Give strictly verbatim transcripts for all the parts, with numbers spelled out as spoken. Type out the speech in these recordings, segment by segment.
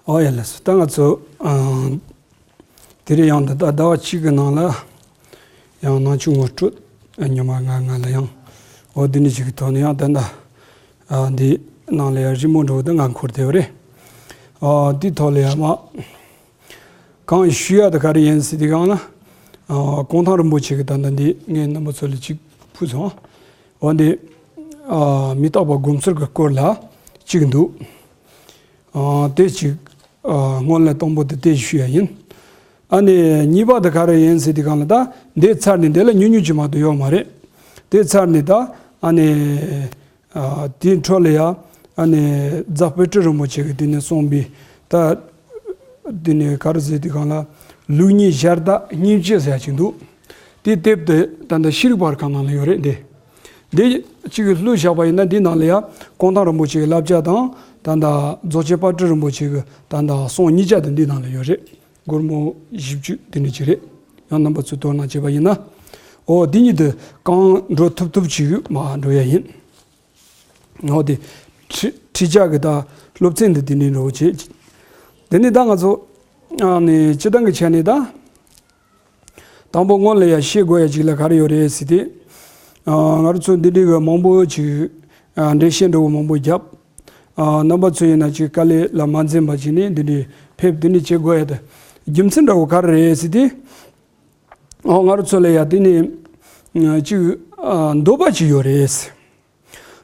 ཨོ་ཡ་ལགས་སོ། ད་ང་ཚོ་ཨ་དེ་རིང་ཡང་འདི་ཟླ་ཟླ་བ་གཅིག་གི་ནང་ལ་ཡང་ནང་ཆོས་ངོ་སྤྲོད་ཉི་མ་ལྔ་ལྔ་ལ་ཡང་འོ་འདི་འདྲ་ཞིག་གི་ཐོག་ནས་ཡང་ད་ལྟ་ཨ་འདི་ནང་ལ་ཡང་རི་མོ་འདྲ་བོ་ད་ང་འཁོར་བསྡད་པ་རེད། ཨ་འདི་ཐོག་ལ་ཡང་མ་གང་ཞུ་ཡ་ད་ག་རེ་ཡིན་ཟེར་དུས་སྒང་ལ་ཨ་གུང་ཐང་རིན་པོ་ཆེ་གི་ད་ལྟ་འདི་ངས་རྣམ་པ་ཚོ་ལ་གཅིག་ཕུལ་སོང་། འོ་འདི་ཨ་མི་རྟག་པ་སྒོམ་ཚུལ་གི་སྐོར་ལ་གཅིག་འདུག་ཨ་དེ་གཅིག་ཨ་སྔོན་ལ་དང་པོ་དེ་དེ་ཞུ་ཡ་ཡིན། ཨ་ནི་གཉིས་པ་དེ་ག་རེ་ཡིན་ཟེར་དུས་སྒང་ལ་ད་འདི་ཚར་ནས་འདི་ལ་ཉུང་ཉུང་ཅིག་མ་གཏོགས་ཡོད་མ་རེད། དེ་ཚར་ནས་ད་ཨ་ནི་ཨ་དེའི་འཕྲོ་ལ་ཡ་ཨ་ནི་རྫ་དཔལ་སྤྲུལ་རིན་པོ་ཆེ་གིས་དེ་ནས་གསུངས་པའི་ད་དེ་ནས་ག་རེ་ཟེར་དུས་སྒང་ལ་ལུགས་གཉིས་ཞར་དག་སྙིང་བཅུད་ཟེར་ཡ་ཅིག་འདུག་དེའི་དེབ་དེ་ད་ལྟ་ཤེས་རིག་པར་ཁང་ནང་ལ་ཡོད་རེད་དེ། འདི་གཅིག་གི་བློས་བཞག་པ་ཡིན་ན་འདི་ནང་ལ་ཡང་གུང་ཐང་རིན་པོ་ཆེ་གི་བསླབ་བྱ་དང་ད་ལྟ་རྫོགས་ཆེན་དཔལ་སྤྲུལ་རིན་པོ་ཆེ་གི་ད་ལྟ་གསུང་གཉིས་ཆ་དེ་འདི་ནང་ལ་ཡོད་རེད། སྒོར་མོ་བཞི་བཅུ་དེ་འདྲ་ཅིག་རེད། ཡང་རྣམ་པ་ཚོས་དོ་སྣང་བྱས་པ་ཡིན་ན། ཨོ་འདི་གཉིས་དེ་གང་འགྲོ་ཐུབ་ཐུབ་ཅིག་མར་འགྲོ་ཡ་ཡིན། ཨོ་དེ་ཁྲི་ཁྲི་ལྕགས་གི་ད་སློབ་ཚན་འདི་དེ་འདྲ་འགྲོ་བྱེད། དེ་ནི་ད་ང་ཚོ་ཨ་ནི་སྤྱི་བཏང་གི་ཆ་ནས་ད། དང་པོ་སྔོན་ལ་ཡང་ཤེས་དགོས་ཡ་ཅིག་ལ་ག་རེ་ཡོད་རེད་ཟེར་ཏེ། ཨ་ང་རང་ཚོ་འདི་འདྲའི་གི་མང་པོ་ཅིག་ཨ་འགྲེལ་བཤད་འདྲ་བོ་མང་པོ་བརྒྱབ། ཨ་རྣམ་པ་ཚོ་ཡིན་ན་ཅིག་དཀའ་ལས་ལ་མ་འཛེམས་པ་ཅིག་ནས་འདི་འདྲའི་ཕེབས་འདི་འདྲའི་བྱེད་དགོས་ཡ་དེ་རྒྱུ་མཚན་འདྲ་བོ་ག་རེ་རེད་ཟེར་ཏེ། ཨ་ང་རང་ཚོ་ལ་ཡ་འདི་ནས་ཅིག་ཨ་འདོད་པ་ཅིག་ཡོད་རེད།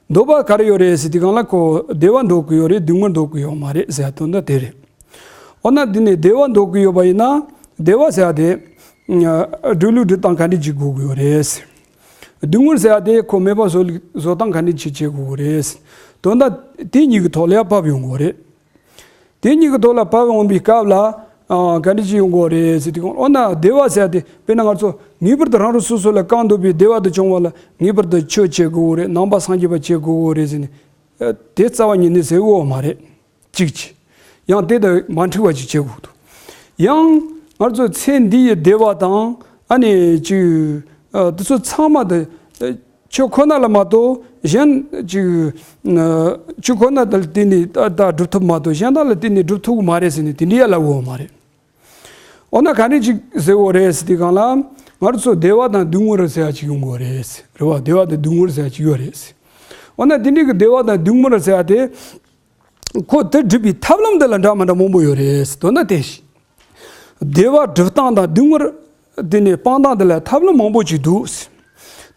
འདོད་པ་ག་རེ་ཡོད་རེད་ཟེར་དུས་སྒང་ལ་ཁོ་བདེ་བ་འདོད་ཀྱི་ཡོད་རེད། སྡུག་བསྔལ་འདོད་ཀྱི་ཡོད་མ་རེད་ཟེར་དོན་དག་དེ་རེད། འོ་ན་འདི་ནས་བདེ་བ་འདོད་ཀྱི་ཡོད་པ་ཡིན་ན་བདེ་བ་ཟེར་ཡ་དེ་སྒྲིབ་བླུགས་སྒྲིབ་སྟངས་ག་འདྲ་ཅིག་དགོས་ཀྱི་ཡོད་རེད། སྡུག་བསྔལ་ཟེར་ཡ་དེ་ཁོ་མེད་པ་བཟོ་བཟོ་སྟངས་ག་འདྲ་ཅིག་བྱེད་དགོས་ཀྱི་རེད། དོན་དག་དེ་གཉིས་ཀྱི་ཐོག་ལ་ཡ་བབས་ཡོང་གི་ཡོད་རེད། དེ་གཉིས་ཀྱི་ཐོག་ལ་བབས་འོང་པའི་སྐབས་ལ་ཨ་ག་འདྲ་ཅིག་ཡོང་གི་ཡོད་རེད་ཟེར་དུས་སྒང་འོ་ན་བདེ་བ་ཟེར་ཡ་དེ་དཔེར་ན་ང་ཚོ་ངེས་པར་དུ་རང་རང་སོ་སོ་ལ་གང་འདོད་པའི་བདེ་བ་དེ་བྱུང་བ་ལ་ངེས་པར་དུ་ཆོས་བྱེད་དགོས་རེད། ནང་པ་སངས་རྒྱས་པ་བྱེད་དགོས་རེད་ཟེར་ནས་ཨ་དེ་རྩ་བ་ཉིད་ནས་ཟེར་ཡོད་མ་རེད། གཅིག་བྱས། ཡང་དེ་དང་མ་འཁྲིལ་བ་ཅིག་བྱེད་དགོས་འདུག་ཡང་ང་ཚོ་ཚེ་འདི་ཡི་བདེ་བ་དང་ཨ་ནི་ཅིག་ཨ་དེ་ཚོ་ཚང་མ་དེ་ཨ་ཆོས་ཁོ་ན་ལ་མ་གཏོགས་གཞན་ཅིག་ཨ་ཆོས་ཁོ་ན་དང་བརྟེན་ནས་ད་ད་སྒྲུབ་ཐུབ་མ་གཏོགས་གཞན་དག་ལ་བརྟེན་ནས་སྒྲུབ་ཐུབ་ཀྱི་མ་རེད་ཟེར་ནས་དེ་འདྲ་ཡ་ལབ་ཡོད་མ་རེད། འོ་ན་ག་འདྲ་ཅིག་ཟེར་བ་རེད་ཟེར་དུས་སྒང་ལ་ང་ཚོ་བདེ་བ་དང་སྡུག་བསྔལ་ཟེར་ཡ་ཅིག་ཡོང་གི་ཡོད་རེད། རེད་བ། བདེ་བ་དང་སྡུག་བསྔལ་ཟེར་ཡ་ཅིག་ཡོད་རེད། འོ་ན་དེ་འདྲའི་གི་བདེ་བ་དང་སྡུག་བསྔལ་ཟེར་ཡ་དེ་ཁོ་དེ་སྒྲུབ་པའི་ཐབས་ལམ་དེ་ལ་འདྲ་མི་འདྲ་མང་པོ་ཡོད་རེད། དོན་དག་དེ་བདེ་བ་སྒྲུབ་སྟངས་དང་སྡུག་བསྔལ་དེ་ནས་སྤང་སྟངས་དེ་ལ་ཐབས་ལམ་མང་པོ་ཅིག་འདུག་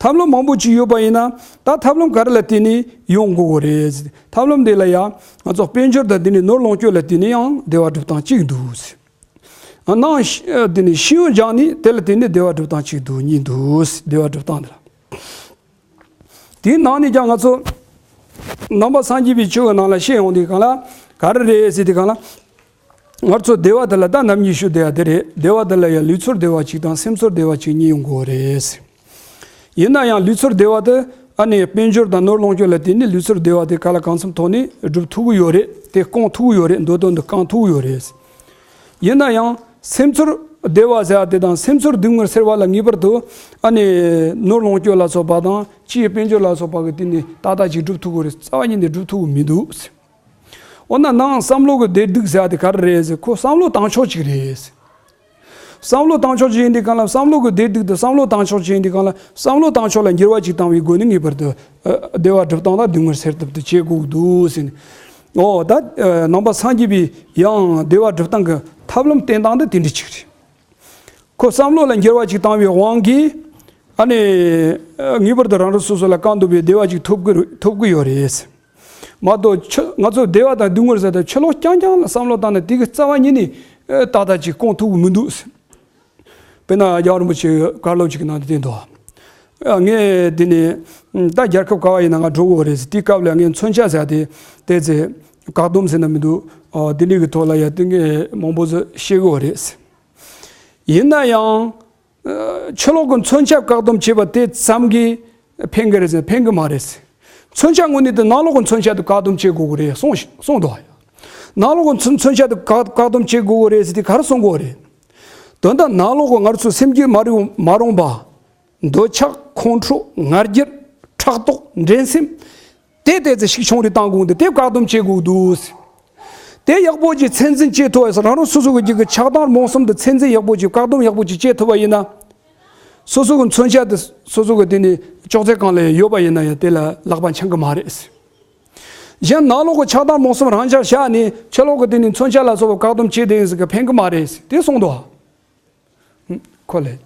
ཐབས་ལམ་མང་པོ་ཅིག་ཡོད་པ་ཡིན་ན་ད་ཐབས་ལམ་ག་རེ་ལ་བརྟེན་ནས་ཡོང་དགོས་ཀྱི་རེད། ཐབས་ལམ་དེ་ལ་ཡང་ང་ཚོ་དཔལ་འབྱོར་དང་དེ་ནས་ནོར་ལོངས་སྤྱོད་ལ་བརྟེན་ནས་ཡང་བདེ་བ་སྒྲུབ་སྟངས་གཅིག་འདུག་ཨ་ནང་ཤི་ཨ་དེ་ནས་ཤེས་ཡོན་སྦྱངས་ནས་དེ་ལ་བརྟེན་ནས་བདེ་བ་སྒྲུབ་སྟངས་གཅིག་འདུག་གཉིས་འདུག་བདེ་བ་སྒྲུབ་སྟངས་དེ་ལ། དེའི་ནང་ནས་ཀྱང་ང་ཚོ་ནང་པ་སངས་རྒྱས་པའི་ཆོས་ཀྱི་ནང་ལ་བཤད་ཡོང་དུས་སྒང་ལ་ག་རེ་རེད་ཟེར་དུས་སྒང་ལ། ང་ཚོ་བདེ་བ་དེ་ལ་ད་རྣམ་གཉིས་ཞུ་བདེ་བ་དེ་རེད། བདེ་བ་དེ་ལ་ཡང་ལུས་ཚོར་བདེ་བ་གཅིག་དང་སེམས་ཚོར་བདེ་བ་གཅིག་གཉིས་ཡོང་གི་ཡོད་རེད། ཡིན་ན་ཡང་ལུས་ཚོར་བདེ་བ་དེ་ཨ་ནི་དཔལ་འབྱོར་དང་ནོར་ལོངས་སྤྱོད་ལ་བརྟེན་ནས་ལུས་ཚོར་བདེ་བ་དེ་གང་ལ་གང་འཚམ་ཐོག་ནས་སྒྲུབ་ཐུབ་ཀྱི་ཡོད་རེད། དེ་སྐོང་ཐུབ་ཀྱི་ཡོད་རེད། འདོད་དོན་དེ་བསྐང་ཐུབ་ཀྱི་ཡོད་རེད། ཡིན་ན་ཡང་སེམས་ཚོར་བདེ་བ་ཟེར་བ་དེ་དང་སེམས་ཚོར་སྡུག་བསྔལ་སེལ་བ་ལ་ངེས་པར་དུ་ཨ་ནི་ནོར་ལོངས་སྤྱོད་ལ་སོགས་པ་དང་ཕྱིའི་དཔལ་འབྱོར་ལ་སོགས་པ་གི་སྟེང་ནས་ཏག་ཏག་ཅིག་སྒྲུབ་ཐུབ་ཀྱི་རེད། རྩ་བ་ཉིད་ནས་སྒྲུབ་ཐུབ་ཀྱི་མི་འདུག་འོ་ན་ནང་བསམ་བློ་གི་བདེ་སྡུག་ཟེར་བ་དེ་ག་རེ་རེད་ཟེར། ཁོ་བསམ་བློ་བཏང་ཕྱོགས་གཅིག་རེད། བསམ་བློ་བཏང་ཕྱོགས་གཅིག་ཡིན་དུས་སྒང་ལ་བསམ་བློ་གི་བདེ་སྡུག་དེ་བསམ་བློ་བཏང་ཕྱོགས་གཅིག་ཡིན་དུས་སྒང་ལ་བསམ་བློ་བཏང་ཕྱོགས་ལ་འགྱུར་བ་ཅིག་བཏང་བའི་སྒོ་ནས་ངེས་པར་དུ་ཨ་བདེ་བ་སྒྲུབ་སྟངས་དང་སྡུག་བསྔལ་སེལ་ཐབས་དེ་བྱེད་དགོས་འདུག་ཟེར་ནས། ཨོ་ད་ཨ་ནང་པ་སངས་རྒྱས་པའི་ཡང་བདེ་བ་སྒྲུབ་སྟངས་ཀྱི་ཐབས་ལམ་བསྟེན་སྟངས་དེ་དེ་འདྲ་ཅིག་རེད། ཁོ་བསམ་བློ་ལ་འགྱུར་བ་ཅིག་བཏང་བའི་དབང་གིས་ཨ་ནི་ཨ་ངེས་པར་དུ་རང་རང་སོ་སོ་ལ་གང་འདོད་པའི་བདེ་བ་ཅིག་ཐོབ་ཀྱི་ཐོབ་ཀྱི་ཡོད་རེད། མ་གཏོགས་ཆུ་ང་ཚོ་བདེ་བ་དང་སྡུག་བསྔལ་ཟེར་ཏེ་ཕྱི་ལོགས་རྐྱང་རྐྱང་ལ་བསམ་བློ་བཏང་ན་དེ་གི་རྩ་བ་ཉིད་ནས་ཨ་ཏག་ཏག་ཅིག་སྐོང་ཐུབ་ཀྱི་མི་འདུག་དཔེར་ན་རྒྱལ་བ་རིན་པོ་ཆེ་བཀའ་སློབ་ཅིག་གི་ནང་དུ་བསྟན་འདུག་ཨ་ངས་དེ་ནས་ད་རྒྱལ་ཁབ་ག་བ་ཡིན་ན་ང་འགྲོ་དགོས་རེད་ཟེར། དེའི་སྐབས་ལ་ངས་མཚོན་ཆ་ཟེར་ཏེ་བལྟས་ཚེ་བཀག་སྡོམ་ཟེར་ན་མི་འདུག་ཨ་དེ་འདྲའི་གི་ཐོག་ལ་ཡ་དེ་ངས་མང་པོ་ཟིག་བཤད་དགོས་རེད། ཡིན་ན་ཡང་ཨ་ཕྱི་ལོགས་ཀྱི་མཚོན་ཆ་བཀག་སྡོམ་བྱས་པ་དེ་ཙམ་གྱིས་ཕན་གི་རེད་ཟེར། ཕན་གི་མ་རེད་ཟེར། མཚོན་ཆ་དངོས་གནས་དེ་ནང་ལོགས་ཀྱི་མཚོན་ཆ་དེ་བཀག་སྡོམ་བྱེད་དགོས་གི་རེད་གསུངས་གསུངས་འདུག་ནང་ལོགས་ཀྱི་མཚོན་མཚོན་ཆ་དེ་བཀག་བཀག་སྡོམ་བྱེད་དགོས་གི་རེད་ཟེར་དེ་ག་རེ་གསུང་གི་རེད། དོན་དག་ནང་ལོགས་ཀྱི་ང་ཚོ་སེམས་རྒྱུད་མ་རུང་མ་རུང་པ། འདོད་ཆགས་ཁོང་ཁྲོ་ང་རྒྱལ་ཕྲག་དོག་འགྲན་སེམས། དེ་ལྟས་ཚེ་ཤུགས་ཆུང་རུ་བཏང་དགོས་འདུག་དེ་བཀག་སྡོམ་བྱེད་དགོས་འདུག་དེ་ཡག་པོ་ཅིག་ཚད་འཛིན་བྱེད་ཐུབ་པ་ཡིན་ན། རང་རང་སོ་སོ་གི་རྒྱུད་ཀྱི་ཆགས་སྡང་རྨོངས་གསུམ་དེ་ཚད་འཛིན་ཡག་པོ་ཅིག་བཀག་སྡོམ་ཡག་པོ་ཅིག་བྱེད་ཐུབ་པ་ཡིན་ན། སོ་སོ་གི་མཚོན་ཆ་དེ་སོ་སོ་གི་དེ་ནི་ཅོག་ཙེ་སྒང་ལ་ཡོད་པ་ཡིན་ན་ཡང་དེ་ལ་ལག་པ་འཆང་གི་མ་རེད། གཞན་ནང་ལོགས་ཀྱི་ཆགས་སྡང་རྨོངས་གསུམ་རང་འཇགས་བཞག་ནས་ཕྱི་ལོགས་ཀྱི་དེ་ནི་མཚོན་ཆ་ལ་སོགས་པ་བཀག་སྡོམ་བྱེད་དེ་ཡིན་ཟེར་གི་ཕན་གི་མ་རེད། དེ་གསུངས་འདུག་ཁོ་ལས།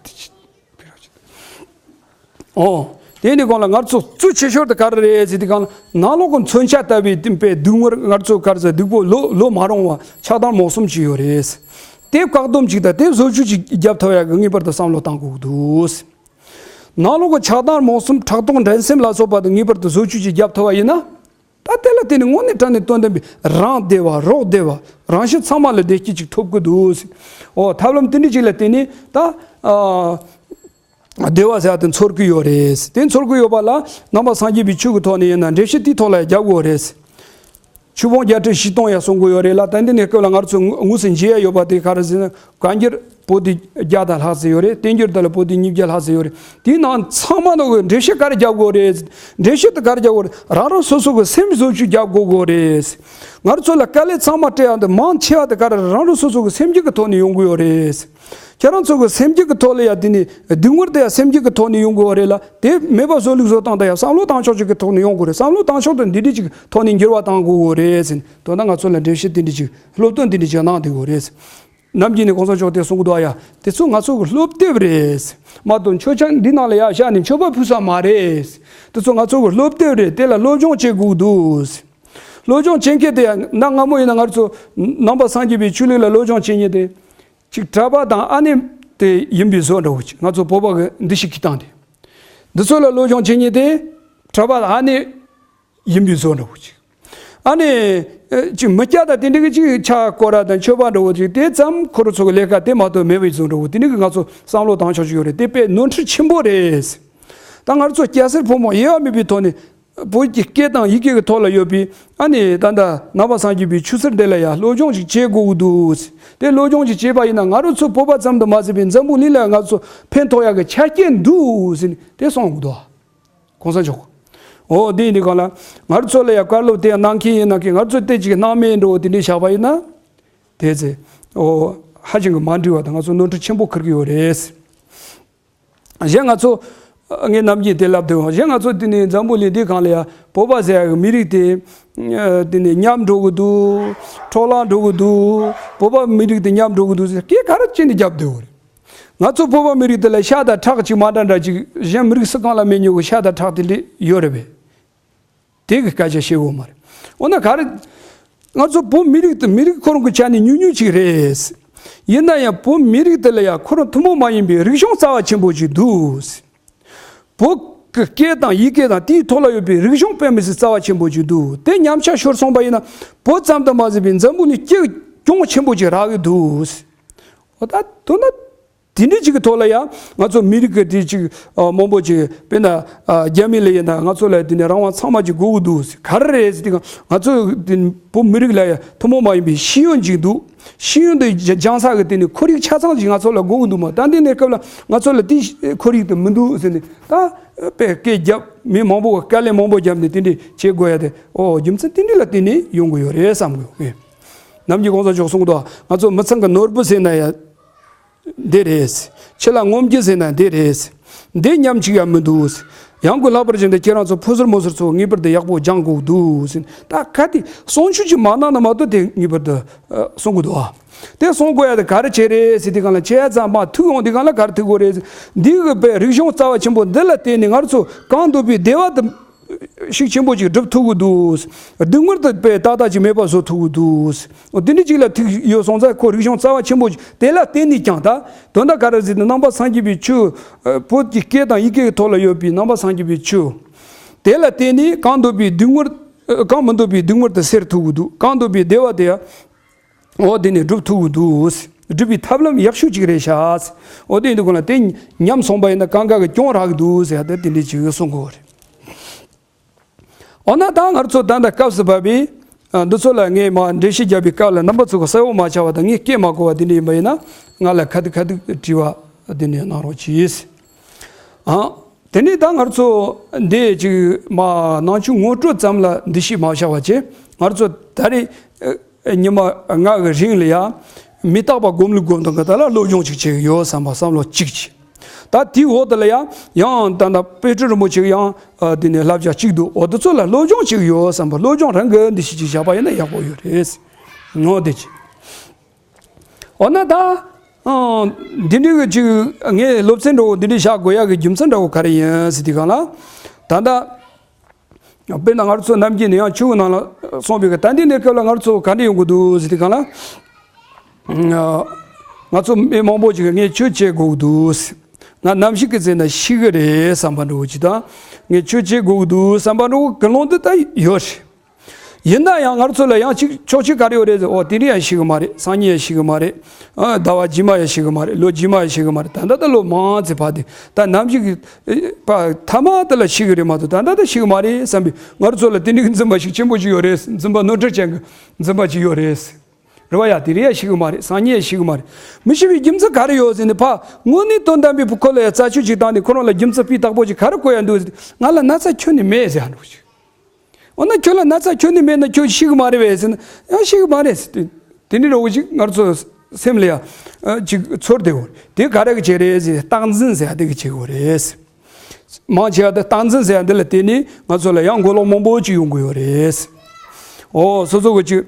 ཨོ། དེ་ནི་གང་ལ་ང་ཚོ་གཙོ་ཆེ་ཤོས་དེ་ག་རེ་རེད་ཟེར་དུས་གང་ལ། ནང་ལོགས་ཀྱི་མཚོན་ཆ་ལྟ་བུའི་དེ་པའི་སྡུག་བསྔལ། ང་ཚོ་ག་རེ་ཟེར། སྡུག་པོ་བློ་བློ་མ་རུང་བ་ཆགས་སྡང་རྨོངས་གསུམ་ཅིག་ཡོད་རེད། དེ་བཀག་སྡོམ་ཅིག་དང་དེ་བཟོ་བཅོས་ཅིག་རྒྱབ་ཐུབ་ཡག་གི་ངེས་པར་དུ་བསམ་བློ་བཏང་དགོས་ཀྱི་འདུག་ནང་ལོགས་ཀྱི་ཆགས་སྡང་རྨོངས་གསུམ། ཕྲག་དོག་འགྲན་སེམས་ལ་སོགས་པ་དེ་ངེས་པར་དུ་བཟོ་བཅོས་ཅིག་རྒྱབ་ཐུབ་པ་ཡིན་ན། ད་དེ་ལ་བརྟེན་ནས་དངོས་གནས་དྲང་གནས་དོན་ལྡན་པའི་རང་བདེ་བ། རོགས་བདེ་བ། རང་གཞན་ཚང་མ་ལ་བདེ་སྐྱིད་ཅིག་ཐོབ་ཀྱི་འདུག་ཨོ། ཐབས་ལམ་དེ་འདྲ་ཅིག་ལ་བརྟེན་ནས་ད་ཨ་བདེ་བ་ཟེར་བ་དེ་འཚོལ་གྱི་ཡོད་རེད། དེ་འཚོལ་གྱི་ཡོད་པ་ལ་ནང་པ་སངས་རྒྱས་པའི་ཆོས་ཀྱི་ཐོག་ནས་ཡིན་ན་འགྲེལ་བཤད་དེའི་ཐོག་ལ་རྒྱག་དགོས་རེད། ཆོས་ཕུང་བརྒྱད་ཁྲི་བཞི་སྟོང་ཡང་གསུང་གི་ཡོད་རེད་ལ། ད་འདི་ནས་སྐབས་ལ་ང་ཚོ་དངོས་སུ་མཇལ་ཡ་ཡོད་པ་དེ་ག་རེ་ཟེར་ན། བཀའ་འགྱུར་པོ་ཏི་བརྒྱ་དང་ལྷག་ཙམ་ཡོད་རེད། བསྟན་འགྱུར་དེ་ལ་པོ་ཏི་ཉིས་བརྒྱ་ལྷག་ཙམ་ཡོད་རེད། དེའི་ནང་ཚང་མ་ནང་གི་འགྲེལ་བཤད་ག་རེ་རྒྱག་དགོས་རེད། འགྲེལ་བཤད་དེ་ག་རེ་རྒྱག་དགོས་རེད། རང་རང་སོ་སོ་གི་སེམས་བཟོ་བཅོས་རྒྱག་དགོས་དགོས་རེད། ང་ཚོ་ལ་དཀའ་ལས་ཚང་མ་སྤྲད་ཡ་འདི་མང་ཆེ་བ་དེ་ག་རེ་རེད། རང་རང་སོ་སོ་གི་སེམས་རྒྱུད་ཀྱི་ཐོག་ནས་ཡོང་གི་ཡོད་རེད། ཁྱེད་རང་ཚོ་གི་སེམས་རྒྱུད་ཀྱི་ཐོག་ལ་ཡ་དེ་ནི་སྡུག་བསྔལ་དེ་ཡ་སེམས་རྒྱུད་ཀྱི་ཐོག་ནས་ཡོང་གི་ཡོད་རེད་ལ། དེ་མེད་པ་བཟོ་ལུགས་བཟོ་སྟངས་དེ་ཡ་བསམ་བློ་བཏང་ཕྱོགས་ཅིག་གི་ཐོག་ནས་ཡོང་དགོས་རེད། བསམ་བློ་བཏང་ཕྱོགས་དེ་འདི་འདྲ་ཅིག་གི་ཐོག་ནས་འགྱུར་བ་གཏང་དགོས་ཀྱི་རེད་ཟེར་ནས། དོན་དག་ང་ཚོ་ལ་འགྲེལ་བཤད་དེ་འདྲ་ཅིག་སློབ་སྟོན་དེ་འདྲ་ཅིག་གནང་བསྡད་ཀྱི་ཡོད་རེད། ནམ་རྒྱུན་ནས་གོང་ས་མཆོག་དེ་གསུང་གི་འདུག་ཨ་ཡ། དེ་ཚོ་ང་ཚོ་གི་སློབ་དེབ་རེད། མ་གཏོགས་མཆོད་ཆང་འདི་ནང་ལ་ཡར་བཞག་ནས་མཆོད་པ་ཕུལ་ས་མ་རེད། དེ་ཚོ་ང་ཚོ་གི་སློབ་དེབ་རེད། དེ་ལ་སློབ་སྦྱོང་བྱེད་དགོས་འདུག་སློབ་སྦྱོང་བྱེད་མཁན་དེ་ཡང་གནའ་སྔ་མོ་ཡིན་ན་ང་ཚོ་ནང་པ་སངས་རྒྱས་པའི་ཆོས་ལུགས་ལ་སློབ་སྦྱོང་བྱེད་མཁན་དེ། གཅིག་གྲྭ་པ་དང་ཨ་ནེ་དེ་ཡིན་པའི་བཟོ་འདྲ་བོ་ཅིག་ང་ཚོ་བོད་པ་གི་འདུ་ཤེས་ཀྱི་སྟངས་དེ། འདི་ཚོ་ལ་སློབ་སྦྱོང་བྱེད་མཁན་དེ་གྲྭ་པ་དང་ཨ་ནེ་ཡིན་པའི་བཟོ་འདྲ་བོ་ཅིག་ཨ་ནི། ཨེ། ཅིག་མི་སྐྱ་དང་དེ་འདྲ་གི་ཅིག་ཕྱག་སྐོར་ར་དང་མཆོད་པ་འདྲ་བོ་ཅིག་དེ་ཙམ་ཁོ་རང་ཚོ་གི་ལས་ཀ་དེ་མ་གཏོགས་མེད་པའི་བཟོ་འདྲ་བོ་དེ་འདྲ་གི་ང་ཚོ་བསམ་བློ་བཏང་ཆོག་ཅིག་ཡོད་རེད། དེ་དཔེ་ནོར་འཁྲུལ་ཆེན་པོ་རེད། ད་ང་ཚོ་སྐྱ་སེར་ཕོ་མོ་དབྱེ་བ་མེད་པའི་ཐོག་ནས་བོད་ཀྱི་སྐད་དང་ཡི་གེ་གི་ཐོག་ལ་ཡོད་པའི་ཨ་ནི་ད་ལྟ་ནང་པ་སངས་རྒྱས་པའི་ཆོས་ཚུལ་འདི་ལ་ཡང་སློབ་སྦྱོང་ཅིག་བྱེད་དགོས་ཀྱི་འདུག་དེ་སློབ་སྦྱོང་ཅིག་བྱེད་པ་ཡིན་ན་ང་རང་ཚོ་བོད་པ་ཙམ་དུ་མ་ཟད་པའི་འཛམ་བུ་གླིང་ལ་ང་ཚོ་ཕན་ཐོགས་ཡག་གི་ཆ་རྐྱེན་འདུག་ཟེར་ནས་དེ་གསུངས་ཀྱི་འདུག་གོང་ས་མཆོག་ཨོ་དེ་ཡིན་དུས་གང་ལ། ང་རང་ཚོ་ལ་ཡང་བཀའ་སློབ་དེ་ཡང་གནང་མཁན་ཡིན་ན་མཁན་ང་རང་ཚོ་དེ་ཅིག་སྣང་མེད་འགྲོ་དེ་འདྲ་བཞག་པ་ཡིན་ན། དེ་ཚེ། ཨོ། ཧ་ཅང་གི་མ་འགྲིག་པ་དང་ང་ཚོ་ནོར་འཁྲུལ་ཆེན་པོ་འཁུར་གྱི་ཡོད་རེད། གཞན་ང་ཚོ། ངས་ནམ་རྒྱུན་དེ་ལབ་དུས་གཞན་ང་ཚོ་དེ་ནས་འཛམ་བུ་གླིང་འདི་སྒང་ལ་ཡང་བོད་པ་ཟེར་ཡག་གི་མི་རིགས་དེ། དེ་ནས་ཉམས་འགྲོ་གི་འདུག་འཕྲོ་བརླག་འགྲོ་གི་འདུག་བོད་པ་མི་རིགས་དེ་ཉམས་འགྲོ་གི་འདུག་ཟེར་སྐད་ག་རེ་བྱས་ནས་རྒྱབ་སྡོད་ཡོད་རེད། ང་ཚོ་བོད་པ་མི་རིགས་དེ་ལ་ཤ་དང་ཁྲག་ཅིག་མ་འདྲ་འདྲ་ཅིག་གཞན་མི་རིགས་སུ་གང་ལ་མེད་མྱོང་གི་ཤ་དང་ཁྲག་དེ་འདྲ་ཡོད་རེད་པས། དེ་གི་སྐད་ཆ་བཤད་དགོས་མ་རེད། འོ་ན་ག་རེ། ང་ཚོ་བོད་མི་རིགས་དེ་མི་རིགས་ཁོ་རང་གི་ཆ་ནས་ཉུང་ཉུང་ཅིག་རེད། ཡིན་ན་ཡང་བོད་མི་རིགས་དེ་ལ་ཡང་ཁོ་རང་ཐུན་མོང་མ་ཡིན་པའི་རིག་གཞུང་རྩ་བ་ཆེན་པོ་ཅིག་འདུག་བོད་ཀྱི་སྐད་དང་ཡི་གེ་དང་དེའི་ཐོག་ལ་ཡོད་པའི་རིག་གཞུང་དཔེ་མི་སྲིད་རྩ་བ་ཆེན་པོ་ཅིག་འདུག་དེ་ཉམས་ཆག་ཤོར་སོང་པ་ཡིན་ན་བོད་ཙམ་དུ་མ་ཟད་པའི་འཛམ་བུ་གླིང་སྤྱི་གྱོང་ཆེན་པོ་ཅིག་རག་གི་འདུག་འོ་ད་དོན་དག་དེ་འདྲ་ཅིག་གི་ཐོག་ལ་ཡང་ང་ཚོ་མི་རིགས་ཀྱི་དེ་ཅིག་ཨ་མང་པོ་ཅིག་དཔེར་ན་ཨ་རྒྱ་མི་ལ་ཡིན་ན་ང་ཚོ་ལ་དེ་ནས་རང་དབང་ཚང་མ་ཅིག་དགོས་ཀྱི་འདུག་ག་རེ་རེད་ཟེར་དུས་ང་ཚོ་དེ་བོད་མི་རིགས་ལ་ཡང་ཐུན་མོང་མ་ཡིན་པའི་ཤེས་ཡོན་ཅིག་འདུག་ཤེས་ཡོན་དེ་སྦྱང་ས་གི་དེ་ནས་ཁོར་ཡུག་ཆ་ཚང་ཅིག་ང་ཚོ་ལ་དགོས་ཀྱི་འདུག་མ། ད་འདི་ནས་སྐབས་ལ་ང་ཚོ་ལ་དེ་ཁོར་ཡུག་དེ་མི་འདུག་ཟེར་ནས་ད་དཔེ་སྐད་རྒྱབ་མི་མང་པོ་གི་དཀའ་ལས་མང་པོ་བརྒྱབ་ནས་དེ་འདྲས་བྱེད་དགོས་ཡ་དེ་ཨོ་རྒྱུ་མཚན་དེ་འདྲས་ལ་བརྟེན་ནས་ཡོང་གི་ཡོད་རེད་བསམ་གི་ཡོད། ནམ་རྒྱུན་གོང་ས་མཆོག་གསུངས་འདུག་ང་ཚོ་མི་ཚང་གི་ནོར་བུ་ཟེར་ན་ཡང་། འདི་རེད། ཕྱི་ལ་ངོམ་རྒྱུ་ཟེར་ན་འདི་རེད། འདི་ཉམས་ཅིག་ཡང་མི་འདུག་ཡང་སྒོས་ལྷག་པར་ཅན་དུ་ཁྱེད་རང་ཚོ་ཕོ་གསར་མོ་གསར་ཚོ་ངེས་པར་དུ་ཡག་པོ་སྦྱང་དགོས་འདུག་ཟེར། ད་ག་དེ་གསུང་ཆོས་ཅིག་མ་གནང་ན་མ་གཏོགས་དེ་ངེས་པར་དུ་ཨ་གསུང་དགོས་འདུག་ཨ། དེ་གསུང་དགོས་ཡ་དེ་ག་རེ་བྱས་རེད་ཟེར་དུས་སྒང་ལ་ཁྱེད་ཡ་ཚང་མ་ཐུག་ཡོང་དུས་སྒང་ལ་ག་རེ་ཐུག་དགོས་རེད་ཟེར། འདི་གི་པའི་རིག་གཞུང་རྩ་བ་ཆེན་པོ་འདི་ལ་བརྟེན་ནས་ང་ཚོ་གང་འདོད་པའི་བདེ་བ་དང་། ཤུགས་ཆེན་པོ་ཅིག་སྒྲུབ་ཐུབ་ཀྱི་འདུག་སྡུག་བསྔལ་དེ་དཔེ་ཏག་ཏག་ཅིག་མེད་པ་བཟོ་ཐུབ་ཀྱི་འདུག་འོ་དེ་འདྲ་ཅིག་ལ་ཐུག་ཡོད་སོང་ཙང་ཁོ་རིག་གཞུང་རྩ་བ་ཆེན་པོ་ཅིག་དེ་ལ་བརྟེན་ནས་ཀྱང་ད་དོན་དག་ག་རེ་ཟེར་ན་ནང་པ་སངས་རྒྱས་པའི་ཆོས། བོད་ཀྱི་སྐད་དང་ཡི་གེ་གི་ཐོག་ལ་ཡོད་པའི་ནང་པ་སངས་རྒྱས་པའི་ཆོས། དེ་ལ་བརྟེན་ནས་གང་འདོད་པའི་སྡུག་བསྔལ། གང་མི་འདོད་པའི་སྡུག་བསྔལ་དེ་སེལ་ཐུབ་ཀྱི་འདུག་གང་འདོད་པའི་བདེ་བ་དེ་ཡང་། འོ་དེ་ནས་སྒྲུབ་ཐུབ་ཀྱི་འདུག་སྒྲུབ་པའི་ཐབས་ལམ་ཡག་ཤོས་ཅིག་རེད་ཤག་འོ་དེ་འདུག་གོ་ན་དེ་ཉམས་སོང་པ་ཡིན་ན་གང་ག་གི་གྱོང་རག་གི་འདུག་ཟེར་ཡ་དེ་དེ་འདྲས་ཅིག་གསུང་གི་ཡོད་རེད། འོ་ན་ད་ང་ཚོ་ད་ལྟ་སྐབས་སུ་བབས་པའི་འདི་ཚོ་ལ་ངས་མ་འགྲེལ་བཤད་རྒྱབ་པའི་སྐབས་ལ་རྣམ་པ་ཚོ་གི་གསལ་བོ་མ་ཆགས་པ་དང་ངས་སྐད་མ་གོ་བ་དེ་འདྲས་ཡིན་པ་ཡིན་ན་ང་ལ་ཁ་ཐུག་ཁ་ཐུག་དྲི་བ་དེ་འདྲས་གནང་རོགས་གྱིས། ཨང་། དེ་ནས་ད་ང་ཚོ་འདི་ཅིག་མ་ནང་ཆོས་ངོ་སྤྲོད་ཙམ་ལ་འདི་ཤེས་མ་བྱ་བ་བྱས་ང་ཚོ་ད་རེས་ ཉི་མ་ལྔ་གི་རིང་ལ་ཡ་མི་རྟག་པ་སྒོམ་ལུགས་སྒོམ་སྟངས་ཀྱི་ཐད་ལ་སློབ་སྦྱོང་ཅིག་བྱེད་ཀྱི་ཡོད་བསམ་པ་བསམ་བློ་གཅིག་བྱས། ད་དེའི་འོག་དེ་ལ་ཡང་ཡང་ད་ལྟ་དཔལ་སྤྲུལ་རིན་པོ་ཆེ་གི་ཡང་ཨ་དེ་ནས་བསླབ་བྱ་གཅིག་འདུག་འོ་དེ་ཚོ་ལ་སློབ་སྦྱོང་བྱེད་ཀྱི་ཡོད་བསམ་པ་སློབ་སྦྱོང་རང་གི་འདི་ཞིག་ཅིག་བཞག་པ་ཡིན་ན་ཡག་པོ་ཡོད་རེད། ངོ་དེ་ཅི། འོ་ན་ད་ཨང་འདི་འདྲའི་གི་ཅིག་ངས་སློབ་ཚན་འདྲ་བོ་འདི་འདྲའི་བཞག་དགོས་ཡག་གི་རྒྱུ་མཚན་འདྲ་བོ་ག་རེ་ཡིན་ཟེར་དུས་སྒང་ལ། ད་ལྟ་དཔེར་ན་ང་རང་ཚོ་ནམ་རྒྱུན་ནས་ཡང་ཆུ་བོ་ནང་ལ་སོང་བའི་གི་ད་འདི་ནས་སྐབས་ལ་ང་རང་ཚོ་ག་འདྲ་ཡོང་གི་འདུག་ཟེར་དུས་སྒང་ལ། ང་ཚོ་མི་མང་པོ་ཅིག་གིས་ངས་ཆོས་བྱེད་དགོས་ཀྱི་འདུག་ང་ནམ་ཞིག་གི་ཚེ་ན་ཤི་གི་རེད་བསམ་པ་འདྲ་བོ་ཅིག་དང་། ངས་ཆོས་བྱེད་དགོས་ཀྱི་འདུག་བསམ་པ་འདྲ་བོ་ཀུན་སློང་འདི་ད་ཡོད་རེད། ཡིན་ན་ཡང་ང་ཚོ་ལ་ཡང་ཅིག་ཕྱོགས་གཅིག་ག་རེ་ཡོད་རེད་ཟེར། འོ་དེ་རིང་ཡང་ཤི་གི་མ་རེད། སང་ཉིན་ཡང་ཤི་གི་མ་རེད། ཨ་ཟླ་བ་རྗེས་མ་ཡང་ཤི་གི་མ་རེད། ལོ་རྗེས་མ་ཡང་ཤི་གི་མ་རེད། ད་ལྟ་ད་ལོ་མང་ཙམ་བར་དུ་ད་ནམ་ཞིག་གི་ཨེ་པ་ཐ་མ་དེ་ལ་ཤི་གི་རེད་མ་གཏོགས་ད་ལྟ་ད་ཤི་གི་མ་རེད་བསམ་པའི་ང་ཚོ་ལ་དེ་འདྲའི་འཛིན་པ་ཞིག་ཆེན་པོ་ཞིག་ཡོད་རེད། འཛིན་པ་ནོར་འཁྲུལ་ཅན་གྱི་འཛིན་པ་ཞིག་ཡོད་རེད། རེད་བ་ཡ། དེ་རིང་ཡང་ཤི་གི་མ་རེད། སང་ཉིན་ཡང་ཤི་གི་མ་རེད། མི་ཤི་བའི་རྒྱུ་མཚན་ག་རེ་ཡོད་ཟེར་ནས་ཕ་དངོས་གནས་དོན་དམ་པའི་བུ་ཁོ་ལ་ཡང་རྩད་གཅོད་ཅིག་བཏང་ནས་ཁོ་རང་ལ་རྒྱུ་མཚན་སྤུས་དག་པོ་ཅིག་ག་རེ་བཀོད་ཡ་འདུག་ཟེར། ང་ལ་ན་ཚ་ཁྱོན་ནས་མེད་ཟེར་ཡ་འདུག་ཅིག་འོ་ན་ཁྱོད་ལ་ན་ཚ་ཁྱོན་ནས་མེད་ན་ཁྱོད་ཤི་གི་མ་རེད་པས་ཟེར་ན། ཡང་ཤི་གི་མ་རེད་ཟེར་དུས་དེ་འདྲའི་རོགས་ཅིག་ང་ཚོ་སེམས་ལ་ཡང་ཅིག་ཚོར་བསྡད་ཡོད་རེད། དེ་ག་རེ་གི་བྱས་རེད་ཟེར། རྟག་འཛིན་ཟེར་ཡ་དེ་གི་བྱེད་དགོས་རེད། མང་ཆེ་བ་དེ་རྟག་འཛིན་ཟེར་ཡ་འདི་ལ་བརྟེན་ནས་ང་ཚོ་ལ་ཡང་མགོ་ལོག་མང་པོ་ཅིག་ཡོང་གི་ཡོད་རེད། འོ་སོ་སོ་གི་ཅིག་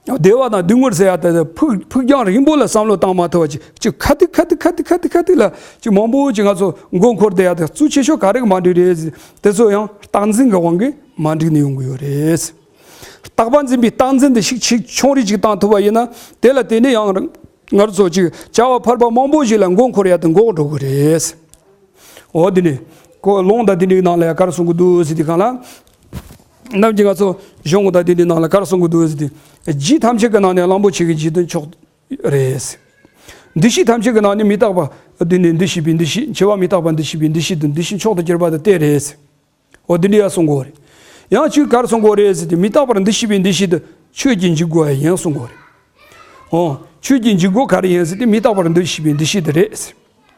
བདེ་བ་དང་སྡུག་བསྔལ་ཟེར་ཡ་དེ་ཕུགས་ཕུགས་རྒྱང་རིང་པོ་ལ་བསམ་བློ་བཏང་མ་ཐུབ་པ་ཅིག་ཅིག་ཁ་ཐུག་ཁ་ཐུག་ཁ་ཐུག་ཁ་ཐུག་ཁ་ཐུག་ལ་ཅིག་མང་པོ་ཅིག་ང་ཚོ་མགོ་འཁོར་བསྡད་ཡ་དེ་གཙོ་ཆེ་ཤོས་ག་རེ་གི་མ་འགྲིག་རེད་ཟེར། དེ་ཚོ་ཡང་རྟག་འཛིན་གི་དབང་གིས་མ་འགྲིག་ནས་ཡོང་གི་ཡོད་རེད། རྟག་པ་འཛིན་པའི་རྟག་འཛིན་དེ་ཤུགས་ཆེ་ཆུང་རིགས་ཅིག་བཏང་ཐུབ་པ་ཡིན་ན་དེ་ལ་བརྟེན་ནས་ཡང་ང་ཚོ་ཅིག་བྱ་བ་ཕལ་པ་མང་པོ་ཞིག་ལ་མགོ་འཁོར་ཡ་དེ་འགོག་འགྲོ་གི་རེད། འོ་དེ་ནས་ཁོ་ལུང་དང་དེ་འདྲའི་ནང་ལ་ཡང་ག་རེ་གསུང་གི་འདུག་ཟེར་དུས་སྒང་ལ། ནམ་རྒྱུན་ང་ཚོ་གཞུང་དང་དེ་འདྲའི་ནང་ལ་ག་རེ་གསུང་གི་འདུག་ཟེར་དུས། རྒྱུད་ཐམས་ཅད་ཀྱི་ནང་ནས་གླང་པོ་ཆེ་གི་རྒྱུད་དེ་མཆོག་རེད། འདུ་ཤེས་ཐམས་ཅད་ཀྱི་ནང་ནས་མི་རྟག་པ་འདི་ནི་འདུ་ཤེས་པའི་འདུ་ཤེས། འཆི་བ་མི་རྟག་པ་འདུ་ཤེས་པའི་འདུ་ཤེས་དང་འདུ་ཤེས་མཆོག་ཏུ་གྱུར་པ་དེ་དེ་རེད། འོ་འདི་འདྲ་ཡང་གསུང་གི་ཡོད་རེད། ཡང་ཅིག་ག་རེ་གསུང་གི་ཡོད་རེད་ཟེར་དུས་མི་རྟག་པར་འདུ་ཤེས་པའི་འདུ་ཤེས་དེ་ཆོས་ཀྱི་འཇུག་སྒོ་ཡིན་གསུང་གི་ཡོད་རེད། འོ། ཆོས་ཀྱི་འཇུག་སྒོ་ག་རེ་ཡིན་ཟེར་དུས་མི་རྟག་པར་འདུ་ཤེས་པའི་འདུ་ཤེས་དེ་རེད།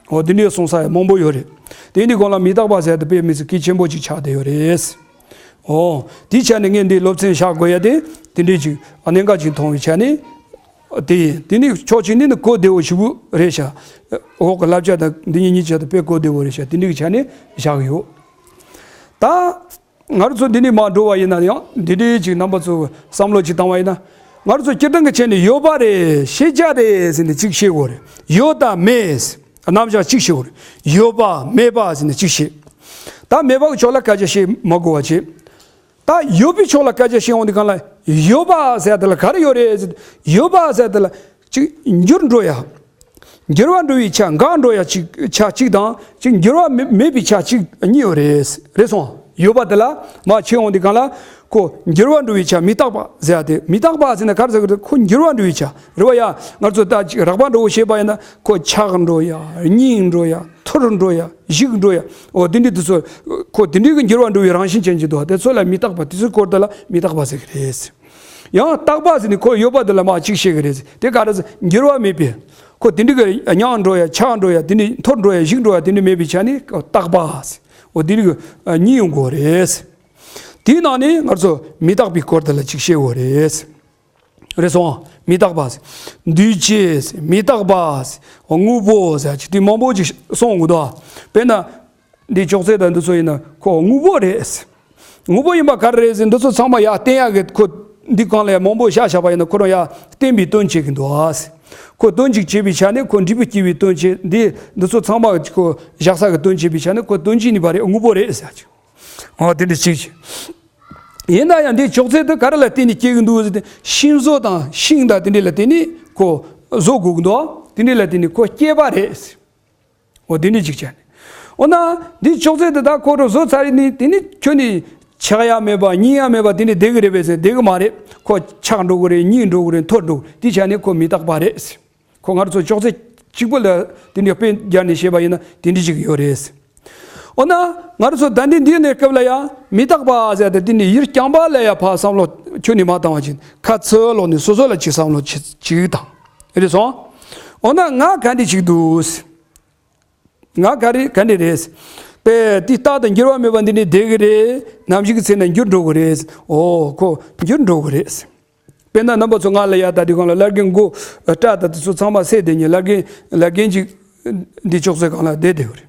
འོ་དེ་འདྲའི་གསུང་ས་ཡང་མང་པོ་ཡོད་རེད། དེ་འདི་གོང་ལ་མི་རྟག་པ་ཟེར་དེ་དཔེ་མི་སྲིད་གལ་ཆེན་པོ་ཅིག་ཆགས་བསྡད་ཡོད་རེད། འོ། དེའི་ཆ་ནས་ངས་འདི་སློབ་ཚན་བཞག་དགོས་ཡ་དེ་དེ་འདྲའི་ཅིག་གནད་འགག་ཅིག་མཐོང་བའི་ཆ་ནས། དེ་ཡིན། དེ་ནི་ཕྱོགས་གཅིག་ནས་ནི་གོ་བདེ་བོ་ཞེ་པོ་རེད་ཤག་འོག་གི་བསླབ་བྱ་དང་འདི་གཉིས་གཉིས་ཆ་དེ་དཔེ་གོ་བདེ་བོ་རེད་ཤག་དེ་འདྲའི་གི་ཆ་ནས་བཞག་ཡོད། ད། ང་རང་ཚོ་འདི་ནས་མར་འགྲོ་བ་ཡིན་ན་ཡང་འདི་འདྲའི་ཅིག་རྣམ་པ་ཚོ་བསམ་བློ་ཅིག་བཏང་བ་ཡིན་ན། ང་རང་ཚོ་སྤྱིར་བཏང་གི་ཆ་ནས་ཡོད་པ་རེད། ཤེས་བྱ་རེད་ཟེར་ནས་ཅིག་བཤད་དགོས་རེད། ཡོད་དང་མེད་ཟེར་རྣམ་གཞག་ཅིག་བཤད་དགོས་རེད། ཡོད་པ་མེད་པ་ཟེར་ནས་ཅིག་བཤད། ད་མེད་པ་གི་ཕྱོགས་ལ་སྐད་ཆ་བཤད་མ་དགོས་པ་བྱེད། ད་ཡོད་པའི་ཕྱོགས་ལ་སྐད་ཆ་བཤད་འོང་དུས་སྒང་ལ་ཡོད་པ་ཟེར་དེ་ལ་ག་རེ་ཡོད་རེད་ཟེར། ཡོད་པ་ཟེར་དེ་ལ་ཅིག་འགྱུར་འགྲོ་ཡ། འགྱུར་བ་འགྲོ་བའི་ཆ་འགག་འགྲོ་ཡ་གཅིག་ཆ་གཅིག་དང་ཅིག་འགྱུར་བ་མེད་མེད་པའི་ཆ་གཅིག་གཉིས་ཡོད་རེད། རེད་སོང་། ཡོད་པ་དེ་ལ་མར་ཕྱིན་འོང་དུས་སྒང་ལ་ཁོ་འགྱུར་བ་འགྲོ་བའི་ཆ་མི་རྟག་པ་ཟེར་ཡ་དེ། མི་རྟག་པ་ཟེར་ན་ག་རེ་ཟེར་གི་རེད། ཁོ་འགྱུར་བ་འགྲོ་བའི་ཆ་རེད་བ་ཡ། ང་ཚོ་ད་ཅིག་རགས་པ་འདྲ་བོ་བཤད་པ་ཡིན་ན་ཁོ་ཆག་འགྲོ་ཡ། རྙིང་འགྲོ་ཡ། འཐོར་འགྲོ་ཡ། ཞིག་འགྲོ་ཡ། འོ་དེ་འདྲའི་དེ་ཚོ་ཁོ་དེ་འདྲའི་གི་འགྱུར་བ་འགྲོ་བའི་རང་བཞིན་ཅན་ཅིག་འདུག་དེ་ཚོ་ལ་མི་རྟག་པ། དེ་ཚོའི་སྐོར་དེ་ལ་མི་རྟག་པ་ཟེར་གི་རེད། ཡང་རྟག་པ་ཟེར་ནས་ཁོ་ཡོད་པ་དེ་ལ་མར་གཅིག་བཤད་གི་རེད། དེ་ག་རེ་ཟེར། འགྱུར་བ་མེད་པའི། ཁོ་དེ་འདྲའི་གི་རྙིང་འགྲོ་ཡ། ཆག་འགྲོ་ཡ། དེ་འདྲའི་འཐོར་འགྲོ་ཡ། ཞིག་འགྲོ་ཡ། དེ་འདྲའི་མེད་པའི་ཆ་ནས་རྟག་པ་ཟེར། འོ་དེ་འདྲའི་གི་གཉིས་ཡོང་གི་རེད། དེའི་ནང་ནས་ང་ཚོ་མི་རྟག་པའི་སྐོར་དེ་ལ་གཅིག་བཤད་དགོས་རེད། རེད་སོང་། མི་རྟག་པ་ཟེར། འདུས་བྱས་ཟེར། མི་རྟག་པ་ཟེར། དངོས་པོ་ཟེར་ཅིག་དེ་མང་པོ་ཅིག་གསུང་གི་འདུག་དཔེར་ན། འདི་ཅོག་ཙེ་དང་འདི་ཚོ་ཡིན་ན་ཁོ་དངོས་པོ་རེད་ཟེར། དངོས་པོ་ཡིན་པ་ག་རེ་རེད་ཟེར། འདི་ཚོ་ཚང་མ་ཡར་བསྟན་ཡག་གི་ཁོ་འདི་གང་ལ་ཡང་མང་པོ་བཞག་བཞག་པ་ཡིན་ན་ཁོ་རང་ཡར་བསྟན་པའི་དོན་བྱེད་ཀྱི་འདུག་ཨ་ཟེར། ཁོ་དོན་ཅིག་བྱེད་པའི་ཆ་ནས་ཁོ་འབྲས་བུ་སྐྱེ་བའི་དོན་བྱེད། འདི་འདི་ཚོ་ཚང་མ་ཁོ་བཞག་ས་གི་དོན་བྱེད་པའི་ཆ་ནས་ཁོ་དོན་བྱེད་ནུས་པ་རེད། དངོས་པོ་རེད་ཟེར་ཅིག་འོ་དེ་འདྲ་ཅིག་བྱེད། ཡིན་ན་ཡང་འདི་ཅོག་ཙེ་དེ་ག་རེ་ལ་བརྟེན་ནས་སྐྱེ་གི་འདུག་ཟེར་ཏེ། ཤིང་བཟོ་དང་ཤིང་དང་དེ་འདྲ་ལ་བརྟེན་ནས་ཁོ་བཟོ་དགོས་ཀྱི་འདུག་དེ་འདྲ་ལ་བརྟེན་ནས་ཁོ་སྐྱེས་པ་རེད་ཟེར། འོ་དེ་འདྲ་ཅིག་བྱས་ནས། འོ་ན་འདི་ཅོག་ཙེ་དེ་ད་ཁོ་རང་བཟོ་ཚར་ནས་དེ་ནི་ཁྱོན་ནས་ཆག་ཡ་མེད་པ་རྙིང་ཡ་མེད་པ་དེ་འདྲ་བསྡད་གི་རེད་པས་ཟེར། བསྡད་གི་མ་རེད། ཁོ་ཆག་འགྲོ་གི་རེད། རྙིང་འགྲོ་གི་རེད། འཐོར་འགྲོ་གི་རེད། དེ་བྱས་ནས་ཁོ་མི་རྟག་པ་རེད་ཟེར། ཁོ་ང་རང་ཚོ་ཅོག་ཙེ་གཅིག་པོ་ལ་དེ་འདྲའི་དཔེ་སྦྱར་ནས་བཤད་པ་ཡིན་ན་དེ་འདྲ་ཅིག་ཡོད་རེད། འོ་ན་ང་རང་ཚོ་ད་འདི་འདིའི་གནས་སྐབས་ལ་ཡང་མི་རྟག་པ་ཟེར་ཏེ་དེ་ནི་ཡུལ་རྐྱང་པ་ལ་ཡང་ཕར་བསམ་བློ་ཁྱོན་ནས་མ་བཏང་བ་ཅིག་ཁ་ཚུར་ལོག་ནས་སོ་སོ་ལ་ཅིག་བསམ་བློ་ཅིག་ཅིག་བཏང་། རེད་སོང་། འོ་ན་ང་ག་འདྲ་ཅིག་འདུག་ང་ག་རེ་ག་འདྲ་རེད། པས་དེ་རྟག་ཏུ་འགྱུར་བ་མེད་པ་འདི་ནི་བསྡད་གི་རེད། ནམ་ཞིག་གི་ཚེ་ན་འགྱུར་འགྲོ་གི་རེད། འོ་ཁོ་འགྱུར་འགྲོ་གི་རེད། དཔེར་ན་རྣམ་པ་ཚོ་ང་ལ་ཡ་ད་དེ་གང་ལ་བླ་རྒན་མགོ་སྐྲ་དང་དེ་ཚོ་ཚང་མ་སེ་དེ་ཉིད་བླ་རྒན་བླ་རྒན་ཅིག་འདི་ཅོག་ཙེ་གང་ལ་བསྡད་དེ་ཡོད་རེད།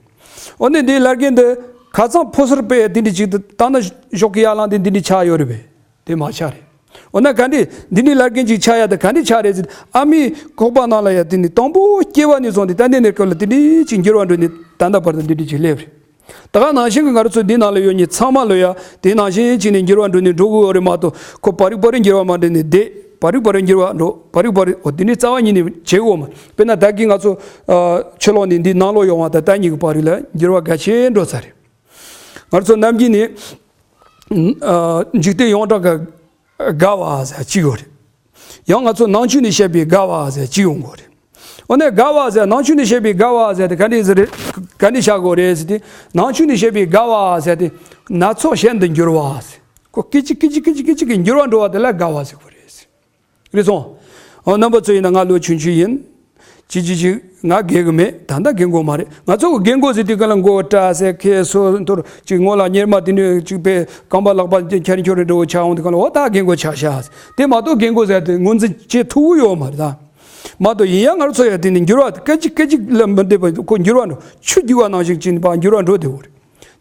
འོ་ནས་འདི་བླ་རྒན་འདི་ཁ་ཚང་ཕོ་སར་པས་དེ་འདྲ་ཅིག་ཏུ་བཏང་ན་ཞོག་གི་ཡ་ལང་དེ་འདི་འདྲ་ཆགས་ཡོད་རེད་པས། དེ་མ་ཆགས་རེད། འོ་ན་ག་འདྲ་འདི་འདྲ་བླ་རྒན་ཅིག་ཆགས་ཡ་དེ་ག་འདྲ་ཆགས་རེད་ཟེར། ཨ་མའི་ཁོག་པ་ནང་ལ་ཡ་དེ་ནི་དང་པོ་སྐྱེ་བ་ནས་བཟུང་སྟེ་ད་ནས་ནས་སྐབས་ལ་དེ་འདྲ་ཅིག་འགྱུར་བ་འགྲོ་ནས་ད་ལྟ་བར་དུ་འདི་འདྲ་ཅིག་སླེབས་རེད། ད་ག་ནང་བཞིན་གྱི་ང་རང་ཚོ་འདི་ནང་ལ་ཡོད་མཁན་ཚང་མ་ལོ་ཡ་དེ་ནང་བཞིན་བྱས་ནས་འགྱུར་བ་འགྲོ་ནས་འགྲོ་གི་ཡོད་རེད་མ་གཏོགས། ཁོ་བར་རིག་བར་རིག་འགྱུར་བ་མ་འགྲོ་ནས་བསྡད། བར་རིག་བར་རིག་འགྱུར་བ་འགྲོ། བར་རིག་བར་རིག་འོ་དེ་ནི་རྩ་བ་ཉིད་ནས་བྱེད་དགོས་མ། དཔེར་ན་ད་གིན་ང་ཚོ་ཨ་ཕྱི་ལོགས་ནས་འདི་ནང་ལོགས་ཡོང་བ་དང་ད་གཉིས་ཀྱི་བར་རིག་ལ་འགྱུར་བ་གལ་ཆེན་འགྲོ་ཚར་རེད། ང་ཚོ་ནམ་རྒྱུན་ནས་ཨ་འཇིག་རྟེན་ཡོངས་གྲགས་ཀྱི་དགའ་བ་ཟེར་གཅིག་ཡོད་རེད། ཡང་ང་ཚོ་ནང་ཆོས་ནས་བཤད་པའི་དགའ་བ་ཟེར་གཅིག་ཡོང་གི་རེད། འོ་ན་དགའ་བ་ཟེར་ནང་ཆོས་ནས་བཤད་པའི་དགའ་བ་ཟེར་དེ་ག་འདྲ་ཟེར་རེད། ག་འདྲ་བྱ་དགོས་རེད་ཟེར་དེ། ནང་ཆོས་ནས་བཤད་པའི་དགའ་བ་ཟེར་དེ་སྣ་ཚོགས་གཞན་དུ་འགྱུར་བ་ཟེར། ཁོ་སྐད་ཅིག་སྐད་ཅིག་སྐད་ཅིག་སྐད་ཅིག་གིས་འགྱུར་བ་འགྲོ་བ་དེ་ལ་དགའ་བ་ཟེར་དགོས་རེད། རེད་སོང་། འོ་རྣམ་པ་ཚོ་ཡིན་ན་ང་ལོ་ཆུང་ཆུང་ཡིན། ཅི་ཅི་ཅི་ང་རྒན་གི་མེད། ད་ལྟ་རྒན་གོ་མ་རེད། ང་ཚོ་གི་རྒན་གོ་ཟེར་དུས་ག་ལ་མགོ་སྐྲ་སེ་ཁེ་སོ་འཐོར་ཅིག་ངོ་ལ་གཉེར་མ་དེ་ནས་ཅིག་པའི་རྐང་པ་ལག་པ་ཁྱེར་ཁྱོར་འགྲོ་ཆགས་འོང་དུས་ག་ལ་འོ་ད་རྒན་གོ་ཆགས་ཤག་དེ་མ་གཏོགས་རྒན་གོ་ཟེར་དེ་ངོས་འཛིན་བྱེད་ཐུབ་ཀྱི་ཡོད་མ་རེད་ད། མ་གཏོགས་ཡིན་ཡང་ང་རང་ཚོ་ཡ་དེ་ནས་འགྱུར་བ་སྐད་ཅིག་སྐད་ཅིག་ལ་མི་འདེབས་པ་ཁོ་འགྱུར་བ་འགྲོ། ཆུ་རྒྱུག་པ་ནང་བཞིན་ཅིག་ནི་པ་འགྱུར་བ་འགྲོ་བདེ་བོ་རེད།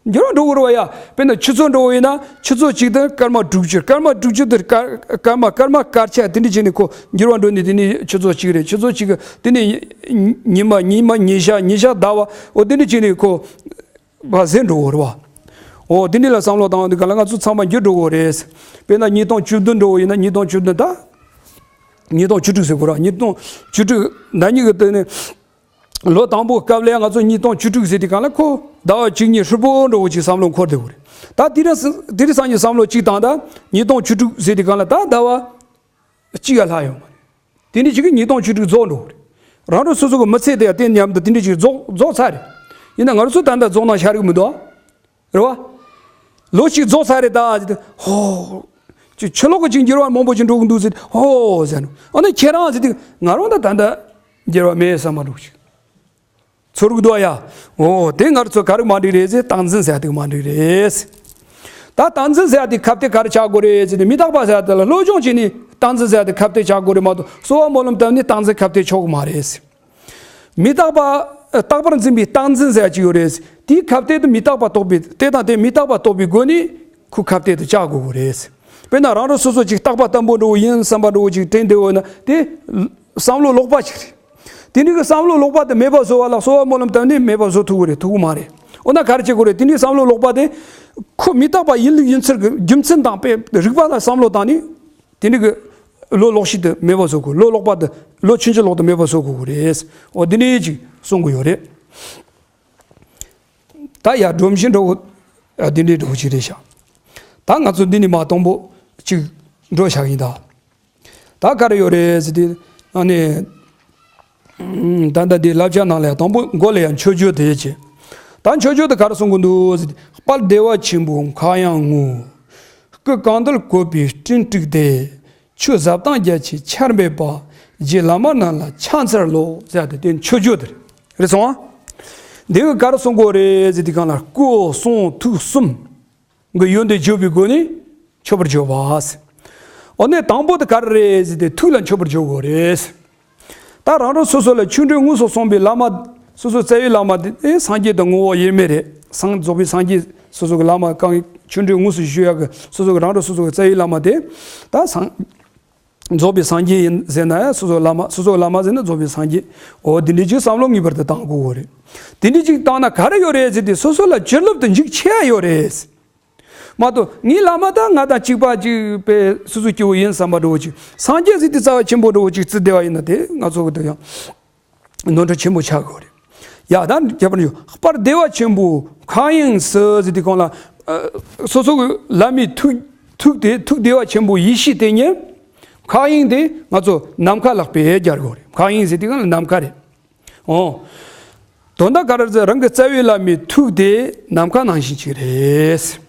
འགྱུར་བ་འགྲོ་དགོས་རེད་བ་ཡ། དཔེར་ན་ཆུ་མཚོ་འགྲོ་བ་ཡིན་ན་ཆུ་མཚོ་གཅིག་དང་སྐར་མ་དྲུག་ཅུ། སྐར་མ་དྲུག་ཅུ་དེ་སྐར་སྐར་མ་སྐར་མ་སྐར་ཆ་དེ་འདྲ་བྱས་ནས་ཁོ་འགྱུར་བ་འགྲོ་ནས་དེ་ནས་ཆུ་མཚོ་གཅིག་རེད། ཆུ་མཚོ་གཅིག་གི་དེ་ནས་ཉི་མ་ཉི་མ་ཉི་ཤར་ཉི་ཤར་ཟླ་བ་འོ་དེ་འདྲ་བྱས་ནས་ཁོ་བ་ཟད་འགྲོ་གི་རེད་བ། འོ་དེ་འདྲ་ལ་བསམ་བློ་བཏང་བ་འདི་ག་ལ་ང་ཚོ་ཚང་མ་འགྱུར་འགྲོ་གི་རེད། དཔེར་ན་ཉིས་སྟོང་བཅུ་བདུན་འགྲོ་བ་ཡིན་ན་ཉིས་སྟོང་བཅུ་བདུན་ད། ཉིས་སྟོང་བཅུ་དྲུག་ཟེར་དགོས་ར། ཉིས་སྟོང་བཅུ་དྲུག་ཟླ་གཉིས་ཀྱི་སྟེང་ནས་ལོ་དང་པོ་སྐབས་ལ་ང་ཚོ་ཉིས་སྟོང་བཅུ་དྲུག་ཟེར་དུས་གང་ལ་ཁོ་ཟླ་བ་གཅིག་གཉིས་ཧྲིལ་པོ་འགྲོ་བོ་ཅིག་བསམ་བློ་འཁོར་བསྡད་དགོས་རེད། ད་དེ་རིང་སང་དེ་རིང་སང་ཉིན་བསམ་བློ་གཅིག་བཏང་ད་ཉིས་སྟོང་བཅུ་དྲུག་ཟེར་དུས་གང་ལ་ད་ཟླ་བ་གཅིག་ཡ་ལྷག་ཡོང་བ་རེད། དེ་འདྲ་ཅིག་གི་ཉིས་སྟོང་བཅུ་དྲུག་རྫོགས་འགྲོ་བོ་རེད། རང་རང་སོ་སོ་གི་མི་ཚེ་དེ་ཡ་དེ་མཉམ་དུ་དེ་འདྲ་ཅིག་རྫོགས་རྫོགས་ཚར་རེད། ཡིན་ན་ང་ཚོ་ད་ལྟ་རྫོགས་ན་ཤ་རིག་མི་འདུག་ཨ། རེད་བ། ལོ་གཅིག་རྫོགས་ཚར་རེད་ད་ཟེར་ཏེ་ཧོ། ཅི་ཕྱི་ལོགས་ཀྱི་ཅིག་འགྱུར་བ་མང་པོ་ཅིག་འགྲོ་གི་འདུག་ཟེར་ཏེ་ཧོ་ཟེར་ནོ། ཨ་ནི་ཁྱེད་རང་ཟེར་ཏེ་ང་རང་ད་ད་ལྟ་འགྱུར་བ་མེད་བསམ་པ་འགྲོ་ཅིག་ཚོར་གི་འདུག་ཡ། འོ་དེ་ང་ཚོ་ག་རེ་མ་འགྲིག་རེད་ཟེར་རྟག་འཛིན་ཟེར་ཡ་དེ་མ་འགྲིག་རེད། ད་རྟག་འཛིན་ཟེར་ཡ་དེ་ཁ་གཏད་ག་རེ་ཆགས་དགོས་རེད་ཟེར་ཏེ་མི་རྟག་པ་ཟེར་ཡ་དེ་ལ་སློབ་སྦྱོང་བྱས་ནས་རྟག་འཛིན་ཟེར་ཡ་དེ་ཁ་གཏད་ཆགས་དགོས་རེད་མ་གཏོགས་གསོལ་བ་སྨོན་ལམ་བཏབ་ནས་རྟག་འཛིན་ཁ་གཏད་ཆོག་གི་མ་རེད། མི་རྟག་པ། རྟག་པར་འཛིན་པའི་རྟག་འཛིན་ཟེར་ཡ་ཅིག་ཡོད་རེད། དེའི་ཁ་གཏད་དུ་མི་རྟག་པ་རྟོགས་པའི་དེ་དང་དེ་མི་རྟག་པ་རྟོགས་པའི་སྒོ་ནས་ཁོ་ཁ་གཏད་དུ་བཅག་དགོས་ཀྱི་རེད། དཔེར་ན་རང་རང་སོ་སོ་ཅིག་རྟག་པ་བརྟན་པོ་འདྲ་བོ་ཡིན་བསམ་པ་འདྲ་བོ་ཅིག་དྲན་བསྡད་ཡོད་ན་དེ་བསམ་བློ་ལོག་པ་ཅིག་རེད། དེ་འདྲ་གི་བསམ་བློ་ལོག་པ་དེ་མེད་པ་བཟོ་བ་ལ་གསོལ་བ་སྨོན་ལམ་བཏབ་ནས་མེད་པ་བཟོ་ཐུབ་ཀྱི་རེད། ཐུབ་ཀྱི་མ་རེད། འོ་ན་ག་རེ་བྱེད་དགོས་རེད། དེ་འདྲའི་བསམ་བློ་ལོག་པ་དེ་ཁོ་མི་རྟག་པ་ཡིན་ལུགས་ཡིན་ཚུལ་གྱི་རྒྱུ་མཚན་དང་དཔེ་རིགས་པ་ལ་བསམ་བློ་བཏང་ནས། དེ་འདྲ་གི་བློ་ལོག་ཤིག་ཏུ་མེད་པ་བཟོ་དགོས། བློ་ལོག་པ་དེ་བློ་ཆུང་ཆུང་ལོག་ཏུ་མེད་པ་བཟོ་དགོས་རེད། འོ་འདི་འདྲའི་ཅིག་གསུང་གི་ཡོད་རེད། ད་ཡར་སྒྲོམ་གཞི་འགྲོ་འདི་འདྲའི་འགྲོ་ཅིག་རེད་ཤག་ད་ང་ཚོ་འདི་ནས་མ་གཏོང་པོ་ཅིག་འགྲོ་བཞག་ཡིན་ད། ད་ག་རེ་ཡོད་རེད་ཟེར་དུས་ཨ་ནི། ད་ལྟ་འདི་བསླབ་བྱ་ནང་ལ་ཡང་དང་པོ་མགོ་ལ་ཡང་མཆོད་བརྗོད་དེ་བྱས། ད་མཆོད་བརྗོད་དེ་ག་རེ་གསུང་གི་འདུག་ཟེར་དུས་དཔལ་བདེ་བ་ཆེན་པོ་མཁའ་དབྱིངས་ངོ་། སྐུ་གང་འདུལ་བཀོད་པའི་སྤྲིན་དཀྲུགས་ཏེ། ཆོས་ཟབ་དང་རྒྱ་ཆེའི་ཆར་འབེབས་པ། རྗེ་བླ་མ་རྣམས་ལ་ཕྱག་འཚལ་ལོ་ཟེར་ཏེ་དེ་མཆོད་བརྗོད་དེ་རེད་སོང་ཨ། འདི་གི་ག་རེ་གསུང་གི་ཡོད་རེད་ཟེར་དུས་གང་ལ་སྐུ་གསུང་ཐུགས་གསུམ། གི་ཡོན་ཏན་བརྗོད་པའི་སྒོ་ནས་མཆོད་པར་བརྗོད་པ། འོ་ནས་དང་པོ་དེ་ག་རེ་རེད་ཟེར་ཏེ་ཐུགས་ལ་མཆོད་པར་བརྗོད་དགོས་རེད། ད་རང་རང་སོ་སོ་ལ་ཆོས་འབྲེལ་དངོས་སུ་གསུངས་པའི་བླ་མ། སོ་སོ་རྩ་བའི་བླ་མ་དེ་ཨེ་སངས་རྒྱས་དང་ངོ་བོ་དབྱེར་མེད་རེད། སངས་རྫོགས་པའི་སངས་རྒྱས་སོ་སོ་གི་བླ་མ་གང་ཆོས་འབྲེལ་དངོས་སུ་ཞུ་ཡག་གི་སོ་སོ་གི་རང་རང་སོ་སོ་གི་རྩ་བའི་བླ་མ་དེ། ད་སངས་རྫོགས་པའི་སངས་རྒྱས་ཡིན་ཟེར་ན་ཡང་སོ་སོ་བླ་མ། སོ་སོ་བླ་མ་ཟེར་ན་རྫོགས་པའི་སངས་རྒྱས། འོ་དེ་འདྲའི་ཅིག་བསམ་བློ་ངེས་པར་དུ་བཏང་དགོས་རེད། དེ་འདྲའི་ཅིག་བཏང་ན་ག་རེ་ཡོད་རེད་ཟེར་ཏེ་སོ་སོ་ལ་བྱིན་རླབས་དང་འཇིགས་ཆེ་ཡ་ཡོད་རེད། མ་གཏོགས་ངའི་བླ་མ་དང་ང་དང་གཅིག་པ་གཅིག་པའི་སོ་སོ་སྐྱེ་བོ་ཡིན་བསམ་པ་འདྲ་བོ་ཅིག་སངས་རྒྱས་ཟེར་དུས་རྩ་བ་ཆེན་པོ་འདྲ་བོ་ཅིག་བརྩི་བསྡད་པ་ཡིན་ན་དེ་ང་ཚོ་གི་དེ་ཡང་ནོར་འཁྲུལ་ཆེན་པོ་ཆགས་ཀྱི་ཡོད་རེད། ཡ་ད་ཁྱད་པར་ཡོད། དཔལ་བདེ་བ་ཆེན་པོ་མཁའ་དབྱིངས་སུ་ཟེར་དུས་གང་ལ། ཨ། སོ་སོ་གི་བླ་མའི་ཐུགས་ཐུགས་དེ་ཐུགས་བདེ་བ་ཆེན་པོ་ཡེ་ཤེས་དེ་ཉིད་མཁའ་དབྱིངས་དེ་ང་ཚོ་ནམ་མཁའ་ལ་དཔེ་སྦྱར་དགོས་རེད། མཁའ་དབྱིངས་ཟེར་དུས་གང་ལ་ནམ་མཁའ་རེད། འོ། དོན་དག་ག་རེ་ཟེར་རང་གི་རྩ་བའི་བླ་མའི་ཐུགས་དེ་ནམ་མཁའ་ནང་བཞིན་ཅིག་རེད།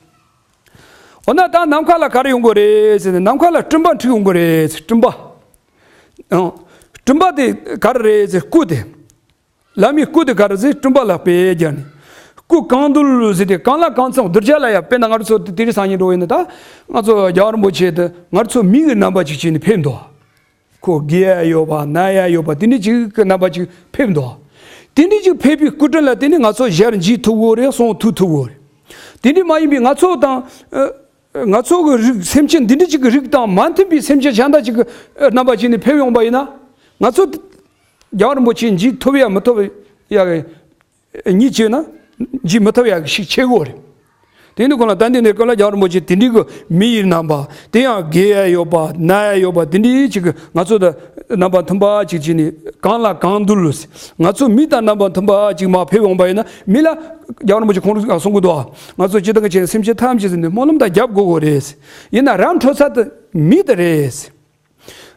འོ་ན་ད་ནམ་མཁའ་ལ་ག་རེ་ཡོང་གི་རེད་ཟེར་ན་ནམ་མཁའ་ལ་སྤྲིན་པ་འཁྲིགས་ཡོང་གི་རེད། སྤྲིན་པ། ཨང་། སྤྲིན་པ་དེ་ག་རེ་རེད་ཟེར་སྐུ་དེ། བླ་མའི་སྐུ་དེ་ག་རེ་ཟེར་སྤྲིན་པ་ལ་དཔེ་སྦྱར་ནས། སྐུ་གང་འདུལ་ཟེར་ཏེ་གང་ལ་གང་འཚམ་གདུལ་བྱ་ལ་ཡང་དཔེར་ན་ང་ཚོ་དེ་རིང་སང་ཉིན་འགྲོ་ཡིན་ན་ད་ང་ཚོ་རྒྱལ་བ་རིན་པོ་ཆེ་དེ་ང་ཚོ་མི་གི་རྣམ་པ་ཅིག་བྱས་ནས་ཕེབས་འདུག་ཁོ་རྒས་ཡ་ཡོད་པ་ན་ཡ་ཡོད་པ་དེ་འདྲ་ཅིག་གི་རྣམ་པ་ཅིག་ཕེབས་འདུག་དེ་འདྲ་ཅིག་ཕེབས་པའི་སྐུ་དྲིན་ལ་བརྟེན་ནས་ང་ཚོ་ཞལ་མཇལ་ཐུབ་ཡོད་རེད། གསུང་ཐུབ་ཐུབ་ཡོད་རེད། དེ་འདྲ་མ་ཡིན་པའི་ང་ཚོ་དང་ཨ་ང་ཚོ་གི་རིགས་སེམས་ཅན་འདི་འདྲ་ཅིག་གི་རིགས་དང་མ་མཐུན་པའི་སེམས་ཅན་གཞན་དག་ཅིག་གི་ཨ་རྣམ་པ་ཅིག་ནས་ཕེབས་ཡོང་པ་ཡིན་ན། ང་ཚོ་རྒྱལ་བ་རིན་པོ་ཆེ་མཇལ་ཐུབ་ཡ་མི་ཐུབ་ཡ་གི་གཉིས་བྱས་ན་མཇལ་མི་ཐུབ་ཡ་གི་ཞིག་ཆགས་ཀྱི་ཡོད་རེད། དེ་འདི་གོང་ལ་ད་འདི་ནས་སྐབས་ལ་རྒྱལ་བ་རིན་པོ་ཆེ་དེ་འདྲའི་གི་མི་ཡི་རྣམ་པ་དེ་ཡང་རྒས་ཡ་ཡོད་པ་ན་ཡ་ཡོད་པ་དེ་འདྲའི་ཅིག་གི་ང་ཚོ་དང་རྣམ་པ་མཐུན་པ་ཅིག་བྱས་ནས་གང་ལ་གང་འདུལ། ང་ཚོ་མི་དང་རྣམ་པ་མཐུན་པ་ཅིག་མར་ཕེབས་འོང་པ་ཡིན་ན་མི་ལ་རྒྱལ་བ་རིན་པོ་ཆེ་ཁོང་རང་གསུང་གི་འདུག་ང་ཚོ་སྤྱིར་བཏང་གི་ཆེད་སེམས་ཅན་ཐམས་ཅད་ཟེར་ནས་སྨོན་ལམ་དང་རྒྱབ་དགོས་གོ་རེད། ཡིན་ན་ར་འཕྲོད་ས་དེ་མི་དེ་རེད།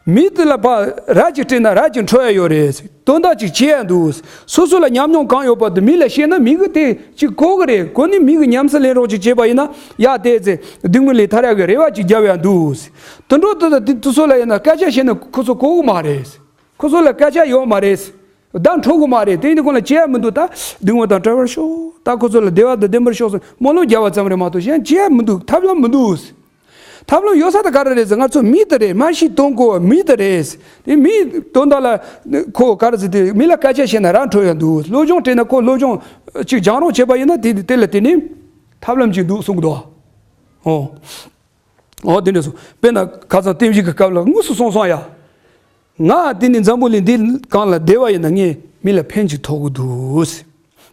མི་དེ་ལ་ཕར་ར་ཅིག་སྤྲད་ན་ར་ཅིག་འཕྲོད་ཡ་ཡོད་རེད། དོན་དག་ཅིག་བྱེད་ཡ་འདུག་སོ་སོ་ལ་ཉམས་མྱོང་གང་ཡོད་པ་དེ་མི་ལ་བཤད་ན་མི་གིས་དེ་ཅིག་གོ་གི་རེད། གོ་ནི་མི་གིས་ཉམས་སུ་ལེན་རོགས་ཅིག་བྱས་པ་ཡིན་ན་ཡ་དེ་ཚེ་སྡུག་བསྔལ་ལས་ཐར་ཡ་གི་རེ་བ་ཅིག་རྒྱབ་ཡ་འདུག་དེ་འདྲ་དེ་དེ་དེ་ཚོ་ལ་ཡིན་ན་སྐད་ཆ་བཤད་ན་ཁོ་ཚོ་གོ་གི་མ་རེད། ཁོ་ཚོ་ལ་སྐད་ཆ་ཡོད་མ་རེད། བརྡ་འཕྲོད་གི་མ་རེད། དེ་ཡིན་དུས་ཁོང་ལ་བྱེད་ཡ་མི་འདུག་ད་སྡུག་བསྔལ་དང་བྲལ་བར་ཤོག་ད་ཁོ་ཚོ་ལ་བདེ་བ་དང་ལྡན་པར་ཤོག་ཟེར་སྨོན་ལམ་རྒྱབ་པ་ཙམ་རེད་མ་གཏོགས་གཞན་བྱེད་ཡ་མི་འདུག་ཐབས་ལམ་མི་འདུག་ཐབས་ལམ་ཡོད་ས་དེ་ག་རེ་རེད་ཟེར། ང་ཚོ་མི་དེ་རེད། མ་ཤི་དོན་གོ་བ་མི་དེ་རེད། དེ་མིའི་དོན་དག་ལ་ཁོ་ག་རེ་ཟེར། དེ་མི་ལ་སྐད་ཆ་བཤད་ན་ར་འཕྲོད་ཡ་འདུག་སློབ་སྦྱོང་སྤྲད་ན་ཁོ་སློབ་སྦྱོང་ཅིག་སྦྱང་རོགས་བྱས་པ་ཡིན་ན་དེ་དེ་ལ་དེ་ནི་ཐབས་ལམ་ཅིག་འདུག་གསུང་གི་འདུག་ཨོ། ཨོ་དེ་འདྲ་སོང་། དཔེར་ན་ཁ་སང་བསྟན་བཤིག་གི་སྐབས་ལ་དངོས་སུ་གསུངས་སོང་ཡ། ང་དེ་ནི་འཛམ་བུ་གླིང་འདི་གང་ལ་བསྡད་པ་ཡིན་ན་ངས་མི་ལ་ཕན་ཅིག་ཐོགས་ཀྱི་འདུག་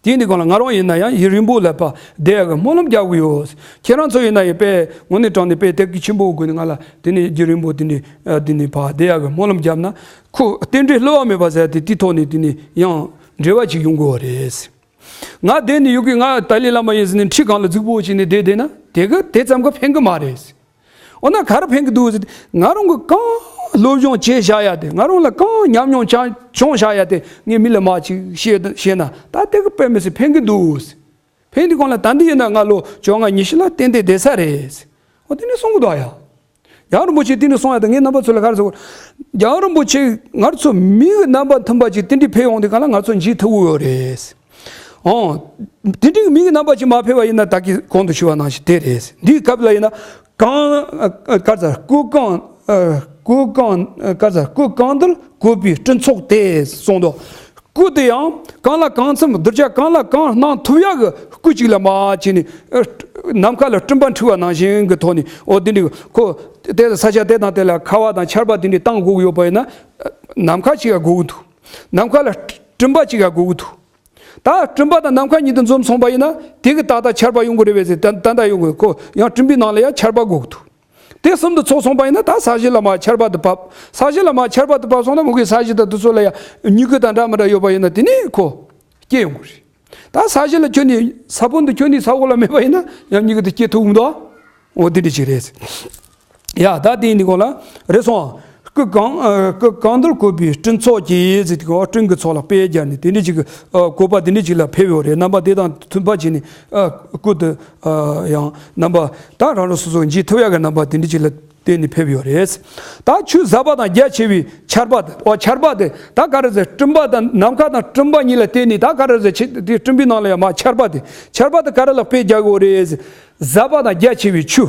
དེ་ཡིན་དུས་གང་ལ་ང་རང་ཡིན་ན་ཡང་ཡུན་རིང་པོ་ལ་ཕར་བསྡད་ཡག་གི་སྨོན་ལམ་རྒྱག་གི་ཡོད། ཁྱེད་རང་ཚོ་ཡིན་ན་ཡང་དཔེ་དངོས་གནས་དྲང་གནས་དཔེ་དད་གུས་ཆེན་པོ་སྒོ་ནས་ང་ལ་དེ་ནི་ཡུན་རིང་པོ་དེ་ནི་དེ་ནི་ཕར་བསྡད་ཡག་གི་སྨོན་ལམ་བརྒྱབ་ན་ཁོ་རྟེན་འབྲེལ་བསླུ་བ་མེད་པ་ཟེར་དེ་དེ་ཐོག་ནས་དེ་ནི་ཡང་འབྲེལ་བ་ཅིག་ཡོང་གི་ཡོད་རེད། ང་བསྡད་ནས་ཡོད་གི། ང་ཏཱ་ལའི་བླ་མ་ཡིན་ཟེར་ནས་ཁྲི་སྒང་ལ་རྫིག་པོ་བྱས་ནས་བསྡད་བསྡད་ན་དེ་གི་དེ་ཙམ་གི་ཕན་གི་མ་རེད། འོ་ན་ག་རེ་ཕན་གི་འདུག་ཟེར། ང་རང་གི་གང་སློབ་སྦྱོང་བྱས་བཞག་ཡ་དེ། ང་རང་ལ་གང་ཉམས་མྱོང་བྱུང་བྱུང་བཞག་ཡ་དེ་ངས་མི་ལ་མར་ཅིག་བཤད་བཤད་ན་ད་དེ་གི་དཔེ་མི་སྲིད་ཕན་གི་འདུག་ཕན་དུས་གང་ལ་ད་འདི་ཡིན་ན་ང་ལོ་བཅོ་ལྔ་ཉི་ཤུ་ལ་ཏན་ཏན་བསྡད་ས་རེད། འོ་དེ་ནས་གསུང་གི་འདུག་ཡ། རྒྱལ་བ་རིན་པོ་ཆེ་དེ་འདྲ་གསུང་ཡ་དང་ངས་རྣམ་པ་ཚོ་ལ་ག་རེ་ཟེར། རྒྱལ་བ་རིན་པོ་ཆེ་ང་ཚོ་མི་གི་རྣམ་པ་མཐུན་པ་ཅིག་དེ་འདྲ་ཕེབས་ཡོང་དུས་གང་ལ་ང་ཚོ་མཇལ་ཐུབ་ཀྱི་ཡོད་རེད། ཨོ། དེ་འདྲའི་མི་གི་རྣམ་པ་ཅིག་མ་ཕེབས་པ་ཡིན་ན་ད་གིན་གོང་དུ་ཞུས་པ་ནང་བཞིན་དེ་རེད། འདིའི་སྐབས་ལ་ཡིན་ན་གང་ཨ་ཨ་ག་རེ་ཟེར། སྐུ་གང་ཨ་སྐུ་གང་ཨ་ག་རེ་ཟེར། སྐུ་གང་འདུལ་བཀོད་པའི་སྤྲིན་ཚོགས་དེ་གསུངས་འདུག་སྐུ་དེ་ཡང་གང་ལ་གང་འཚམ་གདུལ་བྱ་གང་ལ་གང་གནང་ཐུབ་ཡག་གི་སྐུ་ཅིག་ལ་མར་བྱས་ནས་ཨ་ནམ་མཁའ་ལ་སྤྲིན་པ་འཁྲིགས་པ་ནང་བཞིན་གྱི་ཐོག་ནས། འོ་དེ་འདྲའི་ཁོ་དེ་ས་ཆ་དེ་དང་དེ་ལ་ཁ་བ་དང་ཆར་པ་དེ་འདྲའི་བཏང་དགོས་ཀྱི་ཡོད་པ་ཡིན་ན་ནམ་མཁའ་ཅིག་ཡང་དགོས་ཀྱི་འདུག་ནམ་མཁའ་ལ་སྤྲིན་པ་ཅིག་ཡང་དགོས་ཀྱི་འདུག་ད་སྤྲིན་པ་དང་ནམ་མཁའ་གཉིས་དེ་འཛོམས་སོང་པ་ཡིན་ན་དེ་གི་ཏག་ཏག་ཆར་པ་ཡོང་གི་རེད་པས་ཟེར། ཏན་ཏན་ཏན་ཡོང་གི། ཁོ་ཡང་སྤྲིན་པའི་ནང་ལ་ཡང་ཆར་པ་དགོས་ཀྱི་འདུག་དེ་གསུམ་དུ་ཚོགས་སོང་པ་ཡིན་ན་ད་ས་གཞི་ལ་མར་ཆར་པ་དེ་བབས། ས་གཞི་ལ་མར་ཆར་པ་དེ་བབས་སོང་ན་མུ་གེ་ས་གཞི་དང་དེ་ཚོ་ལ་ཡང་མྱུ་གུ་དང་འདྲ་མི་འདྲ་ཡོད་པ་ཡིན་ན་དེ་ནས་ཁོ་སྐྱེ་ཡོང་གི་རེད། ད་ས་གཞི་ལ་ཁྱོན་ནས་ས་བོན་དེ་ཁྱོན་ནས་ས་འོག་ལ་མེད་པ་ཡིན་ན་ཡང་མྱུ་གུ་དེ་སྐྱེ་ཐུབ་མི་འདུག་འོ་དེ་འདྲ་ཅིག་རེད། ཡ་ད་དེ་ཡིན་དུས་གང་ལ་རེད་སོང་། སྐུ་གང་ཨ་སྐུ་གང་འདུལ་བཀོད་པའི་སྤྲིན་ཚོགས་ཀྱིས་ཟེར་དུས་གང་སྤྲིན་གྱི་ཚོགས་ལ་དཔེ་སྦྱར་ནས་དེ་འདྲ་ཅིག་གི་ཨ་བཀོད་པ་དེ་འདྲ་ཅིག་ལ་ཕེབས་ཡོད་རེད། རྣམ་པ་དེ་དང་མཐུན་པ་བྱས་ནས་ཨ་སྐུ་དེ་ཨ་ཡང་རྣམ་པ་ད་རང་རང་སོ་སོ་མཇལ་ཐུབ་ཡག་གི་རྣམ་པ་དེ་འདྲ་ཅིག་ལ་བརྟེན་ནས་ཕེབས་ཡོད་རེད། ད་ཆུ་ཟབ་པ་དང་རྒྱ་ཆེ་བའི་ཆར་པ་དེ། འོ་ཆར་པ་དེ་ད་ག་རེ་ཟེར། སྤྲིན་པ་དང་ནམ་མཁའ་དང་སྤྲིན་པ་གཉིས་ལ་བརྟེན་ནས་ད་ག་རེ་ཟེར། ཆེ་དེ་སྤྲིན་པའི་ནང་ལ་ཡང་མར་ཆར་པ་དེ། ཆར་པ་དེ་ག་རེ་ལ་དཔེ་རྒྱག་གི་ཡོད་རེད་ཟེར། ཟབ་པ་དང་རྒྱ་ཆེ་བའི་ཆུ།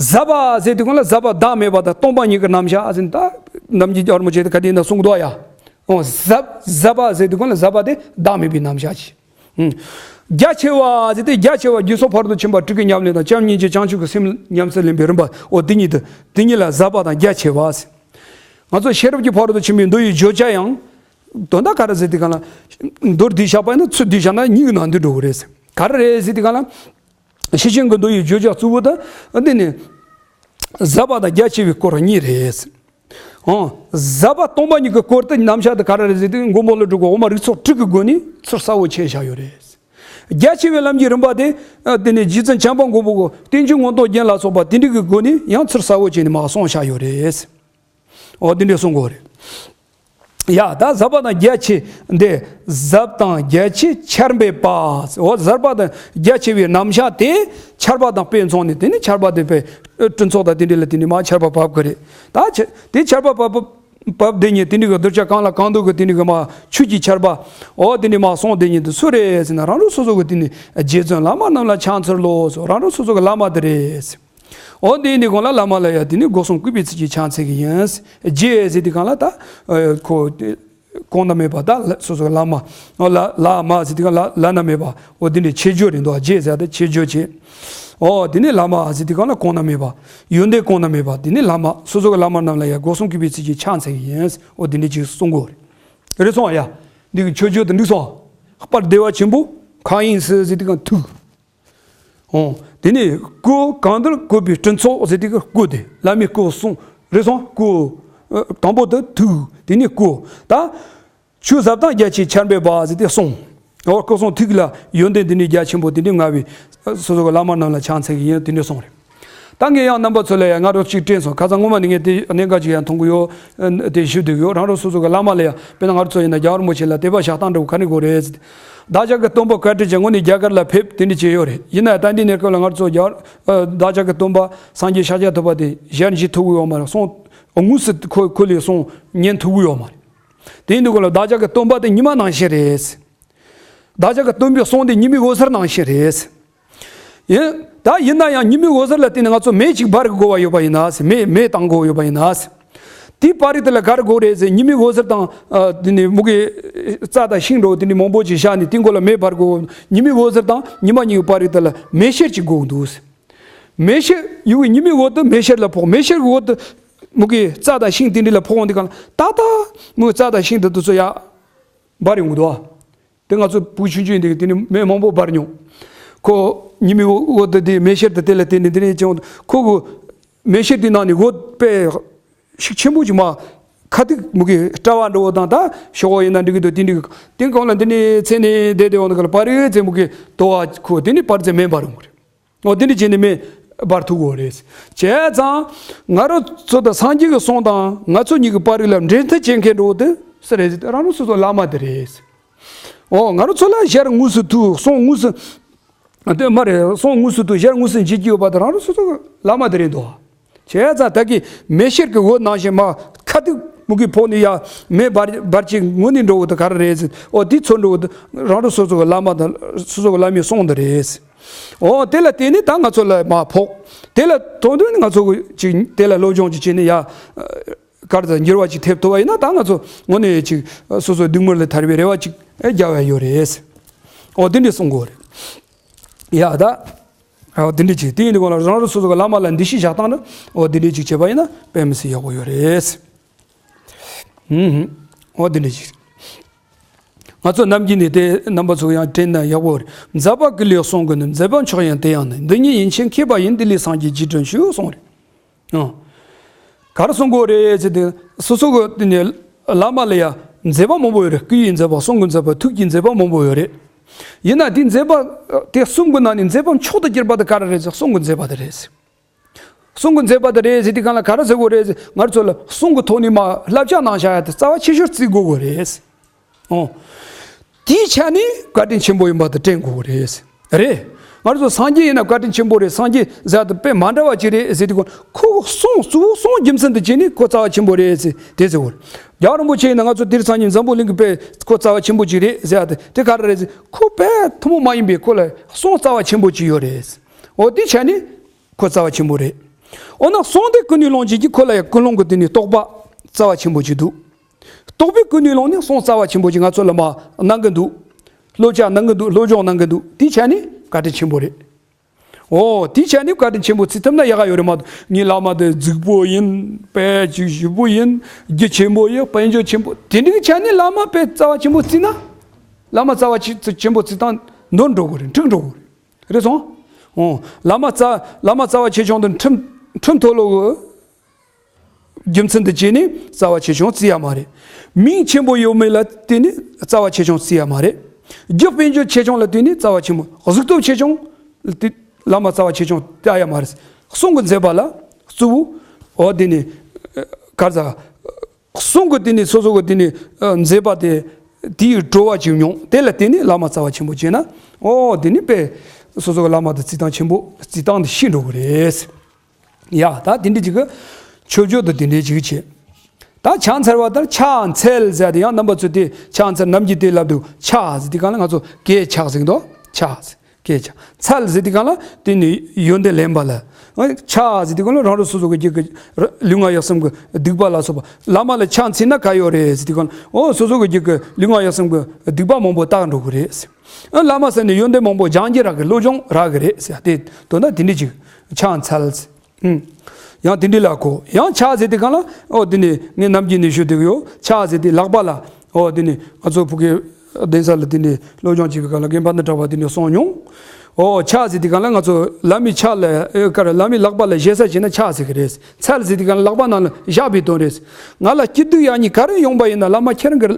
ཟབ་པ་ཟེར་དུས་གང་ལ་ཟབ་པ་བདག་མེད་པ་དང་སྟོང་པ་ཉིད་ཀྱི་རྣམ་གཞག་ཟེར། ད་ནམ་རྒྱུན་རྒྱལ་བ་རིན་པོ་ཆེ་དེ་ག་དེ་ཡིན་ན་གསུང་གི་འདུག་ཡ། འོ་ཟབ་ཟབ་པ་ཟེར་དུས་གང་ལ་ཟབ་པ་དེ་བདག་མེད་པའི་རྣམ་གཞག་ཅིག་རྒྱ་ཆེ་བ་ཟེར་ཏེ་རྒྱ་ཆེ་བ་རྒྱུ་སོགས་ཕ་རོལ་ཏུ་ཕྱིན་པ་དྲུག་གི་ཉམས་ལེན་དང་བྱམས་སྙིང་རྗེ་བྱང་ཆུབ་ཀྱི་སེམས་ཉམས་སུ་ལེན་པའི་རིམ་པ། འོ་དེ་གཉིས་དེ་དེ་གཉིས་ལ་ཟབ་པ་དང་རྒྱ་ཆེ་བ་ཟེར། ང་ཚོ་ཤེས་རབ་ཀྱི་ཕ་རོལ་ཏུ་ཕྱིན་པའི་མདོ་ཡི་བརྗོད་བྱ་ཡང་དོན་དག་ག་རེ་ཟེར་དུས་གང་ལ་མདོར་བསྡུས་བཞག་པ་ཡིན་ན་ཚུར་བསྡུས་བཞག་ན་གཉིས་ཀྱི་ནང་དུ་འགྲོ་གི་རེད་ཟེར། ག་རེ་རེད་ཟེར་དུས་གང་ལ། ཤེར་ཕྱིན་གྱི་མདོ་ཡི་བརྗོད་བྱ་གཙོ་བོ་དེ་འདི་ནི་ཟབ་པ་དང་རྒྱ་ཆེ་བའི་སྐོར་གཉིས་རེད། ཨང་། ཟབ་པ་སྟོང་པ་ཉིད་ཀྱི་སྐོར་དེ་རྣམ་གཞག་དེ་ག་རེ་རེད་ཟེར་དུས་མགོན་པོ་ཀླུ་སྒྲུབ་ཀྱིས་དབུ་མ་རིགས་ཚོགས་དྲུག་གི་སྒོ་ནས་ཚུར་གསལ་བོ་ཕྱེ་བཞག་ཡོད་རེད། རྒྱ་ཆེ་བའི་ལམ་གྱི་རིམ་པ་དེ་ཨ་དེ་ནི་རྗེ་བཙུན་བྱམས་པ་མགོན་པོ་གི་བསྟན་བཅོས་མངོན་རྟོགས་རྒྱན་ལ་སོགས་པ་དེ་འདྲ་གི་སྒོ་ནས་ཡང་ཚུར་གསལ་བོ་བྱས་ནས་མར་གསུངས་བཞག་ཡོད་རེད། འོ་དེ་འདྲ་གསུང་གི་ཡོད་རེད། ཡ་ད་ཟབ་པ་དང་རྒྱ་ཆེ་འདི། ཟབ་དང་རྒྱ་ཆེ་ཆར་འབེབས་པ། འོ་ཟབ་པ་དང་རྒྱ་ཆེ་བའི་རྣམ་གཞག་དེ་ཆར་པ་དང་དཔེ་མཚུངས་ནས་དེ་ནི་ཆར་པ་དེ་དཔེ་སྤྲིན་ཚོགས་དང་དེ་འདྲ་ལ་དེ་ནི་མར་ཆར་པ་བབས་ཀྱི་རེད། ད་ཆ་དེ་ཆར་པ་བབས་བབས་ བབས་དེ་ཉིད་དེ་འདྲའི་གི་གདུལ་བྱ་གང་ལ་གང་འདུལ་གི་དེ་འདྲའི་གི་མ་ཆོས་ཀྱི་ཆར་པ། འོ་དེ་འདྲའི་མ་སོང་དེ་ཉིད་དུ་སུ་རེད་ཟེར་ན། རང་རང་སོ་སོ་གི་དེ་ནི་རྗེ་བཙུན་བླ་མ་རྣམས་ལ་ཕྱག་འཚལ་ལོ་ཟེར། རང་རང་སོ་སོ་གི་བླ་མ་དེ་རེད། འོ་དེ་འདི་གང་ལ་བླ་མ་ལ་ཡང་དེ་ནི་སྒོ་གསུམ་གུས་པའི་ཚུལ་གྱིས་ཕྱག་འཚལ་གི་ཡིན། རྗེ་ཟེར་དུས་གང་ལ་ད་ཁོ་གོང་ན་མེད་པ། ད་སོ་སོ་གི་བླ་མ། འོ་ལ་བླ་མ་ཟེར་དུས་གང་ལ་བླ་ན་མེད་པ། འོ་དེ་ནི་ཆེ་བརྗོད་རེད་འདུག་རྗེ་ཟེར་ཏེ་ཆེ་བརྗོད་བྱེད། འོ་དེ་ནི་བླ་མ་ཟེར་དུས་གང་ལ་གོང་ན་མེད་པ། ཡོན་ཏན་གོང་ན་མེད་པ། དེ་ནི་བླ་མ། སོ་སོ་གི་བླ་མ་རྣམས་ལ་ཡང་སྒོ་གསུམ་གུས་པའི་ཚུལ་གྱིས་ཕྱག་འཚལ་གི་ཡིན། འོ་དེ་ནི་ཅིག་གསུང་གོ་རེད། རེད་སོང་ཡ། འདི་གི་ཆོས་བརྗོད་དུ་འགྲིག་སོང་། དཔལ་བདེ་བ་ཆེན་པོ་གང་ཡིན་ཟེར་ཟེར་དུས་གང་ཐུགས། འོ། དེ་ནས་སྐུ་གང་འདུལ་བཀོད་པའི་སྤྲིན་ཚོགས་ཟེར་དེ་གི་སྐུ་དེ་བླ་མའི་སྐུ་གསུང་། རེད་སོང་སྐུ། ཨ། དང་པོ་དེ་ཐུགས། དེ་ནས་སྐུ། ད་ཆོས་ཟབ་དང་རྒྱ་ཆེའི་ཆར་འབེབས་པ་ཟེར་དེ་གསུང་། འོ་སྐུ་གསུང་ཐུགས་ལ་ཡོན་ཏན་དེ་ནས་རྒྱ་ཆེན་པོ་དེ་འདྲའི་མངའ་བའི་སོ་སོ་གི་བླ་མ་རྣམས་ལ་ཕྱག་འཚལ་གྱི་ཡིན་དེ་འདྲའི་གསུང་རེད། ད་ངས་ཡང་རྣམ་པ་ཚོ་ལ་ཡང་སྔ་དྲོ་གཅིག་དྲན་སོང་། ཁ་སང་སྔོན་མ་ནས་ངས་དེ་གནད་འགག་ཅིག་ཡང་མཐོང་གི་ཡོད། ཨ། དེ་ཞུ་འདོད་ཡོད། རང་རང་སོ་སོ་གི་བླ་མ་ལ་ཡང་། དཔེར་ན་ང་རང་ཚོ་ཡིན་ན་རྒྱལ་བ་རིན་པོ་ཆེ་ལ་དད་པ་ཞག་དང་འདྲ་བོ་ག་རེ་དགོས་རེད་ཟེར། བདག་ཅག་གི་སྟོན་པ་བཀའ་དྲིན་ཅན་དངོས་གནས་རྒྱ་གར་ལ་ཕེབས་དེ་འདྲ་བྱས་ཡོད་རེད། ཡིན་ན་ད་འདི་གནས་སྐབས་ལ་ང་རང་ཚོ་རྒྱལ་བ། ཨ། བདག་ཅག་གི་སྟོན་པ་སངས་རྒྱས་ཤཱཀྱ་ཐུབ་པ་དེ་ཞལ་མཇལ་ཐུབ་ཀྱི་ཡོད་མ་རེད། གསུང་དངོས་སུ་ཁོ་ཁོ་ལས་གསུང་ཉན་ཐུབ་ཀྱི་ཡོད་མ་རེད། དེ་ཡིན་དུས་ག་ལ་བདག་ཅག་གི་སྟོན་པ་དེ་ཉི་མ་ནང་བཞིན་རེད། བདག་ཅག་གི་སྟོན་པའི་གསུང་དེ་ཉི་མའི་འོད་ཟེར་ནང་བཞིན་རེད། ཡིན། ད་ཡིན་ན་ཡང་ཉི་མའི་འོད་ཟེར་ལ་བརྟེན་ནས་ང་ཚོ་མེ་གཅིག་འབར་དགོས་པ་ཡོད་པ་ཡིན་ན། མེ་མེ་བཏང་དགོས་ཡོད་པ་ཡིན་ན། དེའི་པར་རིས་དེ་ལ་ག་རེ་དགོས་རེད་ཟེར། ཉི་མའི་འོད་ཟེར་དང་། ཨ། དེ་ནི་མུ་གེ་རྩྭ་དང་ཤིང་འདྲ་བོ་དེ་འདྲ་མང་པོ་ཅིག་བཞག་ནས་དེའི་མགོ་ལ་མེ་འབར་དགོས། ཉི་མའི་འོད་ཟེར་དང་ཉི་མ་གཉིས་ཀྱི་པར་རིས་དེ་ལ་མེ་ཤེལ་གཅིག་དགོས་འདུག་མེ་ཤེལ་ཡོད་པའི་ཉི་མའི་འོད་དེ་མེ་ཤེལ་ལ་ཕོག་མེ་ཤེལ་གྱི་འོད་དེ་མུ་གེ་རྩྭ་དང་ཤིང་དེ་འདྲ་ལ་ཕོག་འོང་དུས་ག་ལ་ཏག་ཏག་མུ་གེ་རྩྭ་དང་ཤིང་དེ་དུས་ཚོད་ཡར་འབར་ཡོང་གི་འདུག་དེ་ང་ཚོ་བུ་ཆུང་ཆུང་ཡིན་དུས་དེ་ནི་མེ་མང་པོ་འབར་མྱོང་། ཁོ་ཉི་མའི་འོད་དེ་དེ་མེ་ཤེལ་དེ་དེ་ལ་བརྟེན་ནས་དེ་ནས་ཅང་ཁོ་གི་མེ་ཤེལ་དེ་ནང་ནས་འོད་དཔེ་ཤུགས་ཆེན་པོ་ཅིག་མར་ཁ་ཐུག་མུ་གེ་སྤྲ་བ་འདྲ་བོ་དང་། ད་ཤོག་བུ་ཡིན་ན་འགྲིག་གི་འདུག་དེ་འདྲ་གི་དེ་གང་ལ་འདི་ནས་ཚེ་ནས་བསྡད་དེ་འོང་དུས་ག་ལ་པར་རིས་ཚེ་མུ་གེ་དོ་བ་ཁོ་དེ་ནས་པར་རིས་ཚེ་མེ་འབར་ཡོང་གི་རེད། འོ་དེ་འདྲ་བྱས་ནས་མེ་འབར་ཐུབ་ཀྱི་རེད། བྱས་ཙང་ང་རང་ཚོ་དང་སངས་རྒྱས་ཀྱི་གསུང་དང་ང་ཚོ་གཉིས་ཀྱི་པར་རིས་ལ་འབྲེལ་མཐུད་བྱེད་མཁན་འདྲ་བོ་དེ་སུ་རེད་ཟེར་ན་རང་རང་སོ་སོ་བླ་མ་དེ་རེད། འོ་ང་རང་ཚོ་ལ་ཞལ་དངོས་སུ་ཐུག་གསུང་དངོས་སུ། དེ་མ་རེད། གསུང་དངོས་སུ་ཐུག་ཞལ་དངོས་སུ་མཇལ་རྒྱུ་ཡོད་པ་དེ་རང་རང་སོ་སོ་བླ་མ་དེ་རེད་འདུག་བྱས་ཙང་ད་གིན་མེ་ཤེལ་གྱི་འོད་ནང་བཞིན་མར་ཁ་ཐུག་མུ་གེ་ཕོག་ནས་ཡར་མེ་འབར་འབར་བྱེད་དངོས་གནས་འདྲ་བོ་དེ་ག་རེ་རེད་ཟེར། འོ་དེ་ཚོ་འདྲ་བོ་དེ་རང་རང་སོ་སོ་གི་བླ་མ་དང་སོ་སོ་གི་བླ་མའི་གསུང་དེ་རེད། འོ་དེ་ལ་བརྟེན་ནས་ད་ང་ཚོ་ལ་མར་ཕོག་དེ་ལ་དོན་དུ་ནི་ང་ཚོ་གི་ཅིག་དེ་ལ་སློབ་སྦྱོང་ཅིག་བྱས་ནས་ཡར་གར་དང་འགྱུར་བ་ཅིག་ཐེབས་ཐུབ་པ་ཡིན་ན། ད་ང་ཚོ་དངོས་གནས་ཅིག་སོ་སོའི་སྡུག་བསྔལ་ལས་ཐར་བའི་རེ་བ་ཅིག་རྒྱག་ཡ་ཡོད་རེད། འོ་དེ་འདྲས་གསུང་དགོས་རེད། ཡ་ད། འོ་དེ་འདྲས་ཅིག་དེ་ཡིན་དུས་གང་ལ་རང་རང་སོ་སོ་གི་བླ་མ་ལ་འདི་ཞིག་བཞག་སྟངས་ནི། འོ་དེ་འདྲས་ཅིག་བྱས་པ་ཡིན་ན་དཔེ་མི་སྲིད་ཡག་པོ་ཡོད་རེད། ཧུམ་ཧུམ། འོ་དེ་འདྲས་ཅིག་ང་ཚོ་ནམ་རྒྱུན་ནས་དེ་རྣམ་པ་ཚོ་ཡང་དྲན་ན་ཡག་པོ་རེད། མཛད་པ་ཀུན་ལས་གསུང་དགོས་ནི། མཛད་པ་མཆོག་ཡིན་དེ་ཡང་ནི། འདི་ཉིད་ཡིན་ཕྱིར་མཁས་པ་ཡིན། འདི་ལས་སངས་རྒྱས་རྗེས་དྲན་ཞུ་གསུངས་རེད། ཨང་། ག་རེ་གསུང་དགོས་རེད་ཟེར་དུས་སོ་སོ་གི་དེ་ནས་བླ་མ་ལ་ཡང་མཛད་པ་མང་པོ་ཡོད་རེད། སྐུ་ཡི་མཛད་པ། གསུང་གི་མཛད་པ། ཐུགས་ཀྱི་མཛད་པ་མང་པོ་ཡོད་རེད། ཡིན་ན་དེ་མཛད་པ་དེ་གསུང་གི་ནང་ནས་མཛད་པ་མཆོག་ཏུ་གྱུར་པ་དེ་ག་རེ་རེད་ཟེར། གསུང་གི་མཛད་པ་དེ་རེད་ཟེར། གསུང་གི་མཛད་པ་དེ་རེད་ཟེར་དུས་གང་ལ་ག་རེ་ཟེར་དགོས་རེད་ཟེར། ང་ཚོ་ལ་གསུང་གི་ཐོག་ནས་མར་བསླབ་བྱ་གནང་བཞག་ཡ་དེ་རྩ་བ་ཆེ་ཤོས་བརྩི་དགོས་དགོས་རེད་ཟེར། ཨོ། དེའི་ཆ་ནས་བཀའ་དྲིན་ཆེན་པོ་ཡིན་པ་དེ་དྲན་དགོས་རེད། རེད། ང་ཚོ་སངས་རྒྱས་ཡིན་ན་བཀའ་དྲིན་ཆེན་པོ་རེད། སངས་རྒྱས་ཟེར་དེ་དཔེ་མ་འདྲ་བ་ཅིག་རེད་ཟེར་དུས་ཁོ་གསུང་གཙོ་བོ་གསུང་རྒྱུ་མཚན་དུ་བྱས་ནས་ཁོ་རྩ་བ་ཆེན་པོ་རེད་ཟེར་དེ་ཟེར་བ་རེད། རྒྱལ་བ་རིན་པོ་ཆེ་ཡིན་ན་ང་ཚོ་དེ་རིང་སང་ཉིན་འཛམ་བུ་གླིང་གི་དཔེ་ཁོ་རྩ་བ་ཆེན་པོ་ཅིག་རེད་ཟེར་ཡ་དེ་དེ་ག་རེ་རེད་ཟེར། ཁོ་དཔེ་ཐུན་མོང་མ་ཡིན་པའི་ཁོ་ལ་གསུང་རྩ་བ་ཆེན་པོ་ཅིག་ཡོད་རེད། འོ་དེ་ཆ་ནས་ཁོ་རྩ་བ་ཆེན་པོ་རེད། འོ་ན་གསུང་དེ་ཀུན་ནས་བསླངས་བྱས་ཀྱི་ཁོ་ལ་ཡང་ཀུན་སློང་གི་དེ་ནས་རྟོགས་པ་རྩ་བ་ཆེན་པོ་ཅིག་འདུག་རྟོགས་པའི་ཀུན་ནས་བསླངས་ནས་གསུང་རྩ་བ་ཆེན་པོ་ཅིག་ང་ཚོ་ལ་མར་གནང་གི་འདུག་སློབ་བྱ་གནང་གི་འདུག་སློབ་སྦྱོང་གནང་གི་འདུག་དེའི་ཆ་ནས་བཀའ་དྲིན་ཆེན་པོ་རེད། འོ་དེའི་ཆ་ནས་བཀའ་དྲིན་ཆེན་པོ་བརྩི་ཐུབ་ན་ཡག་ག་ཡོད་རེད་མ་གཏོགས། ངའི་བླ་མ་དེ་རྫིག་པོ་ཡིན། དཔེ་ཅིག་ཞིབ་པོ་ཡིན། རྒྱུ་ཆེན་པོ་ཡིན། དཔལ་འབྱོར་ཆེན་པོ། དེ་འདྲའི་ཆ་ནས་བླ་མ་དཔེ་རྩ་བ་ཆེན་པོ་བརྩིས་ན། བླ་མ་རྩ་བ་ཆེ་ཆེན་པོ་བརྩི་སྟངས་ནོར་འགྲོ་གི་རེད། འཁྲུག་འགྲོ་གི་རེད། རེད་སོང་། འོ་བླ་མ་རྩ་བླ་མ་རྩ་བ་ཆེ་ཆུང་དེ་ཁྲིམས་ཁྲིམས་ཐོག་ལོག་གི་རྒྱུ་མཚན་དུ་བྱས་ནས་རྩ་བ་ཆེ་ཆུང་བརྩི་ཡ་མ་རེད། མིང་ཆེན་པོ་ཡོད་མེད་ལ་བལྟས་ནས་རྩ་བ་ཆེ་ཆུང་བརྩི་ཡ་མ་རེད། རྒྱུ་དཔལ་འབྱོར་ཆེ་ཆུང་ལ་བལྟས་ནས་རྩ་བ་ཆེན་པོ། གཟུགས་སྟོབས་ཆེ་ཆུང་ལ་བལྟས་བླ་མ་རྩ་བ་ཆེ་ཆུང་བལྟ་ཡ་མ་རེད། གསུང་གི་མཛད་པ་ལ་གཙོ་བོ། འོ་དེ་ནི་ག་རེ་ཟ། གསུང་གི་དེ་ནི་སོ་སོ་གི་དེ་ནི་མཛད་པ་དེ་དེའི་སྤྲོ་བ་ཅིག་མྱོང་། དེ་ལ་བརྟེན་ནས་བླ་མ་རྩ་བ་ཆེན་པོ་བྱས་ན། འོ་དེ་ནི་དཔེ་སོ་སོ་གི་བླ་མ་དེ་བརྩི་སྟངས་ཆེན་པོ་བརྩི་སྟངས་དེ་ཤེས་འགྲོ་གི་རེད། ཡ་ད་དེ་འདྲ་ཅིག་གི་ཆོས་བརྗོད་དུ་དེ་འདྲ་ཅིག་བྱས། ད་ཕྱག་འཚལ་བ་དང་ཕྱག་འཚལ་ཟེར་ཏེ་ཡང་རྣམ་པ་ཚོས་དེ་ཕྱག་འཚལ་རྣམས་ཀྱིས་དེ་ལབ་འདུག་ཕྱག་ཟེར་དུས་སྒང་ལ་ང་ཚོ་གད་ཕྱག་ཟེར་གྱི་འདུག་ཕྱག་ཟེར། གད་ཕྱག་འཚལ་ཟེར་དུས་སྒང་ལ་དེ་ནི་ཡོན་ཏན་ལེན་པ་ལ། ཨ། ཕྱག་ཟེར་དུས་སྒང་ལ་རང་རང་སོ་སོ་གི་རྒྱུད་ཀྱི་ལུས་ངག་ཡིད་གསུམ་གྱི་སྡིག་པ་ལ་སོགས་པ། བླ་མ་ལ་ཕྱག་འཚལ་ན་ག་ཡོད་རེད་ཟེར་དུས་སྒང་ལ། འོ། སོ་སོ་གི་རྒྱུད་ཀྱི་ལུས་ངག་ཡིད་གསུམ་གྱི་སྡིག་པ་མང་པོ་དག་འགྲོ་གི་རེད་ཟེར། ཨ། བླ་མ་ཟེར་ནས་ཡོན་ཏན་མང་པོ་སྦྱང་རྒྱུ་རག་གི། བློ་སྦྱོང་རག་གི་རེད་ཟེར། དེ་དོན་དག་དེ་འདྲ་ཅིག་ཕྱག་འཚལ་ཟེར། ཨུམ། ཡང་དེ་འདྲ་ལ་གོ། ཡང་ཕྱག་ཟེར་དུས་སྒང་ལ། ཨོ། དེ་ནི་ངས་ནམ་རྒྱུན་ནས་ཞུ་བསྡད་ཀྱི་ཡོད། ཕྱག་ཟེར་དུས་ལག་པ་ལ། ཨོ། དེ་ནི་ང་ཚོ་ཕ་གིའི་གདན་ས་ལ་དེ་འདྲ་སློབ་སྦྱོང་བྱེད་པའི་སྐབས་ལ་རྒན་པ་ནི་གྲགས་པ་དེ་འདྲ་གསུངས་མྱོང་། ཨོ། ཕྱག་ཟེར་དུས་སྒང་ལ་ང་ཚོ་བླ་མའི་ཕྱག་ལ། ཨེ། ག་རེ། བླ་མའི་ལག་པ་ལ་བཞེས་ས་བྱས་ན་ཕྱག་ཟེར་གྱི་རེད། འཚལ་ཟེར་དུས་སྒང་ལ་ལག་པ་ནང་ལ་བཞག་པའི་དོན་རེད། ང་ལ་སྐྱིད་སྡུག་ཡག་ཉེས་ག་རེ་ཡོང་པ་ཡིན་ན་བླ་མ་ཁྱེད་རང་གི།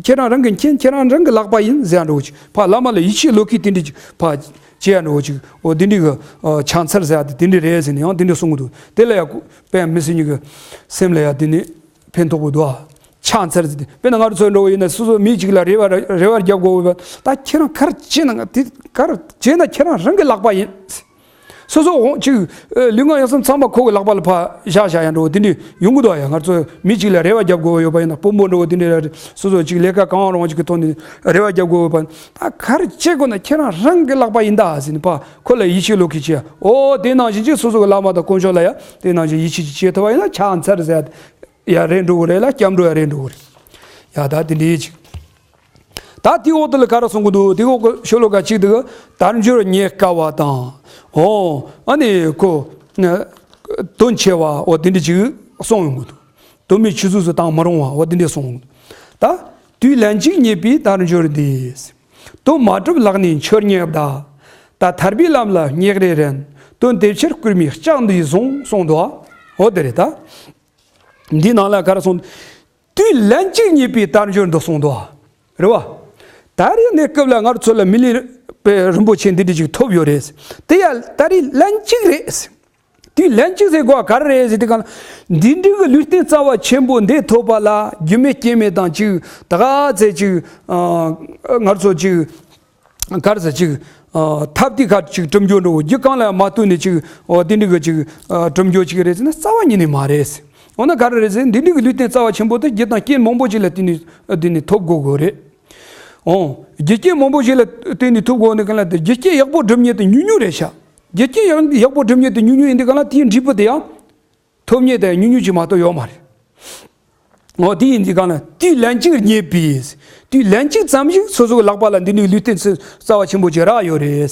ཁྱེད་རང་རང་གི། ཁྱེད། ཁྱེད་རང་རང་གི་ལག་པ་ཡིན་ཟེར་ཡ་འདྲ་བོ་ཅིག་ཕ་བླ་མ་ལ་ཡིད་ཆེས་བློས་འཁེལ་དེ་འདྲ་ཅིག་ཕ་བྱེད་ཡ་འདྲ་བོ་ཅིག་འོ། དེ་འདྲ་གི། ཨ། ཕྱག་འཚལ་ཟེར་ཡ་དེ་དེ་འདྲ་རེད་ཟེར་ནས་ཡང་དེ་འདྲ་གསུང་གི་འདུག་དེ་ལ་ཡ་དཔེ་མི་སྲིད་ཉིད་ཀྱི་སེམས་ལ་ཡ་དེ་ནི་ཕན་ཐོགས་པོ་འདུག་ཨ། ཕྱག་འཚལ་ཟེར་དུས། དཔེར་ན་ང་ཚོ་འདྲ་བོ་ཡིན་ན་སོ་སོ་མི་གཅིག་ལ་རེ་བ། རེ་བ་རྒྱབ་དགོས་པ། ད་ཁྱེད་རང་ག་རེ་བྱས་ན། ང་དེ་ག་རེ་བྱས་ན་ཁྱེད་རང་རང་གི་ལག་པ་ཡིན། སོ་སོ་འོང་ཅིག་ཨ། ལུས་ངག་ཡིད་གསུམ་ཚང་མ་ཁོ་གི་ལག་པ་ལ་ཕར་བཞག་བཞག་ཡ་འདྲ་བོ་དེ་འདྲ་ཡོང་གི་འདུག་ཡ། ང་ཚོ་མི་གཅིག་ལ་རེ་བ་རྒྱབ་དགོས་ཡོད་པ་ཡིན་ན། དཔོན་པོ་འདྲ་བོ་དེ་འདྲ་ལ་སོ་སོ་ཅིག་ལས་ཀ་གང་རུང་བ་ཅིག་གི་ཐོག་ནས་རེ་བ་རྒྱབ་དགོས་ཡོད་པ་ཡིན་ན། ད་ག་རེ་བྱེད་དགོས་ན་ཁྱེད་རང་རང་གི་ལག་པ་ཡིན་ད་ཟེར་ནས་ཕར་ཁོ་ལ་ཡིད་ཆེས་བློས་འཁེལ་བྱེད་ཡ། ཨོ། དེ་ནང་བཞིན་ཅིག་སོ་སོ་གི་བླ་མ་དང་དཀོན་མཆོག་ལ་ཡ་དེ་ནང་བཞིན་ཡིད་ཆེས་ཅིག་བྱེད་ཐུབ་པ་ཡིན་ན་ཕྱག་འཚལ་ཟེར་ཡ་རེད་འགྲོ་གི་རེད་ལ། སྐྱབས་འགྲོ་ཡ་རེད་འགྲོ་གི་རེད་ཡ། ད་དེ་འདྲ་ཅིག་ད་དེའི་འོག་དེ་ལ་ག་རེ་གསུང་གི་འདུག་དེའི་འོག་གི་ཤོ་ལོ་ཀ་གཅིག་དེ་གི་དལ་འབྱོར་རྙེད་དཀའ་བ་དང་། ཨོ། ཨ་ནི་ཁོ་དོན་ཆེ་བ། ཨོ། དེ་འདྲ་ཅིག་གསུངས་ཡོང་གི་འདུག་དོན་མེད་ཆུད་ཟོས་སུ་བཏང་མི་རུང་བ། ཨོ། དེ་འདྲ་གསུངས་ཡོང་གི་འདུག་ད་དུས་ལན་གཅིག་རྙེད་པའི་དལ་འབྱོར་འདི། དོན་མ་གྲུབ་ལག་ནས་འཆོར་ཉེས་གདའ། ད་ཐར་པའི་ལམ་ལ་སྙེག་རེ་རན། དོན་དེ་ཕྱིར་སྐུལ་མའི་ལྕག་འདིས་བཟུང་། གསུངས་འདུག་ཨོ། དེ་རེད་ད། འདིའི་ནང་ལ་ག་རེ་གསུངས། དུས་ལན་གཅིག་རྙེད་པའི་དལ་འབྱོར་འདི་གསུངས་འདུག་རེད་བ། ད་རེས་གནས་སྐབས་ལ་ང་ཚོ་ལ་མི་ལུས་དཔེ་རིན་པོ་ཆེ་འདི་འདྲ་ཅིག་ཐོབ་ཡོད་རེད། དེ་ཡང་ད་རེས་ལན་གཅིག་རེད། དུས་ལན་གཅིག་ཟེར་དགོས་པ་ག་རེ་རེད་ཟེར་དུས་སྒང་ལ། འདི་འདྲའི་གི་ལུས་རྟེན་རྩ་བ་ཆེན་པོ་འདི་ཐོབ་པ་ལ་རྒྱུ་མེད་རྐྱེན་མེད་དང་ཅིག་ད་ག་ཚད་ཅིག་ཨ། ང་ཚོ་ཅིག་ག་རེ་ཟེར་ཅིག་ཨ། ཐབས་དེ་ག་ཅིག་གྲུབ་འགྱོ་འགྲོ། རྒྱུ་གང་ལ་ཡང་མ་ལྟོས་ནས་ཅིག་ཨོ། དེ་འདྲ་གི་ཅིག་ཨ། གྲུབ་འགྱོ་ཅིག་རེད་ཟེར་ན་རྩ་བ་ཉིད་ནས་མ་རེད། འོ་ན་ག་རེ་རེད་ཟེར། འདི་འདྲ་གི་ལུས་རྟེན་རྩ་བ་ཆེན་པོ་དེ་རྒྱུ་དང་རྐྱེན་མང་པོ་ཅིག་ལ་བརྟེན་ནས། ཨ། བརྟེན་ནས་ཐོབ་དགོས་དགོས་རེད། ཨོ། རྒྱུ་རྐྱེན་མང་པོ་ཅིག་ལ་བརྟེན་ནས་ཐོབ་དགོས་ནི་གང་ལ་དེ་རྒྱུ་རྐྱེན་ཡག་པོ་སྒྲུབ་མཁན་དེ་ཉུང་ཉུང་རེད་ཤག་རྒྱུ་རྐྱེན་ཡག་ཡག་པོ་སྒྲུབ་མཁན་དེ་ཉུང་ཉུང་ཡིན་དུས་སྒང་ལ་དེའི་འབྲས་བུ་དེ་ཡང་ཐོབ་མཁན་དེ་ཉུང་ཉུང་ཅིག་མ་གཏོགས་ཡོད་མ་རེད། འོ། དེ་ཡིན་དུས་སྒང་ལ་དུས་ལན་གཅིག་རྙེད་པའི། དུས་ལན་གཅིག་ཙམ་ཞིག་སོ་སོའི་ལག་པ་ལ་འདི་འདྲའི་ལུས་རྟེན་རྩ་བ་ཆེན་པོ་ཅིག་རག་ཡོད་རེད།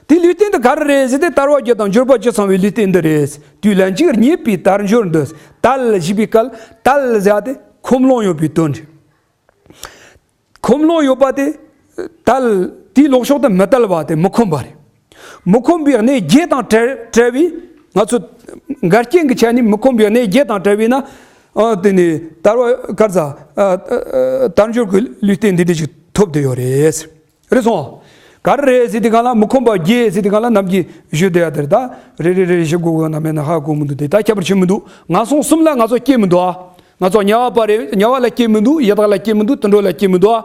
དེ་ལུས་རྟེན་དེ་ག་རེ་རེད་ཟེར་ཏེ། དལ་བ་བརྒྱད་དང་འབྱོར་པ་བཅུ་ཚང་བའི་ལུས་རྟེན་འདི་རེད། དུས་ལན་གཅིག་རྙེད་པའི་དལ་འབྱོར་འདི། དལ་ཞེས་པའི་སྐབས་དལ་ཟེར་ཡ་དེ་ཁོམ་ལོང་ཡོད་པའི་དོན་རེད། ཁོམ་ལོང་ཡོད་པ་དེ་དལ། དེའི་ལོག་ཕྱོགས་དེ་མི་དལ་བ་དེ་མི་ཁོམ་པ་རེད། མི་ཁོམ་པའི་གནས་བརྒྱད་དང་བྲལ་བྲལ་བའི། ང་ཚོ་འགལ་རྐྱེན་གྱི་ཆ་ནས་མི་ཁོམ་པའི་གནས་བརྒྱད་དང་བྲལ་བས་ན། ཨ། དེ་ནི་དལ་བ་ག་རེ་ཟ། ཨ། ཨ། དལ་འབྱོར་གྱི་ལུས་རྟེན་འདི་འདྲ་ཞིག་ཐོབ་བསྡད་ཡོད་རེད། རེད་སོང་། ག་རེ་རེད་ཟེར་དུས་སྒང་ལ། མི་ཁོམ་པ་བརྒྱད་ཟེར་དུས་སྒང་ལ་ནམ་རྒྱུན་ཞུ་བསྡད་ཡ་དེ་རེད། ད་རེ་རེ་རེ་རེ་ཞུ་དགོས་དགོས་ན་མེད་ན་ཧ་གོ་མི་འདུག་དེ་ད་ཁྱད་པར་ཆེ་མི་འདུག་ངན་སོང་གསུམ་ལ་ང་ཚོ་སྐྱེ་མི་འདུག་ཨ། ང་ཚོ་དམྱལ་བ་པ་རེད། དམྱལ་བ་ལ་སྐྱེ་མི་འདུག་ཡི་དྭགས་ལ་སྐྱེ་མི་འདུག་དུད་འགྲོ་ལ་སྐྱེ་མི་འདུག་ཨ།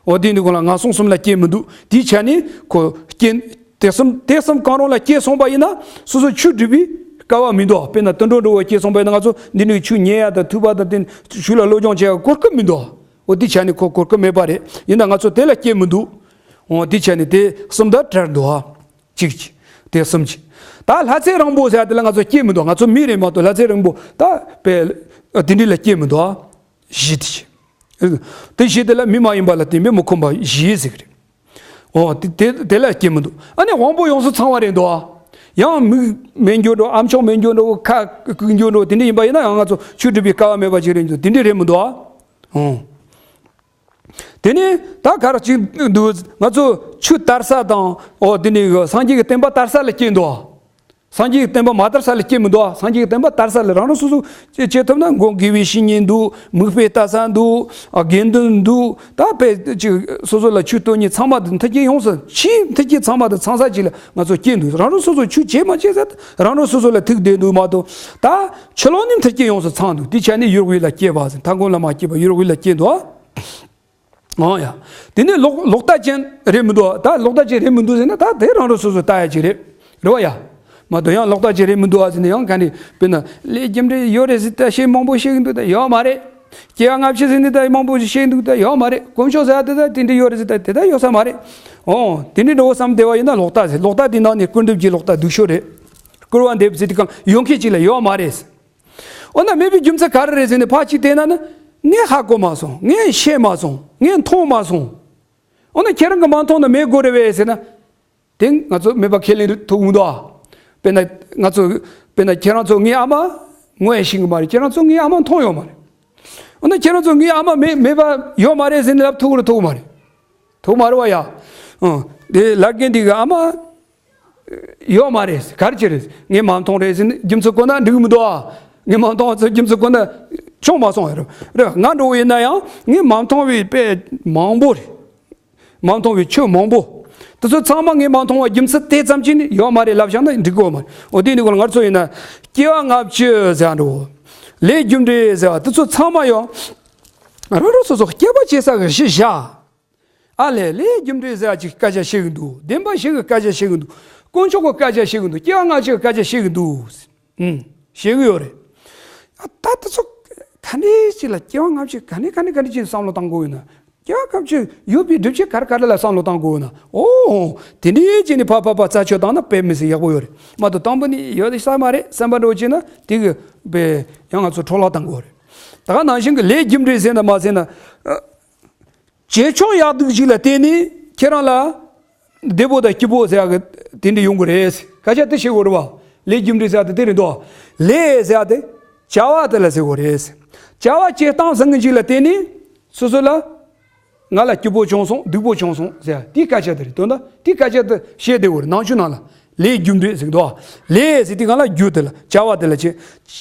འོ། དེ་འདི་གོང་ལ་ངན་སོང་གསུམ་ལ་སྐྱེ་མི་འདུག་དེའི་ཆ་ནས་ཁོ་སྐྱེ། དེ་གསུམ། དེ་གསུམ་གང་རུང་ལ་སྐྱེས་སོང་པ་ཡིན་ན། སོ་སོ་ཆོས་སྒྲུབ་པའི་སྐལ་བ་མི་འདུག་དཔེར་ན་དུད་འགྲོ་འདྲ་བོ་སྐྱེས་སོང་པ་ཡིན་ན། ང་ཚོ་འདི་འདྲའི་ཆོས་ཉན་ཡ་དང་ཐོས་པ་དང་། དེ་ཆོས་ལ་སློབ་སྦྱོང་བྱེད་ཡ་གོ་སྐབས་མི་འདུག་འོ། དེའི་ཆ་ནས་ཁོ་གོ་སྐབས་མེད་པ་རེད། ཡིན་ན་ང་ཚོ་དེ་ལ་སྐྱེ་མི་འདུག་འོ། དེའི་ཆ་ནས་དེ་གསུམ་དང་བྲལ་འདུག་གཅིག་གཅིག་དེ་གསུམ་གཅིག་ད་ལྷ་ཚེ་རིང་པོ་ཟེར་ཡ་དེ་ལ་ང་ཚོ་སྐྱེ་མི་འདུག་ང་ཚོ་མི་རེད་མ་གཏོགས་ལྷ་ཚེ་རིང་པོ་ད་དཔེ་དེ་འདྲ་ལ་སྐྱེ་མི་འདུག་བཞི་དེ་བཞི། དེ་བཞི་དེ་ལ་མི་མ་ཡིན་པ་ལ་བརྟེན་པའི་མི་ཁོམ་པ་བཞི་ཟེར་གི་རེད། འོ། དེ་དེ་དེ་ལ་སྐྱེ་མི་འདུག་ཨ་ནི་དབང་པོ་ཡོངས་སུ་ཚང་བ་རེད་འདུག་ཡང་མིག་མེད་འགྱུར་འགྲོ། ཨ་མཆོག་མེད་འགྱུར་འགྲོ། ཁ་བཀུག་འགྱུར་འགྲོ། དེ་འདྲ་ཡིན་པ་ཡིན་ན་ཡང་ང་ཚོ་ཆོས་སྒྲུབ་པའི་སྐལ་བ་མེད་པ་ཅིག་རེད་འདུག་དེ་འདྲ་རེད་མི་འདུག་འོ། དེ་ནས་ད་ག་རེ་ཅིག་འདུག་ང་ཚོ་ཆོས་དར་ས་དང་། འོ། དེ་ནས་སངས་རྒྱས་ཀྱི་བསྟན་པ་དར་ས་ལ་སྐྱེས་འདུག་སངས་རྒྱས་ཀྱི་བསྟན་པ་མ་དར་ས་ལ་སྐྱེས་མི་འདུག་སངས་རྒྱས་ཀྱི་བསྟན་པ་དར་ས་ལ་རང་རང་སོ་སོ་སྐྱེ་ཐུབ་ན། མགོན་དགེ་བའི་བཤེས་གཉེན་འདུག་མིག་དཔེ་ལྟ་ས་འདུག་ཨ། དགེ་འདུན་འདུག་ད་དཔེ་ཅིག་སོ་སོ་ལ་ཆོས་སྟོན་མཁན་ཚང་མ་དེ། མཐུན་རྐྱེན་ཡོངས་སུ། ཆོས་མཐུན་རྐྱེན་ཚང་མ་དེ་ཚང་ས་ཅིག་ལ་ང་ཚོ་སྐྱེས་འདུག་རང་རང་སོ་སོ་ཆོས་བྱེད་མ་བྱེད་ཟེར་རང་རང་སོ་སོ་ལ་ཐུག་བསྡད་འདུག་མ་གཏོགས། ད་ཕྱི་ལོགས་ནས་མཐུན་རྐྱེན་ཡོངས་སུ་ཚང་འདུག་དེའི་ཆ་ནས་ཡུལ་དབུས་ལ་སྐྱེས་པ་ཟེར། མཐའ་འཁོར་ལ་མ་སྐྱེས་པ་ཡུལ་དབུས་ལ་སྐྱེས་འདུག་ཨང་ཡ། དེ་ནས་ལོག་ལོག་ལྟ་ཅན་རེད་མི་འདུག་ད་ལོག་ལྟ་ཅན་རེད་མི་འདུག་ཟེར་ན། ད་དེ་རང་རང་སོ་སོ་ལྟ་ཡ་ཅིག་རེད། རེད་བ་ཡ། མ་གཏོགས་ཡང་ལོག་ལྟ་ཅིག་རེད་མི་འདུག་ཨ་ཟེར་ནས། ཡང་ག་ནས་དཔེར་ན་ལས་རྒྱུ་འབྲས་ཡོད་རེད་ཟེར་ད་བཤད་མང་པོ་བཤད་གི་འདུག་ད་ཡོད་མ་རེད། སྐྱེ་བ་སྔ་ཕྱི་ཟེར་ནས་ད་མང་པོ་བཤད་གི་འདུག་ད་ཡོད་མ་རེད། དཀོན་མཆོག་ཟེར་ཡ་དེ་ད་དེ་འདྲ་ཡོད་རེད་ཟེར་ད་དེ་ད་ཡོད་ས་མ་རེད། ཨོ་དེ་འདྲའི་འགྲོ་བསམ་བསྡད་པ་ཡིན་ན་ལོག་ལྟ་ཟེར། ལོག་ལྟ་དེ་ནང་ནས་སྐུར་འདེབས་ཀྱི་ལོག་ལྟ་སྡུག་ཤོས་རེད། སྐུར་བ་འདེབས་ཟེར་དེ་གང་ཡོང་མཁན་ཅིག་ལ་ཡོད་མ་རེད་ཟེར། འོ་ན་མེད་པའི་རྒྱུ་མཚན་ག་རེ་རེད་ཟེར་ནས་ཕར་གཅིག་བལྟས་ན་ནི། ངས་ཧ་གོ་མ་སོང་། ངས་ཤེས་མ་སོང་། ངས་མཐོང་མ་སོང་། འོ་ན་ཁྱེད་རང་གིས་མ་མཐོང་ན་མེད་དགོས་རེད་པས་ཟེར་ན། དེ་ང་ཚོ་མེད་པ་ཁས་ལེན་ཐུབ་མི་འདུག་ཨ། དཔེར་ན་ང་ཚོ་དཔེར་ན་ཁྱེད་རང་ཚོ་ངའི་ཨ་མ་ངོ་ཡང་ཤེས་གི་མ་རེད། ཁྱེད་རང་ཚོ་ངའི་ཨ་མ་མཐོང་ཡོད་མ་རེད། འོ་ན་ཁྱེད་རང་ཚོ་ངའི་ཨ་མ་མེད་མེད་པ་ཡོད་མ་རེད་ཟེར་ནས་ལབ་ཐུབ་ཀྱི་རེད་ཐུབ་ཀྱི་མ་རེད། ཐུབ་མ་རེད་བ་ཡ། ཨང་། དེ་ལབ་མཁན་འདི་གི་ཨ་མ་ཡོད་མ་རེད། ག་རེ་བྱས་རེད། ངས་མ་མཐོང་རེད་ཟེར་ནས་རྒྱུ་མཚན་བཀོད་ན་འགྲིག་གི་མི་འདུག་ཨ། ངས་མ་མཐོང་ཚོ་རྒྱུ་མཚན་བཀོད་ན་ཆོག་མ་སོང་ཡ་རེད། རེད། ང་འདྲ་བོ་ཡིན་ན་ཡང་ངས་མ་མཐོང་བའི་དཔེ་མང་པོ་རེད། མ་མཐོང་བའི་ཆོས་མང་པོ། དེ་ཚོ་ཚང་མ་ངས་མ་མཐོང་བ་རྒྱུ་མཚན་དེ་ཙམ་གྱིས་ནི་ཡོད་མ་རེད་ལབ་བཞག་ན་འགྲིག་གི་ཡོད་མ་རེད། འོ་དེ་ནི་གོ་ང་ཚོ་ཡིན་ན་སྐྱེ་བ་སྔ་ཕྱི་ཟེར་བ་འདྲ་བོ། ལས་རྒྱུ་འབྲས་ཟེར་བ་དེ་ཚོ་ཚང་མ་ཡང་རང་རང་སོ་སོ་སྐྱེ་བ་སྐྱེ་ས་གི་གཞི་བཞག་ཨ་ལས་ལས་རྒྱུ་འབྲས་ཟེར་བ་ཅིག་སྐད་ཆ་བཤད་གི་འདུག་བདེན་པ་བཤད་གི་སྐད་ཆ་བཤད་གི་འདུག་དཀོན་མཆོག་གི་སྐད་ཆ་བཤད་གི་འདུག་སྐྱེ་བ་སྔ་ཕྱི་གི་སྐད་ཆ་བཤད་གི་འདུག་ཨུམ། བཤད་གི་ཡོད་རེད། ཨ་ད་དེ་ཚོ་ག་འདྲས་ཅིག་ལ་སྐྱེ་བ་སྔ་ཕྱི་ག་ནས་ག་ནས་ག་འདྲས་ཅིག་བསམ་བློ་བཏང་དགོས་ཡོད་ན། སྐྱེ་བ་སྔ་ཕྱི་ཡོད་པའི་སྒྲུབ་བྱེད་ག་རེ་ག་རེ་ལ་བསམ་བློ་བཏང་དགོས་ཡོད་ན། ཨོ། དེ་འདྲས་ཅིག་ནས་ཕར་ཕར་ཕར་རྩད་གཅོད་བཏང་ན་དཔེ་མི་སྲིད་ཡག་པོ་ཡོད་རེད། མ་གཏོགས་དང་པོ་ནས་ཡོད་ས་མ་རེད་བསམ་པ་འདྲ་བོ་བྱས་ན་དེ་གི་དཔེ་ཡང་ང་ཚོ་འཕྲོ་བརླག་བཏང་དགོས་རེད། ད་ག་ནང་བཞིན་གི་ལས་རྒྱུ་འབྲས་ཟེར་ན་མ་ཟེར་ན། བྱེད་ཕྱོགས་ཡག་སྡུག་ཅིག་ལ་བརྟེན་ནས་ཁྱེད་རང་ལ་བདེ་པོ་དང་སྐྱིད་པོ་ཟེར་ཡག་གི་དེ་འདྲ་ཡོང་གི་རེད། སྐད་ཆ་དེ་བཤད་དགོས་རེད་བ། ལས་རྒྱུ་འབྲས་ཟེར་ཡག་དེ་དེ་རེད་འདུག་ལས་ཟེར་ཡག་དེ་བྱ་བ་དེ་ལ་ཟེར་དགོས་རེད། བྱ་བ་བྱེད་སྟངས་བཟང་ངན་ཅིག་ལ་བརྟེན་ནས་སོ་སོ་ལ་ང་ལ་སྐྱིད་པོ་བྱུང་སོང་སྡུག་པོ་བྱུང་སོང་ཟེར་ཡག་དེའི་སྐད་ཆ་དེ་རེད། དོན་དག་དེའི་སྐད་ཆ་དེ་བཤད་བསྡད་དགོས་རེད། ནང་ཆོས་ནང་ལ། ལས་རྒྱུ་འབྲས་ཟེར་གི་འདུག་ལས་ཟེར་དུས་སྒང་ལ་རྒྱུ་དེ་ལ་བྱ་བ་དེ་ལ་བྱེད། བྱེད་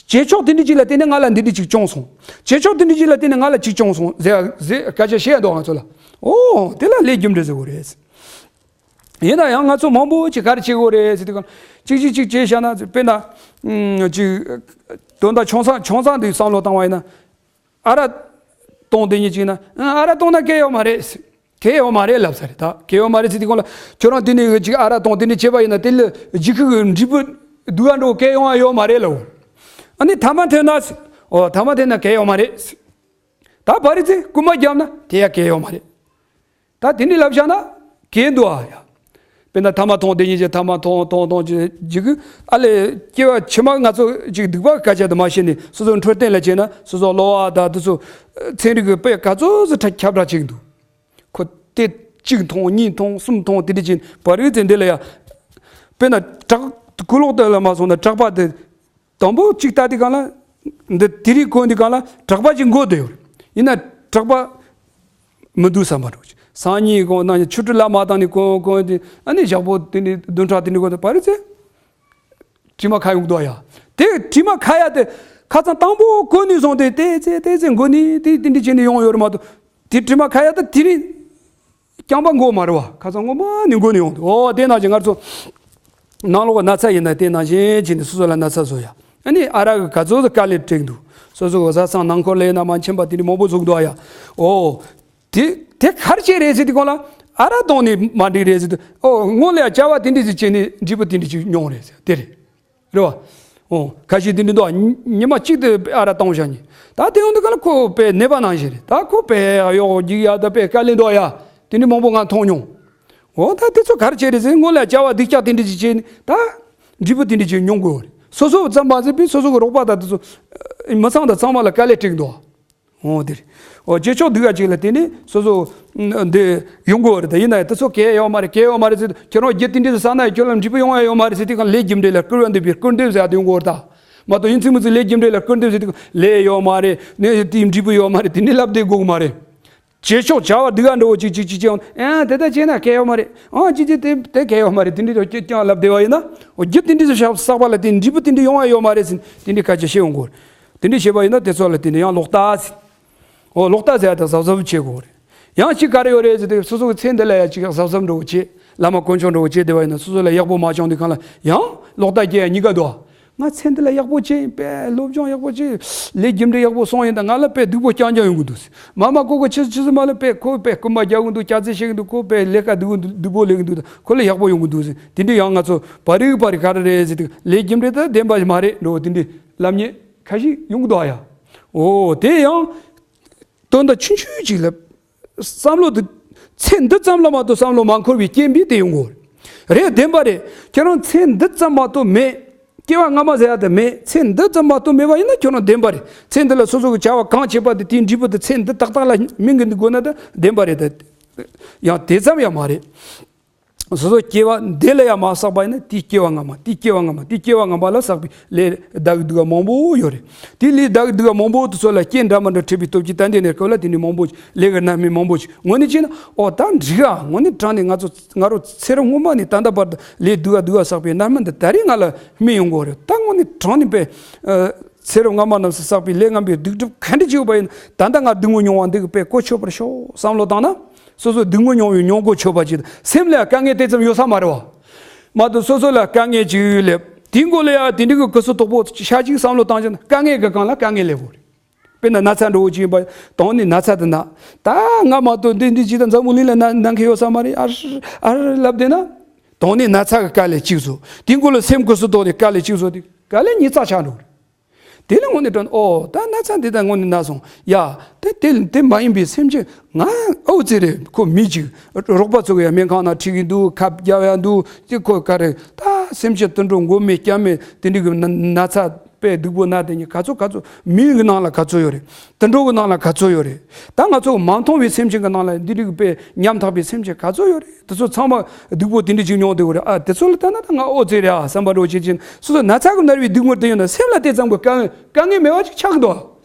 ཕྱོགས་དེ་འདྲ་ཅིག་ལ་བརྟེན་ནས་ང་ལ་འདི་འདྲ་ཅིག་བྱུང་སོང་། བྱེད་ཕྱོགས་དེ་འདྲ་ཅིག་ལ་བརྟེན་ནས་ང་ལ་ཅིག་བྱུང་སོང་ཟེར་ཟེར་སྐད་ཆ་བཤད་འདུག་ང་ཚོ་ལ། ཨོ་དེ་ལ་ལས་རྒྱུ་འབྲས་ཟེར་དགོས་རེད། ཡིན་ན་ཡང་ང་ཚོ་མང་པོ་ཅིག་ག་རེ་བྱེད་དགོས་རེད་ཟེར་དུས་སྒང་ཅིག་ཅིག་ཅིག་བྱས་བཞག་ན། དཔེར་ན་ཅིག་དོན་དག་ཆུང་ཙག་ཆུང་ཙག་འདི་བསམ་བློ་བཏང་བ་ཡིན་ན། ཨ་རག་བཏུང་དེ་ཉིད་ཅིག་ན། ཨ་རག་བཏུང་ན་གལ་ཡོད་མ་རེད། གལ་ཡོད་མ་རེད་ལབ་ས་རེད། ད་གལ་ཡོད་མ་རེད་ཟེར་དུས་སྒང་ལ་ཁྱོད་རང་དེ་ནས་ཅིག་ཨ་རག་བཏུང་དེ་ནས་བྱས་པ་ཡིན་ན་དེ་ལ་འཇིགས་སྐུལ་གྱི་འབྲས་བུ་སྡུག་པ་འདྲ་བོ་གལ་ཡོང་བ་ཡོད་མ་རེད་ལབ། ཨ་ནི་ཐ་མག་འཐེན་ན། ཨོ་ཐ་མག་འཐེན་ན་གལ་ཡོད་མ་རེད། ད་བ་རི་ཚེ་རྐུན་མ་བརྒྱབ་ན་དེ་ཡང་གལ་ཡོད་མ་རེད། ད་དེ་འདྲ་ལབ་བཞག་ན་གལ་འདུག་ཨ་ཡ། དཔེར་ན་ཐ་མག་འཐུང་དེ་ཉིད་ཀྱི་ཐ་མག་འཐུང་འཐུང་འཐུང་ཅིག་འཇིགས་སྐུལ། ཨ་ལས་སྐྱེ་བ་ཕྱི་མ་ང་ཚོ་ཅིག་སྡིག་པ་སྐད་ཆ་དུ་མ་བཤད་ནས་སོ་སོ་འཕྲོད་བསྟེན་ལ་བྱས་ན་སོ་སོ་གློ་བ་དང་དེ་ཚོ་ཚན་རིག་གི་དཔེ་ག་ཚོད་ཙམ་ཁྱབ་བསྒྲགས་བྱེད་ཀྱི་འདུག་ཁོ་དེ་གཅིག་འཐུང་གཉིས་འཐུང་གསུམ་འཐུང་དེ་འདྲ་བྱས་ནས་བ་རི་ཚེ་འདི་ལ་ཡ། དཔེར་ན་བྲག་ཁུ་ལོག་དེ་ལ་མ་སོང་ན་བྲག་པ་དེ། དང་པོ་གཅིག་ལྟ་དུས་སྒང་ལ། འདི་དེ་རིང་གོན་དུས་སྒང་ལ་གྲགས་པ་ཅིག་མགོ་བསྡད་ཡོད་རེད། ཡིན་ན་གྲགས་པ་མི་འདུག་བསམ་པ་འདྲ་བོ་ཅིག་སང་ཉིན་གོན་གནངས་ཉིན་ཆུ་དྲི་ལ་མ་བཏང་ནས་གོན་གོན་དེ་ཨ་ནི་ཞག་པོ་དེ་ནས་བདུན་ཕྲག་དེ་ནས་གོན་དེ་བ་རི་ཚེ། དྲི་མ་ཁ་ཡོང་གི་འདུག་ཡ། དེ་དྲི་མ་ཁ་ཡ་དེ་ཁ་སང་དང་པོ་གོན་ནས་བཟུང་སྟེ་དེ་ཚེ་དེ་ཚེ་མགོ་ནས་དེ་དེ་འདྲ་བྱས་ནས་ཡོང་ཡོད་རེད་མ་གཏོགས། དེ་དྲི་མ་ཁ་ཡ་དེ་དེ་རིང་རྐྱང་པ་མགོ་མ་རེད་བ། ཁ་སང་ངོ་མ་ནས་མགོ་ནས་ཡོང་འདུག་ཨོ་དེ་ནང་བཞིན་ང་ཚོ་ནང་ལོགས་ན་ཚ་ཡིན་ན་དེ་ནང་བཞིན་བྱས་ནས་སོ་སོ་ལ་ན་ཚ་བཟོ་ཡ། ཨ་ནི་ཨ་རག་གི་ག་ཚོད་ཙམ་དཀའ་ལས་སྤྲད་འདུག་སོ་སོ་གི་བཟའ་ཚང་ནང་འཁོར་ལ་ཡིན་ན་མ་མཁྱེན་པ་དེ་འདྲ་མང་པོ་བཟོ་གི་འདུག་ཨ་ཡ། ཨོ། དེ་དེ་ག་རེ་བྱས་རེད་ཟེར་དུས་སྒང་ལ་ཨ་རག་བཏུང་ནས་མ་འགྲིག་རེད་ཟེར་དུས། ཨོ་སྔོན་ལ་ཡ་བྱ་བ་དེ་འདྲ་ཞིག་བྱས་ནས་འབྲས་བུ་དེ་འདྲ་ཞིག་མྱོང་རེད་ཟེར་དེ་རེད། རེད་བ། ཨོ། ཁ་ཤས་དེ་འདྲ་འདུག་ཉི་མ་གཅིག་ཏུ་ཨ་རག་བཏུང་བཞག་ནས། ད་དེ་ཡོང་དུས་སྒང་ལ་ཁོ་དཔེ་ནད་པ་ནང་བཞིན་རེད། ད་ཁོ་དཔེ་གཡོག་རྒྱུག་ཡ་ད་དཔེ་དཀའ་ལས་འདུག་ཡ། དེ་འདྲ་མང་པོ་ང་མཐོང་མྱོང་། ཨོ་ད་དེ་ཚོ་ག་རེ་བྱས་རེད་ཟེར། སྔོན་ལ་བྱ་བ་སྡུག་ཅག་དེ་འདྲ་ཞིག་བྱས་ནས་ད་འབྲས་བུ་དེ་འདྲ་ཞིག་མྱོང་དགོས་རེད། སོ་སོ་ཙམ་མ་ཟད་པའི་སོ་སོ་གི་རོགས་པ་དང་དེ་ཚོ་མི་ཚང་དང་ཚང་མ་ལ་དཀའ་ལས་སྤྲད་འདུག་ཨོ་དེ་རེད། ཨོ་བྱེད་ཕྱོགས་སྡུག་ཡ་ཅིག་ལ་བརྟེན་ནས་སོ་སོ་འདི་ཡོང་གི་ཡོད་རེད། ད་ཡིན་ན་ཡང་དེ་ཚོ་གལ་ཡོད་མ་རེད། གལ་ཡོད་མ་རེད་ཟེར། ཁྱོད་རང་རྒྱུ་དེ་འདྲ་ཟེར་ན་ཡང་ཁྱོད་ལ་འབྲས་བུ་ཡོང་ཡ་ཡོད་མ་རེད་ཟེར་དུས་སྒང་ལས་རྒྱུ་འབྲས་ལ་སྐུར་བ་འདེབས་པའི་སྐུར་འདེབས་ཟེར་ཡ་དེ་ཡོང་གི་ཡོད་རེད་ད། མ་གཏོགས་ཡིན་ཚུལ་མིན་ཚུལ་ལས་རྒྱུ་འབྲས་ལ་སྐུར་འདེབས་ཟེར་དུས་སྒང་ལས་ཡོད་མ་རེད། ནས་དེའི་འབྲས་བུ་ཡོད་མ་རེད། དེ་འདྲ་ལབ་བསྡད་དགོས་གི་མ་རེད། བྱེད་ཕྱོགས་བྱ་བ་སྡུག་ཡ་འདྲ་བོ་ཅིག་ཅིག་ཅིག་ཅིག་ཡང་ཨ་དེ་ལྟར་བྱས་ན་གལ་ཡོད་མ་རེད། ཨ་ཅི་ཅི་དེ་དེ་གལ་ཡོད་མ་རེད། དེ་འདྲ་ཅིག་ཀྱང་ལབ་བསྡད་པ་ཡིན་ན། འོ་རྒྱུ་དེ་འདྲ་ཅིག་བསགས་པ་ལ་དེ་འབྲས་བུ་དེ་འདྲ་ཡོང་བ་ཡོད་མ་རེད་ཟེར་དེ་འདྲའི་སྐད་ཆ་བཤད་ཡོང་གི་ཡོད་རེད། དེ་འདྲ་བཤད་པ་ཡིན་ན་དེ་ཚོ་ལ་དེ་འདྲ་ཡང་ལོག་ལྟ་ཟེར། འོ་ལོག་ལྟ་ཟེར་ཡ་དེ་གཟབ་གཟབ་བྱེད་དགོས་རེད། ཡང་གཅིག་ག་རེ་ཡོད་རེད་ཟེར་དུས་སོ་སོ་གི་མཚན་འདི་ལ་ཡ་ཅིག་གཟབ་གཟབ་འདྲ་བོ་བྱེད། བླ་མ་དཀོན་མཆོག་འདྲ་བོ་བྱེད་བསྡད་པ་ཡིན་ན་སོ་སོ་ལ་ཡག་པོ་མ་བྱུང་དུས་སྒང་ལ་ཡང་ལོག་ལྟ་སྐྱེ་ཡ་གཉིས་ཀ་འདུག་ང་ཚེ་འདི་ལ་ཡག་པོ་བྱས་ཡིན་པས། སློབ་སྦྱོང་ཡག་པོ་བྱས། ལས་རྒྱུ་འབྲས་ཡག་པོ་སོང་ཡིན་ད། ང་ལ་དཔེ་སྡུག་པོ་རྐྱང་རྐྱང་ཡོང་གི་འདུག་ཟེར། མ་མ་ཀོ་ཀོ་ཆི་ཆི་ཟིག་མ་ལ་དཔེ་ཁོ་དཔེ་རྐུན་མ་རྒྱག་གི་འདུག་སྐྱག་རྫུན་བཤད་གི་འདུག་ཁོ་དཔེ་ལས་ཀ་སྡུག་པོ་སྡུག་པོ་ལས་གི་འདུག་ད་ཁོ་ལ་ཡག་པོ་ཡོང་གི་འདུག་ཟེར། དེ་འདྲ་ཡང་ང་ཚོ་བ་རིག་བ་རིག་ག་རེ་རེད་ཟེར་དུས་ལས་རྒྱུ་འབྲས་ད་བདེན་པ་མ་རེད་འགྲོ། དེ་འདྲ་ལབ་མཁན་ཁ་ཤས་ཡོང་གི་འདུག་ཨ་ཡ། འོ་དེ་ཡང་དོན་དག་ཆུང་ཆུང་ཅིག་ལ། བསམ་བློ་དེ་ཚེ་འདི་ཙམ་ལ་མ་གཏོགས་བསམ་བློ་མ་འཁོར་བའི་རྐྱེན་པས་དེ་ཡོང་གི་རེད། བདེན་པ་རེད། ཁྱེད་རང་ཚེ་འདི་ཙམ་མ་གཏོགས་མེད། སྐྱེ་བ་སྔ་མ་ཟེར་ཡ་དེ་མེད། ཚེ་འདི་ཙམ་མ་གཏོགས་མེད་པ་ཡིན་ན་ཁྱོད་རང་བདེན་པ་རེད། ཚེ་འདི་ལ་སོ་སོ་གི་བྱ་བ་གང་བྱེད་པ་དེ་དེའི་འབྲས་བུ་དེ་ཚེ་འདི་ཏག་ཏག་ལ་སྨིན་གི་འདུག་དགོས་ན་ད་བདེན་པ་རེད། ད་ཡང་དེ་ཙམ་ཡང་མ་རེད། སོ་སོ་སྐྱེ་བ་འདི་ལ་ཡང་མ་བསགས་པ་ཡིན་ན་དེའི་སྐྱེ་བ་སྔ་མ། དེའི་སྐྱེ་བ་སྔ་མ། དེའི་སྐྱེ་བ་སྔ་མ་ལ་བསགས་པའི་ལས་དག་སྡུག་མང་པོ་ཡོད་རེད། དེ་ལས་དག་སྡུག་མང་པོ་དེ་ཚོ་ལ་རྐྱེན་འདྲ་མི་འདྲ་འཕྲད་པའི་སྟོབས་ཀྱིས་ད་འདི་ནས་སྐབས་ལ་དེ་འདྲའི་མང་པོ་ལས་ཀྱི་རྣམ་སྨིན་མང་པོ་ཞིག་དངོས་གནས་བྱས་ན་ཨོ་ད་འགྲིག་ཨ། དངོས་གནས་དྲང་ནས་ང་ཚོ་ང་རང་ཚེ་རབས་སྔོན་མ་ནས་ད་ལྟ་བར་དུ་ལས་སྡུག་ག་སྡུག་ག་བསགས་པའི་རྣམ་སྨིན་འདི་ད་རེས་ང་ལ་སྨིན་ཡོང་གི་རེད། ད་དངོས་གནས་དྲང་ནས་པས། ཚེ་རབས་སྔ་མ་རྣམས་སུ་བསགས་པའི་ལས་ངན་པའི་སྡིག་སྒྲིབ་ག་འདྲ་ཅིག་ཡོད་པ་ཡིན་ད་ལྟ་ང་སྡུག་བསྔལ་མྱོང་བ་འདི་གི་དཔེ་གོ་ཆོད་པར་ཤོག་བསམ་བློ་བཏང་ན། སོ་སོ་སྡུག་བསྔལ་མྱོང་བའི་མྱོང་གོ་ཆོད་པ་ཅིག་སེམས་ལ་དཀའ་ངལ་དེ་ཙམ་ཡོད་ས་མ་རེད་བ། མ་གཏོགས་སོ་སོ་ལ་དཀའ་ངལ་ཅིག་སླེབས་དེའི་མགོ་ལ་ཡ་དེ་འདྲ་གི་གུ་སུ་དོག་པོ་ཤ་ཅིག་བསམ་བློ་བཏང་ཅིག་དཀའ་ངལ་གི་སྒང་ལ་དཀའ་ངལ་སླེབས་དགོས་རེད། དཔེར་ན་ན་ཚ་འདྲ་བོ་ཅིག་ཡིན་པ་དང་ནི་ན་ཚ་དེ་ན་ད་ང་མ་གཏོགས་འདི་འདི་ཅིག་དང་འཛམ་བུ་གླིང་ལ་ན་ན་མཁན་ཡོད་ས་མ་རེད། ཨར་ཨར་ལབ་བསྡད་ན་དང་ནི་ན་ཚ་གི་དཀའ་ལས་གཅིག་བཟོ། དེའི་མགོ་ལ་སེམས་གུ་སུ་དོག་ནས་དཀའ་ལས་གཅིག་བཟོ་དེ་དཀའ་ལས་ཉིས་རྩ་ཆགས་འགྲོ་རེད། དེ་ལ་དངོས་གནས་དྲན་ཨོ་ད་ན་ཚ་འདི་ད་དངོས་གནས་ན་སོང་ཡ། དེ་དེ་དེ་མ་ཡིན་པའི་སེམས་ཅན་ང་ཨོ་ཙི་རེད། ཁོ་མི་ཅིག་རོགས་པ་ཚོ་གི་ཡ་སྨན་ཁང་ནང་ཁྲིད་ཀྱི་འདུག་ཁབ་རྒྱག་ཡ་འདུག་དེ་ཁོ་ག་རེ་ད་སེམས་ཅན་དུད་འགྲོ་མགོ་མེད་སྐྱ་མེད་དེ་འདྲ་གི་ན་ན་ཚ་དཔེ་སྡུག་པོ་ན་དེ་ཉིད་ག་ཚོད་ག་ཚོད་མིའི་གི་ནང་ལ་ག་ཚོད་ཡོད་རེད། དུད་འགྲོ་གི་ནང་ལ་ག་ཚོད་ཡོད་རེད། ད་ང་ཚོ་མ་མཐོང་བའི་སེམས་ཅན་གི་ནང་ལ་འདི་འདྲ་གི་དཔེ་ཉམ་ཐག་པའི་སེམས་ཅན་ག་ཚོད་ཡོད་རེད། དེ་ཚོ་ཚང་མ་སྡུག་པོ་དེ་འདྲ་ཅིག་མྱོང་བསྡད་ཡོད་རེད། ཨ་དེ་ཚོ་ལ་ལྟ་ན་ད་ང་ཨོ་ཙི་རེད་ཨ་བསམ་པ་འདྲ་བོ་བྱེད་ཀྱིན་སོ་སོ་ན་ཚ་གི་ན་བའི་སྡུག་བསྔལ་དེ་ཡོད་ན་སེམས་ལ་དེ་ཙམ་གྱི་དཀའ་ངལ་དཀའ་ངལ་མེད་པ་ཅིག་ཆགས་ཀྱི་འདུག་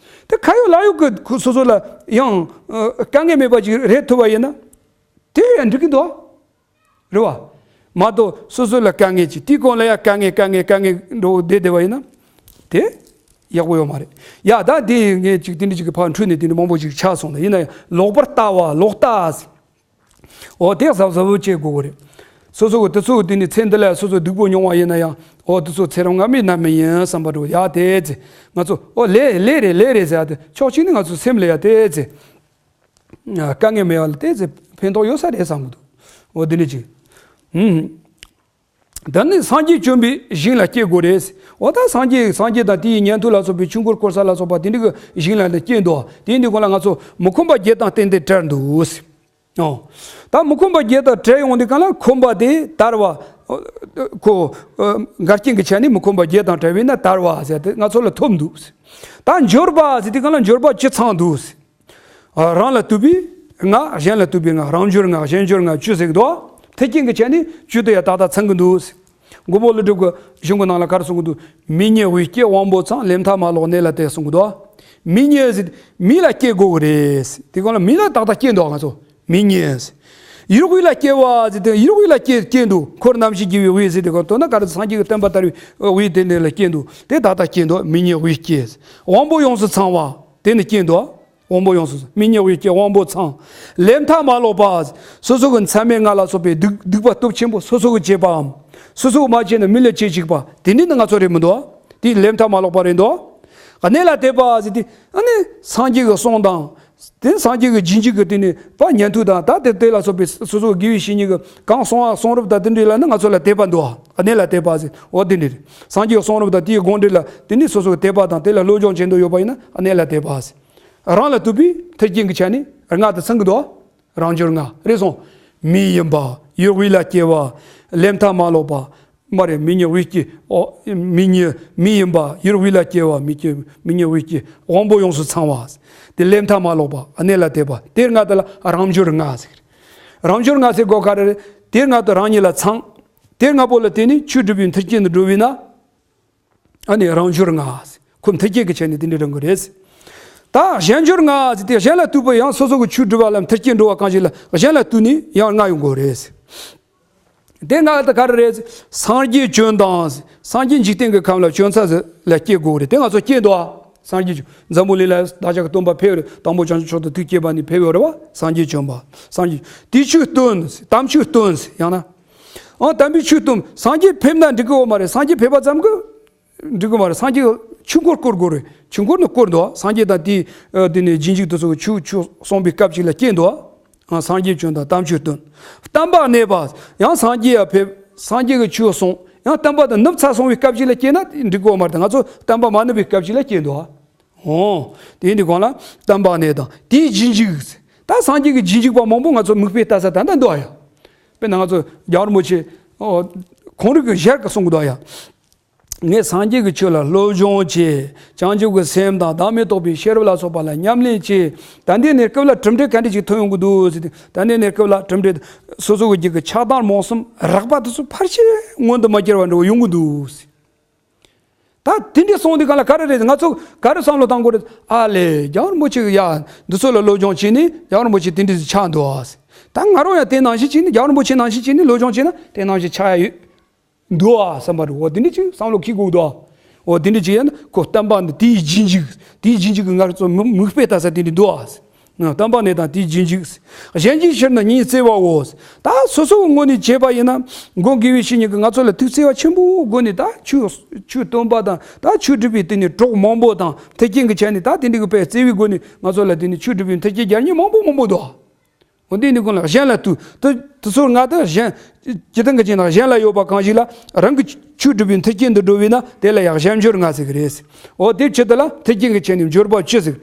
དེ་ཁ་ཡོད་ལག་ཡོད་ཀྱི་ཁོ་སོ་སོ་ལ་ཡང་ཨ་དཀའ་ངལ་མེད་པ་ཅིག་རེད་ཐུབ་པ་ཡིན་ན་དེ་ཡང་འགྲིག་གི་འདུག་རེད་བ། མ་གཏོགས་སོ་སོ་ལ་དཀའ་ངལ་ཅིག་དེའི་གོང་ལ་ཡང་དཀའ་ངལ་དཀའ་ངལ་དཀའ་ངལ་འགྲོ་བསྡད་བསྡད་པ་ཡིན་ན་དེ་ཡག་པོ་ཡོད་མ་རེད། ཡ་ད་དེ་ངས་ཅིག་དེ་འདྲ་ཅིག་གི་ཕར་འཁྲུལ་ནས་དེ་འདྲ་མང་པོ་ཅིག་ཆགས་སོང་ལ། ཡིན་ན་ཡང་ལོག་པར་ལྟ་བ་ལོག་ལྟ། འོ་དེ་གཟབ་གཟབ་བྱེད་དགོས་ཀྱི་རེད། སོ་སོ་གི་དེ་ཚོ་དེ་ནི་ཚེ་འདི་ལ་སོ་སོ་སྡུག་པོ་མྱོང་བ་ཡིན་ན་ཡང་འོ་དེ་ཚོ་ཚེ་རབས་སྔ་མའི་རྣམ་སྨིན་ཡིན་བསམ་པ་འགྲོ་ཡ་དེ་ཚེ་ང་ཚོ་འོ་ལས་ལས་རེད་ལས་རེད་ཟེར་ཡ་དེ་ཕྱོགས་གཅིག་ནས་ང་ཚོ་སེམས་ལ་ཡ་དེ་ཚེ་དཀའ་ངལ་མེད་པ་ལ་དེ་ཚེ་ཕན་ཐོགས་ཡོད་ས་རེད་བསམ་གི་འདུག་འོ་དེ་འདྲ་ཅིག་ཧུམ། ད་ནི་སངས་རྒྱས་བྱོན་པའི་ཞིང་ལ་སྐྱེ་དགོས་རེད། འོ་ད་སངས་རྒྱས་སངས་རྒྱས་དང་དེའི་ཉན་ཐོས་ལ་སོགས་པའི་ཆོས་འཁོར་བསྐོར་ས་ལ་སོགས་པ་དེ་འདྲ་གི་ཞིང་ལ་ནི་སྐྱེ་འདུག་དེ་འདི་གོང་ལ་ང་ཚོ་མི་ཁོམ་པ་བརྒྱད་དང་བསྟན་ཏེ་བྲལ་འདུག་ཨོ། ད་མི་ཁོམ་པ་བརྒྱད་དང་བྲལ་ཡོང་དུས་གང་ལ་ཁོམ་པ་དེ་དར་བ། ཁོ། འགལ་རྐྱེན་གྱི་ཆ་ནས་མི་ཁོམ་པ་བརྒྱད་དང་བྲལ་བས་ན་དར་བ་ཟེར་ཏེ་ང་ཚོ་ལ་ཐོབ་འདུག་ད་འབྱོར་པ་ཟེར་དུས་གང་ལ་འབྱོར་པ་བཅུ་ཚང་འདུག་ཨ། རང་ལ་ལྟོས་པའི་ལྔ། གཞན་ལ་ལྟོས་པའི་ལྔ། རང་འབྱོར་ལྔ། གཞན་འབྱོར་ལྔ་བཅུ་ཟེར་གི་འདུག་མཐུན་རྐྱེན་གྱི་ཆ་ནས་བཅུ་དེ་ཡང་ཏག་ཏག་ཚང་གི་འདུག་མགོན་པོ་ཀླུ་སྒྲུབ་ཀྱི་གཞུང་གི་ནང་ལ་ག་རེ་གསུང་གི་འདུག་མི་ཉིད་དབུས་སྐྱེས་དབང་པོ་ཚང་། ལས་མཐའ་མ་ལོག་གནས་ལ་དེ་གསུང་གི་འདུག་མི་ཉིད་ཟེར་མི་ལ་སྐྱེ་དགོས་གི་རེད། དེ་གང་ལ་མི་ལ་ཏག་ཏག་སྐྱེ་འདུག་ང་ཚོ་མི་ཉིད་ཟེར། ཡུལ་དབུས་ལ་སྐྱེ་བ་ཟེར་ཏེ་ཡུལ་དབུས་ལ་སྐྱེ་སྐྱེ་འདུག་འཁོར་རྣམ་བཞི་རྒྱུ་བའི་དབུས་ཟེར་ཏེ་གང་དོན་ན་ག་རེ་སངས་རྒྱས་ཀྱི་བསྟན་པ་དར་བའི་དབུས་དེ་འདི་ལ་སྐྱེ་འདུག་དེ་ཏག་ཏག་སྐྱེ་འདུག་མི་ཉིད་དབུས་སྐྱེས་དབང་པོ་ཡོངས་སུ་ཚང་བ་དེ་ནི་སྐྱེ་འདུག་དབང་པོ་ཡོངས་སུ་མི་ཉིད་དབུས་སྐྱེས་དབང་པོ་ཚང་། ལས་མཐའ་མ་ལོག་པ། སོ་སོ་གི་མཚམས་མེད་ལྔ་ལ་སོགས་པའི་སྡིག་སྡིག་པ་སྟོབས་ཆེན་པོ་སོ་སོ་གི་བྱེད་པའམ། སོ་སོ་གི་མ་བྱས་ན་མི་ལ་བྱེད་ཅིག་པ་དེ་འདྲ་ནི་ང་ཚོ་རེད་མི་འདུག་དེ་ལས་མཐའ་མ་ལོག་པ་རེད་འདུག་གནས་ལ་དད་པ་ཟེར་དེ་ཨ་ནི་སངས་རྒྱས་ཀྱི་གསུང་དང་། དེ་སངས་རྒྱས་ཀྱི་རྗེས་འཇུག་གི་དེ་ནི་པ་ཉན་ཐོས་དང་ད་དེ་དེ་ལ་སོགས་པའི་སོ་སོ་དགེ་བའི་བཤེས་གཉེན་གྱི་གང་གསུང་བ་གསུང་རབ་དང་དེ་འདྲ་ལ་ནི་ང་ཚོ་ལ་དད་པ་འདུག་གནས་ལ་དད་པ་ཟེར་འོ་དེ་འདྲ་རེད། སངས་རྒྱས་ཀྱི་གསུང་རབ་དང་དེའི་དགོངས་འགྲེལ་ལ་དེ་ནི་སོ་སོ་གི་དད་པ་དང་དེ་ལ་སློབ་སྦྱོང་བྱེད་འདོད་ཡོད་པ་ཡིན་ན་གནས་ལ་དད་པ་ཟེར། རང་ལ་ལྟོས་པའི་མཐུན་རྐྱེན་གྱི་ཆ་ནས་ལྔ་དེ་ཚང་གི་འདུག་རང་འབྱོར་ལྔ་རེད་སོང་། མི་ཡིན་པ། ཡུལ་དབུས་ལ་སྐྱེ་བ། ལས་མཐའ་མ་ལོག་པ། མ་རེད་མི་ཉིད་དབུས་སྐྱེས། ཨོ། མི་ཉིད་མི་ཡིན་པ། ཡུལ་དབུས་ལ་སྐྱེ་བ་མི་སྐྱེ་མི་ཉིད་དབུས་སྐྱེས་དབང་པོ་ཡོངས་སུ་ཚང་བ། དེ་ལས་མཐའ་མ་ལོག་པ་གནས་ལ་དད་པ་དེ་ལྔ་དེ་ལ་རང་འབྱོར་ལྔ་ཟེར། རང་འབྱོར་ལྔ་ཟེར་གོ་ག་རེ་རེད། དེ་ལྔ་དེ་རང་ཉིད་ལ་ཚང་། དེ་ལྔ་པོ་ལ་བརྟེན་ནས་ཆོས་སྒྲུབ་པའི་མཐུན་རྐྱེན་དུ་འགྲོ་བས་ན། ཨ་ནི་རང་འབྱོར་ལྔ། ཁོ་མཐུན་རྐྱེན་གྱི་ཆ་ནས་དེ་འདྲ་རང་གི་རེད། ད་གཞན་འབྱོར་ལྔ་ཟེར་ཏེ་གཞན་ལ་ལྟོས་པ་ཡང་སོ་སོ་གི་ཆོས་སྒྲུབ་པ་ལ་མཐུན་རྐྱེན་འགྲོ་བ་གང་ཞིག་ལ་གཞན་ལ་ལྟོས་ནས་ཡང་ལྔ་ཡོང་དགོས་རེད། དེ་ལྔ་ད་ག་རེ་རེད། སངས་རྒྱས་བྱོན་དང་། སངས་རྒྱས་འཇིག་རྟེན་གྱི་ཁམས་ལ་བྱོན་ས་ལ་སྐྱེ་དགོས་རེད། དེ་ང་ཚོ་སྐྱེ་འདུག་ཨ། སངས་རྒྱས་བྱོན་འཛམ་བུ་གླིང་ལ་བདག་ཅག་གི་སྟོན་པ་ཕེབས་རེད། དང་པོ་བྱང་ཆུབ་མཆོག་ཏུ་ཐུགས་བསྐྱེད་པ་ནས་ཕེབས་ཡོད་རེད་བ། སངས་རྒྱས་བྱོན་པ། སངས་རྒྱས་དེ་ཆོས་སྟོན། དམ་ཆོས་སྟོན་ཡང་ན། ཨང་དམ་པའི་ཆོས་སྟོན། སངས་རྒྱས་ཕེབས་ན་འགྲིག་གི་ཡོད་མ་རེད། སངས་རྒྱས་ཕེབས་པ་ཙམ་གྱིས་ འགྲིག་གི་མ་རེད། སངས་རྒྱས་ཆོས་འཁོར་བསྐོར་དགོས་རེད། ཆོས་འཁོར་ནི་བསྐོར་འདུག་སངས་རྒྱས་དང་དེའི་ཨ་དེ་ནས་རྗེས་འཇུག་དེ་ཚོ་ཆོས་ཆོས་གསུངས་པའི་སྐབས་ཅིག་ལ་སྐྱེས་འདུག་ཨ་སངས་རྒྱས་བྱོན་དང་དམ་ཆོས་སྟོན། བསྟན་པ་གནས་པ། ཡང་སངས་རྒྱས་ཡར་ཕེབས། སངས་རྒྱས་ཀྱི་ཆོས་གསུངས། ཡང་བསྟན་པ་དེ་ནུབ་ཚར་སོང་བའི་སྐབས་ཅིག་ལ་སྐྱེས་ན་འགྲིག་གི་མ་རེད། ང་ཚོ་བསྟན་པ་མ་ནུབ་པའི་སྐབས་ཅིག་ལ་སྐྱེས་འདུག་ཨ། འོ། དེ་ཡིན་དུས་གང་ལ་བསྟན་པ་གནས་དང་དེའི་རྗེས་འཇུག་ད་སངས་རྒྱས་ཀྱི་རྗེས་འཇུག་པ་མང་པོ་ང་ཚོ་མིག་དཔེ་ལྟ་ས་ད་ལྟ་འདུག་ཨ་ཡ། དཔེར་ན་ང་ཚོ་རྒྱལ་བ་རིན་པོ་ཆེ། ཨོ། ཁོང་རང་གི་ཞལ་གྱིས་གསུང་གི་འདུག་ཨ་ཡ། ངས་སངས་རྒྱས་ཀྱི་ཆོས་ལ་སློབ་སྦྱོང་བྱས། བྱང་ཆུབ་ཀྱི་སེམས་དང་བདག་མེད་རྟོགས་པའི་ཤེས་རབ་ལ་སོགས་པ་ལ་ཉམས་ལེན་བྱས། ད་ལྟའི་གནས་སྐབས་ལ་གྲུབ་འབྲས་ག་འདྲ་ཞིག་ཐོན་ཡོང་གི་འདུག་ཟེར་ཏེ། ད་ལྟའི་གནས་སྐབས་ལ་གྲུབ་འབྲས་སོ་སོ་གི་རྒྱུད་ཀྱི་ཆགས་སྡང་རྨོངས་གསུམ་རགས་པ་དེ་ཚོ་ཕལ་ཆེར་མངོན་དུ་མ་གྱུར་བ་འདྲ་བོ་ཡོང་གི་འདུག་ཟེར། ད་དེ་འདྲ་སོང་དུས་གང་ལ་ག་རེ་རེད། ང་ཚོ་ག་རེ་བསམ་བློ་བཏང་དགོས་རེད། ཨ་ལས། རྒྱལ་བ་རིན་པོ་ཆེ་གི་ཡ་འདི་ཚོ་ལ་སློབ་སྦྱོང་བྱས་ནས་རྒྱལ་བ་རིན་པོ་ཆེ་དེ་འདྲ་ཞིག་ཆགས་འདུག་ཨ། ད་ང་རང་ཡང་དེ་ནང་བཞིན་བྱས་ནས་རྒྱལ་བ་རིན་པོ་ཆེ་ནང་བཞིན་བྱས་ནས་སློབ་སྦྱོང་བྱས་ན་དེ་ནང་བཞིན་ཆགས་ཡ་ཡོད་འདུག་ཨ་བསམ་པ་རེད། འོ་དེ་འདྲ་ཅིག་བསམ་བློ་འཁྱེར་དགོས་འདུག་ཨ། འོ་དེ་འདྲ་ཅིག་ཡིན་ན་ཁོ་བསྟན་པ་འདི་དེའི་རྗེས་འཇུག་དེའི་རྗེས་འཇུག་གི་ང་ཚོ་མིག་དཔེ་ལྟ་ས་དེ་འདྲ་འདུག་ཨ། བསྟན་པ་གནས་དང་དེའི་རྗེས་འཇུག་གཞན་གྱི་ཕྱིར་ན་ཉིད་བརྩེ་བའོ། ད་སོ་སོའི་ངོས་ནས་བྱས་པ་ཡིན་ན་མགོན་དགེ་བའི་བཤེས་གཉེན་གྱིས་ང་ཚོ་ལ་ཐུགས་བརྩེ་བ་ཆེན་པོའི་སྒོ་ནས་ད་ཆོས་ཆོས་སྟོན་པ་དང་ད་ཆོས་སྒྲུབ་པའི་དེ་ནས་གྲོགས་མང་པོ་དང་མཐུན་རྐྱེན་གྱི་ཆ་ནས་ད་དེ་འདྲ་གི་དཔེ་བརྩེ་བའི་སྒོ་ནས་ང་ཚོ་ལ་དེ་ནས་ཆོས་སྒྲུབ་པའི་མཐུན་རྐྱེན་སྦྱར་མཁན་མང་པོ་མང་པོ་འདུག་འོ་དེ་ནི་ཀུན་ལ་གཞན་ལ་ཐུག་དུ་དུ་ཚོར་ང་དང་གཞན་སྤྱིར་བཏང་གི་ཅན་དང་གཞན་ལ་ཡོད་པ་གང་ཞིག་ལ་རང་གི་ཆོས་སྒྲུབ་པའི་མཐུན་རྐྱེན་དུ་འགྲོ་བས་ན་དེ་ལ་ཡང་གཞན་འབྱོར་ལྔ་ཟེར་གི་རེད། འོ་དེ་ཕྱིར་དུ་ལ་མཐུན་རྐྱེན་གྱི་ཆ་ནས་འབྱོར་པ་བཅུ་ཟེར།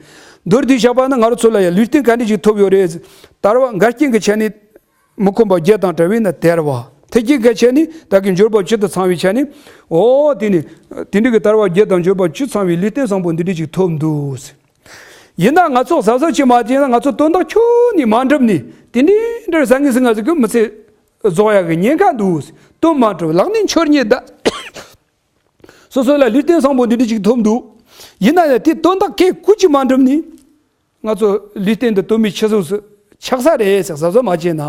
མདོར་བསྡུས་བཞག་པ་ན་ང་རང་ཚོ་ལ་ཡང་ལུས་རྟེན་ག་འདྲ་ཞིག་ཐོབ་ཡོད་རེད། དལ་བ་འགལ་རྐྱེན་གྱི་ཆ་ནས་མི་ཁོམ་པ་བརྒྱད་དང་བྲལ་བས་ན་དལ་བ། མཐུན་རྐྱེན་གྱི་ཆ་ནས་བདག་གི་འབྱོར་པ་བཅུ་དང་ཚང་བའི་ཆ་ནས། འོ་དེ་ནི་དེ་འདྲ་གི་དལ་བ་བརྒྱད་དང་འབྱོར་པ་བཅུ་ཚང་བའི་ལུས་རྟེན་བཟང་པོ་འདི་འདྲ་ཞིག་ཐོབ་འདུག་ཡིན་ན་ང་ཚོ་གཟབ་གཟབ་བྱེད་མ་བྱས་ན་ང་ཚོ་དོན་དག་ཁྱོན་ནས་མ་འགྲུབ་ནས་དེ་འདྲའི་འདྲ་བཟང་ངན་ཟིང་ང་ཟིག་གི་མི་ཚེ་རྫོགས་ཡག་གི་ཉེན་ཁ་འདུག་དོན་མ་གྲུབ་ལག་ནས་འཆོར་ཉེན་གདའ། སོ་སོ་ལ་ལུས་རྟེན་བཟང་པོ་འདི་འདྲ་ཅིག་ཐོབ་འདུག་ཡིན་ན་ཡང་དེ་དོན་དག་གི་ཀུ་ཅི་མ་འགྲུབ་ནས་ང་ཚོ་ལུས་རྟེན་འདི་དོན་མེད་ཆུད་ཟོས་སུ་ཆགས་ས་རེད་ཟེར་གཟབ་གཟབ་མ་བྱས་ན།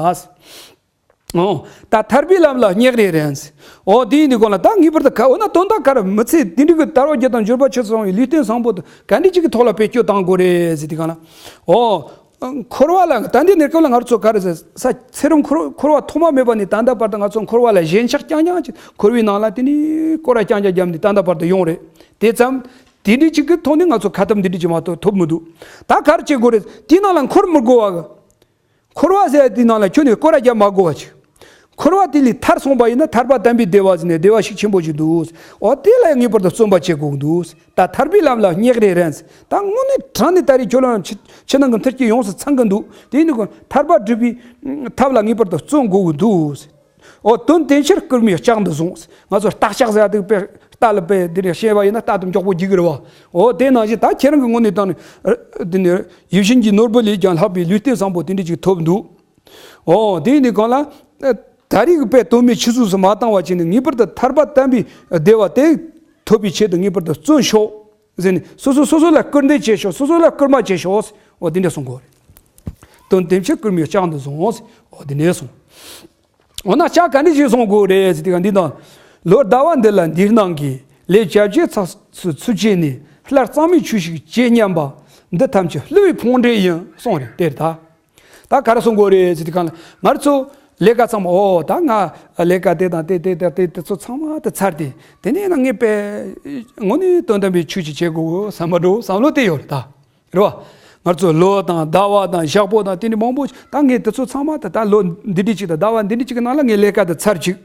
ཨོ། ད་ཐར་པའི་ལམ་ལ་སྙེག་རེ་རན། ཨོ་དེ་ཡིན་དུས་གོང་ལ་ད་ངེས་པར་དུ་ཁ་འོ་ན་དོན་དག་ག་རེ་མི་ཚེ་དེ་འདྲ་གི་དལ་བ་བརྒྱད་དང་འབྱོར་པ་བཅུ་ཚང་བའི་ལུས་རྟེན་བཟང་པོ་དེ་ག་འདྲ་ཅིག་གི་ཐོག་ལ་བེད་སྤྱོད་བཏང་དགོས་རེད་ཟེར་དུས་གང་ལ། ཨོ། འཁོར་བ་ལ་ད་འདི་གནས་སྐབས་ལ་ང་ཚོ་ག་རེ་ཟེར་ས་ཚེ་རིང་འཁོར་འཁོར་བ་ཐོག་མ་མེད་པ་ནས་ད་ལྟ་བར་དུ་ང་ཚོ་འཁོར་བ་ལ་ཞེན་ཆགས་རྐྱང་རྐྱང་ཅིག་འཁོར་བའི་ནང་ལ་དེ་ནས་སྐོར་ར་རྐྱང་རྐྱང་བརྒྱབ་ནས་ད་ལྟ་བར་དུ་ཡོང་རེད། དེ་ཙམ་དེ་འདྲ་ཅིག་གི་ཐོག་ནས་ང་ཚོ་ཁ་ཐབས་འདི་འདྲ་ཅིག་མ་གཏོགས་ཐོབ་མི་འདུག་ད་ག་རེ་བྱེད་དགོས་རེད། དེའི་ནང་ལ་འཁོར་མི་དགོས་བ་གི་འཁོར་བ་ཟེར་ཡ་དེའི་ནང་ལ་ཁྱོན་ནས་སྐོར་ར་རྒྱབ་མ་དགོས་པ་ཅིག་འཁོར་བ་དེ་ལས་ཐར་སོང་པ་ཡིན་ན་ཐར་པ་དམ་པའི་བདེ་བ་ཟེར་ནས་བདེ་བ་ཤུགས་ཆེན་པོ་ཞིག་འདུག་འོ་དེ་ལ་ངེས་པར་དུ་བརྩོན་པ་བྱེད་དགོས་འདུག་ད་ཐར་པའི་ལམ་ལ་སྙེག་རེ་རན། ད་དངོས་གནས་དྲང་ནས་ད་རེས་ཁྱོད་རང་ཕྱི་ཕྱི་ནང་གི་མཐུན་རྐྱེན་ཡོངས་སུ་ཚང་གི་འདུག་དེ་ཡིན་དུས་ཐར་པ་སྒྲུབ་པའི་ཐབས་ལ་ངེས་པར་དུ་བརྩོན་དགོས་ཀྱི་འདུག་འོ་དོན་དེ་ཕྱིར་སྐུལ་མའི་ལྕག་འདི་བཟུང་། ང་ཚོ་རྟ་ལྕག་ཟེར་ཡ་དེ་དཔེ་རྟ་ལ་དཔེ་འདི་རེ་བཤད་པ་ཡིན་ན་རྟ་དེ་མགྱོགས་པོ་རྒྱུག་གི་རེད་བ། འོ་དེ་ནང་བཞིན་ད་ཁྱེད་རང་གི་ངོས་ནས་བཏང་ནས་འདི་ནས་ཡིད་བཞིན་གྱི་ནོར་བུ་ལས་ཀྱང་ལྷག་པའི་ལུས་རྟེན་བཟང་པོ་དེ་འདྲ་ཅིག་ཐོབ་འདུག་འོ་དེ་ཡིན་དུས་གང་ལ། ད་རེས་ཀྱི་དཔེ་དོན་མེད་ཆུད་ཟོས་སུ་མ་བཏང་བ་བྱས་ནས་ངེས་པར་དུ་ཐར་པ་དམ་པའི་བདེ་བ་དེ་ཐོབ་པའི་ཆེད་དུ་ངེས་པར་དུ་བརྩོན་ཤོག་ཟེར་ནས་སོ་སོ་སོ་སོ་ལ་སྐུལ་འདེད་བྱེད་ཤོག་སོ་སོ་ལ་སྐུལ་མ་བྱེད་ཤོག་འོ་དེ་འདྲ་གསུང་དགོས་རེད། དོན་དེ་ཕྱིར་སྐུལ་མའི་ལྕག་འདི་བཟུང་། འོ་དེ་འདྲ་གསུང་། འོ་ན་ལྕག་ག་འདྲ་ཞིག་བཟུང་དགོས་རེད་ཟེར་དུས་ག་འདི་དང་། ལོ་ཟླ་བ་འདི་ལ་འདིར་སྣང་གི་ལས་བྱ་བྱེད་ཚགས་སུ་ཚུད་བྱས་ནས་སླར་གཙང་མའི་ཆོས་ཤིག་བྱེད་སྙམ་པ། འདི་ཐམས་ཅད་བསླུ་བའི་ཕུང་འདྲེ་ཡིན་གསུངས་རེད་དེར་ད། ད་ག་རེ་གསུང་དགོས་རེད་ཟེར་དུས་གང་ལ་ང་ཚོ་ལས་ཀ་ཚང་མ་འོ་ད་ང་ལས་ཀ་དེ་དང་དེ་དེ་དེ་དེ་དེ་ཚོ་ཚང་མ་དེ་ཚར་ཏེ་དེ་ནས་ན་ངས་དཔེ་དངོས་གནས་དོན་དམ་པའི་ཆོས་ཅིག་བྱེད་དགོས་བསམ་པ་འགྲོ་བསམ་བློ་དེ་ཡོད་རེད་ད། རེད་བ། ང་ཚོ་ལོ་དང་ཟླ་བ་དང་ཞག་པོ་དང་དེ་འདྲ་མང་པོ་ད་ངས་དེ་ཚོ་ཚང་མ་ད་ད་ལོ་འདི་འདྲ་ཅིག་དང་ཟླ་བ་འདི་འདྲ་ཅིག་གི་ནང་ལ་ངས་ལས་ཀ་དེ་ཚར་ཅིག་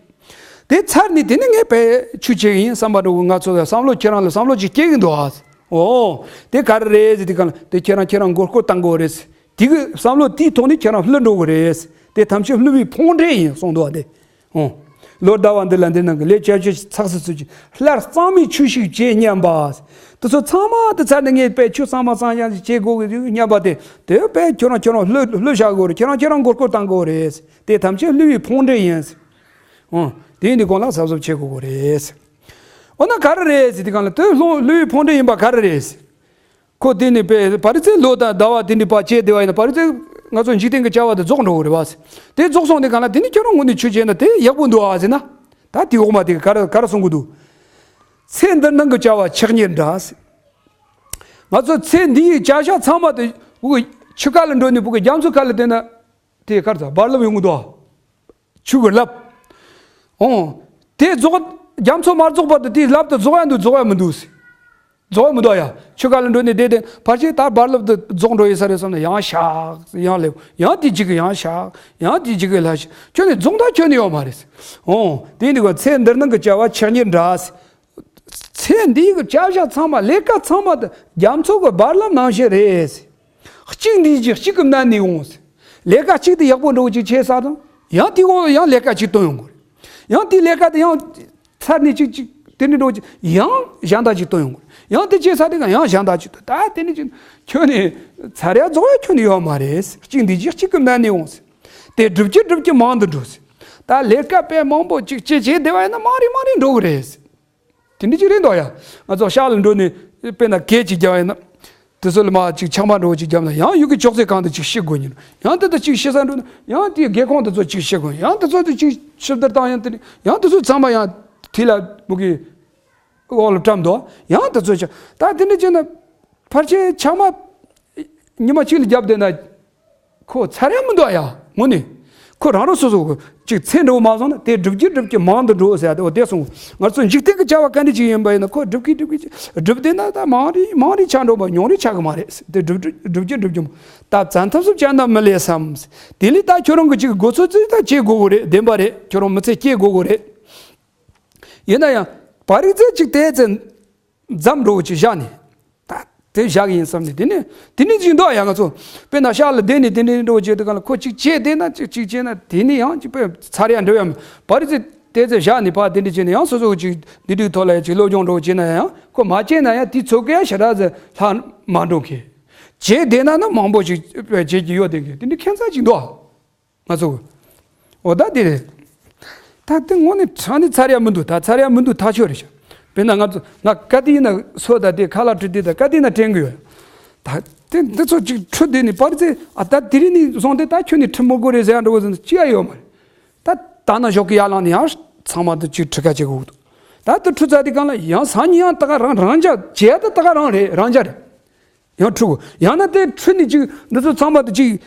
དེ་ཚར་ནས་དེ་ནས་ངས་དཔེ་ཆོས་བྱེད་ཀྱི་ཡིན་བསམ་པ་འགྲོ་གི་ང་ཚོ་བསམ་བློ་ཁྱེད་རང་ལ་བསམ་བློ་ཅིག་སྐྱེ་གི་འདུག་ཨ། འོ། དེ་ག་རེ་རེད་ཟེར་དུས་གང་ལ་དེ་ཁྱེད་རང་ཁྱེད་རང་མགོ་སྐོར་བཏང་དགོས་རེད། དེ་གི་བསམ་བློ་དེའི་ཐོག་ནས་ཁྱེད་རང་བསླུ་འགྲོ་གི་རེད། དེ་ཐམས་ཅད་བསླུ་བའི་ཕུང་འདྲེ་ཡིན་གསུངས་འདུག་ཨ་དེ། འོ། ལོ་ཟླ་བ་འདི་ལ་འདི་སྣང་གི་ལས་བྱ་བྱེད་ཚགས་སུ་ཚུད་ཅིང་སླར་གཙང་མའི་ཆོས་ཤིག་བྱེད་སྙམ་པ། དེ་ཚོ་ཚང་མ་དེ་ཚར་ནས་ངས་དཔེ་ཆོས་གཙང་མ་གཙང་རྐྱང་ཞིག་བྱེད་དགོས་ཀྱི་འདུག་སྙམ་པ་དེ་དེ་དཔེ་ཁྱོད་རང་ཁྱོད་རང་བསླུ་བསླུ་བཞག་དགོས་རེད། ཁྱེད་རང་ཁྱེད་རང་མགོ་སྐོར་བཏང་དགོས་རེད། དེ་ཐམས་ཅད་བསླུ་བའི་ཕུང་འདྲེ་ཡིན། འོ། དེ་ཡིན་དུས་གང་ལ་གཟབ་གཟབ་བྱེད་དགོས་ཀྱི་རེད། འོ་ན་ག་རེ་རེད་ཟེར་དུས་གང་ལ་དེ་བསླུ་བསླུ་བའི་ཕུང་འདྲེ་ཡིན་པ་ག་རེ་རེད། ཁོ་དེ་ནི་པའི་བར་ཚེ་ལོ་དང་ཟླ་བ་དེ་འདྲ་པ་བྱས་བསྡད་པ་ཡིན་ན་བར་ཚེ་ང་ཚོ་འཇིག་རྟེན་གྱི་བྱ་བ་དེ་རྫོགས་འགྲོ་གི་རེད་བ། དེ་རྫོགས་སོང་དུས་གང་ལ་དེ་ནི་ཁྱོད་རང་ངོས་ནས་ཆོས་བྱས་ན་དེ་ཡག་པོ་འདུག་ཨ་ཟེར་ན། ད་དེ་འོག་མ་དེ་ག་རེ་ག་རེ་གསུང་གི་འདུག་ཚེ་འདིར་སྣང་གི་བྱ་བ་ཆགས་ཉེར་འདྲ་ཟེར། ང་ཚོ་ཚེ་འདིའི་བྱ་བཞག་ཚང་མ་དེ་འུ་ཆུ་ཁ་ལ་འགྲོ་ནས་བུ་གི་རྒྱ་མཚོ་ཁ་ལ་བསྡད་ན། དེ་གར་ཚ་བར་ལབ་ཡོང་གི་འདུག་ཆུ་གི་ལབ། འོང་། དེ་རྫོགས། རྒྱ་མཚོ་མ་རྫོགས་བར་དུ་དེའི་རླབས་དེ་རྫོགས་ཡ་འདུག་རྫོགས་ཡ་མི་འདུག་ཟེར། རྫོགས་མི་འདུག་ཡ། ཆུ་ཁ་ལ་འགྲོ་ནས་བསྡད་དེ་ཕལ་ཆེར་ད་བར་རླབས་དེ་རྫོགས་འགྲོ་ཡི་ས་རེད་བསམ་ན་ཡང་ཤག་ཡང་སླེབས། ཡང་དེ་གཅིག་གི་ཡང་ཤག་ཡང་དེ་གཅིག་གི་ལྷག་ཤག་ཁྱོན་ནས་རྫོགས་ད་ཁྱོན་ནས་ཡོད་མ་རེད་ཟེར། འོང་དེ་འདི་ག་ཚེ་འདིར་སྣང་གི་བྱ་བ་ཆགས་ཉེར་འདྲ་ཟེར། ཚེ་འདིའི་གི་བྱ་བཞག་ཚང་མ་ལས་ཀ་ཚང་མ་དེ་རྒྱ་མཚོ་གི་བར་རླབས་ནང་བཞིན་རེད་ཟེར། གཅིག་འདིའི་གཅིག་གཅིག་གི་མནན་ནས་འོང་ཟེར། ལས་ཀ་གཅིག་དེ་ཡག་པོ་འགྲོ་གཅིག་བྱས་ས་དང་། ཡང་དེའི་འོག་ཡང་ལས་ཀ་གཅིག་བཏོན་ཡོང་དགོས་རེད། ཡང་དེའི་ལས་ཀ་དེ་ཡང་ཚར་ནས་གཅིག་གཅིག་དེ་འདྲ་འགྲོ་གཅིག་ཡང་གཞན་དག་གཅིག་བཏོན་ཡོང་དགོས་རེད། ཡང་དེ་བྱས་ས་དེ་ག་ཡང་གཞན་དག་གཅིག་བཏོན། ད་དེ་འདྲ་གཅིག་ཁྱོན་ནས་ཚར་ཡ་རྫོགས་ཡ་ཁྱོན་ནས་ཡོད་མ་རེད་ཟེར། གཅིག་འདིའི་གཅིག་གཅིག་གི་མནན་ནས་འོང་ཟེར། དེ་སྒྲུབ་ཀྱི་སྒྲུབ་ཀྱི་མང་དུ་འགྲོ་ཟེར། ད་ལས་ཀ་དཔེ་མང་པོ་གཅིག་བྱས་བྱས་བསྡད་པ་ཡིན་ན་མང་རེ་མང་རེ་འགྲོ་གི་རེད་ཟེར། དེ་འདྲ་ཅིག་རེད་འདུག་ཡ། ང་ཚོ་ཤག་ལ་འགྲོ་ནས་དཔེར་ན་གད་ཅིག་རྒྱག་ཡིན་ན། དེ་ཚོ་ལ་མར་ཅིག་ཆང་མ་འདྲ་བོ་ཅིག་བརྒྱབ་ན་ཡང་ཡུལ་གྱི་ཅོག་ཙེ་གང་དུ་ཅིག་ཤི་དགོས་ཉིན། ཡང་དེ་དུ་ཅིག་ཤི་ས་འགྲོ་ན་ཡང་དེའི་སྒེའུ་ཁུང་དེ་ཚོ་ཅིག་ཤི་དགོས། ཡང་དེ་ཚོ་དུ་ཅིག་ཤི་བདར་བཏང་ཡང་དེ་ནི་ཡང་དེ་ཚོ་ཚང་མ་ཡང་དེ་ལ་མུ་གེ་འོག་ལ་བཀྲམ་འདུག་ཡང་དེ་ཚོ་ཅིག་ད་དེ་འདྲ་བྱས་ན་ཕལ་ཆེར་ཆང་མ་ཉི་མ་གཅིག་ལ་བརྒྱབ་བསྡད་ན། ཁོ་ཚར་ཡ་མི་འདུག་ཡ། དངོས་གནས། ཁོ་རང་རང་སོ་སོ་གི་ཅིག་ཚེ་འགྲོ་མ་སོང་ན་དེ་སྒྲུབ་ཀྱི་སྒྲུབ་ཀྱི་མང་དུ་འགྲོ་ཟེར་ཡ་དེ་འོ་དེ་སོང་། ང་ཚོ་འཇིག་རྟེན་གྱི་བྱ་བ་ག་འདྲ་ཅིག་ཡིན་པ་ཡིན་ན་ཁོ་སྒྲུབ་ཀྱི་སྒྲུབ་ཀྱི་སྒྲུབ་བསྡད་ན་ད་མང་རེ་མང་རེ་ཆགས་འགྲོ་བ་ཉུང་རེ་ཆགས་ཀྱི་མ་རེད། དེ་སྒྲུབ་སྒྲུབ་ཀྱི་སྒྲུབ་ཀྱི་མང་། ད་བཙན་ཐབས་སུ་བྱས་ན་མི་ལེགས་སམ། དེ་ལས་ད་ཁྱོད་རང་གི་ཅིག་དགོས་ཚོད་ཅིག་ད་སྐྱེ་དགོས་གི་རེད། བདེན་པ་རེད། ཁྱོད་རང་མི་ཚེ་སྐྱེལ་དགོས་གི་རེད། ཡིན་ན་ཡང་བར་རིག་ཚད་ཅིག་དེ་ཚེ། འཛམ་འགྲོ་ཅིག་བཞག་ནས། ད་དེ་བཞག་ཡིན་བསམ་ནས་དེ་ནས་དེ་ནས་ཅིག་འདུག་ཡ། ང་ཚོ་དཔེར་ན་ཤག་ལ་བསྡད་ནས་དེ་འདྲའི་འགྲོ་བྱེད་དུས་གང་ལ་ཁོ་ཅིག་བྱས་བསྡད་ན་ཅིག་ཅིག་བྱས་ན་དེ་ནས་ཡང་ཅིག་དཔེ་ཚར་ཡ་འགྲོ་ཡ་མེད་པ་རེད། དེ་ཚེ་བཞག་ནས་ཕར་དེ་འདྲ་བྱས་ནས་ཡང་སོ་སོ་ཅིག་འདི་འདྲའི་ཐོག་ལ་ཡ་ཅིག་སློབ་སྦྱོང་འགྲོ་བྱས་ན་ཡང་ཁོ་མ་བྱས་ན་ཡང་དེ་ཚོ་གས་ཞེ་དྲག་ཟེར་ལྷག་མ་འགྲོ་མཁན། བྱས་བསྡད་ན་ན་མང་པོ་ཅིག་བྱེད་ཀྱི་ཡོད་བསྡད་མཁན་དེ་འདྲའི་ཁྱད་མཚར་ཅིག་འདུག་ང་ཚོ། འོ་ད་དེ་རེད། ད་དེ་དངོས་གནས་དྲང་ནས་ཚར་ཡ་མི་འདུག་ད་ཚར་ཡ་མི་འདུག་ཐག་ཆོད་རེད་ཤག་དཔེར་ན་ང་ཚོ་ང་ག་དུས་ཡིན་ན་སོ་ད་དེ་ཁ་ལག་ཁྲིད་དེ་ད་ག་དུས་ཡིན་ན་དྲན་གི་ཡོད། ད་དེ་འདི་ཚོ་ཅིག་ཁྲུ་དེ་ནི་པར་ཙེ་ཨ་ད་དེ་རིང་ནས་བཟུང་སྟེ་ད་ཁྱོད་ནི་ཁྲི་མི་དགོས་རེད་ཟེར་ཡ་འགྲོ་གི་ཟེར་ཅི་ཡ་ཡོད་མ་རེད། ད་ད་ན་ཞོགས་ཀྱི་ཡར་ལངས་ནས་ཡང་ཚང་མ་དུ་ཅིག་ཁྲི་ཁ་ཅིག་འུག་འདུག་ད་དུ་ཁྲུ་ཚ་དེ་གང་ལ་ཡང་སང་ཉིན་ཡང་ད་ག་རང་རང་འཇགས་བྱས་ད་ད་ག་རང་རེད་རང་འཇགས་རེད། ཡང་ཁྲུ་གོ། ཡང་ན་དེ་ཁྲུ་ནི་ཅིག་འདི་ཚོ་ཚང་མ་དུ་ཅིག་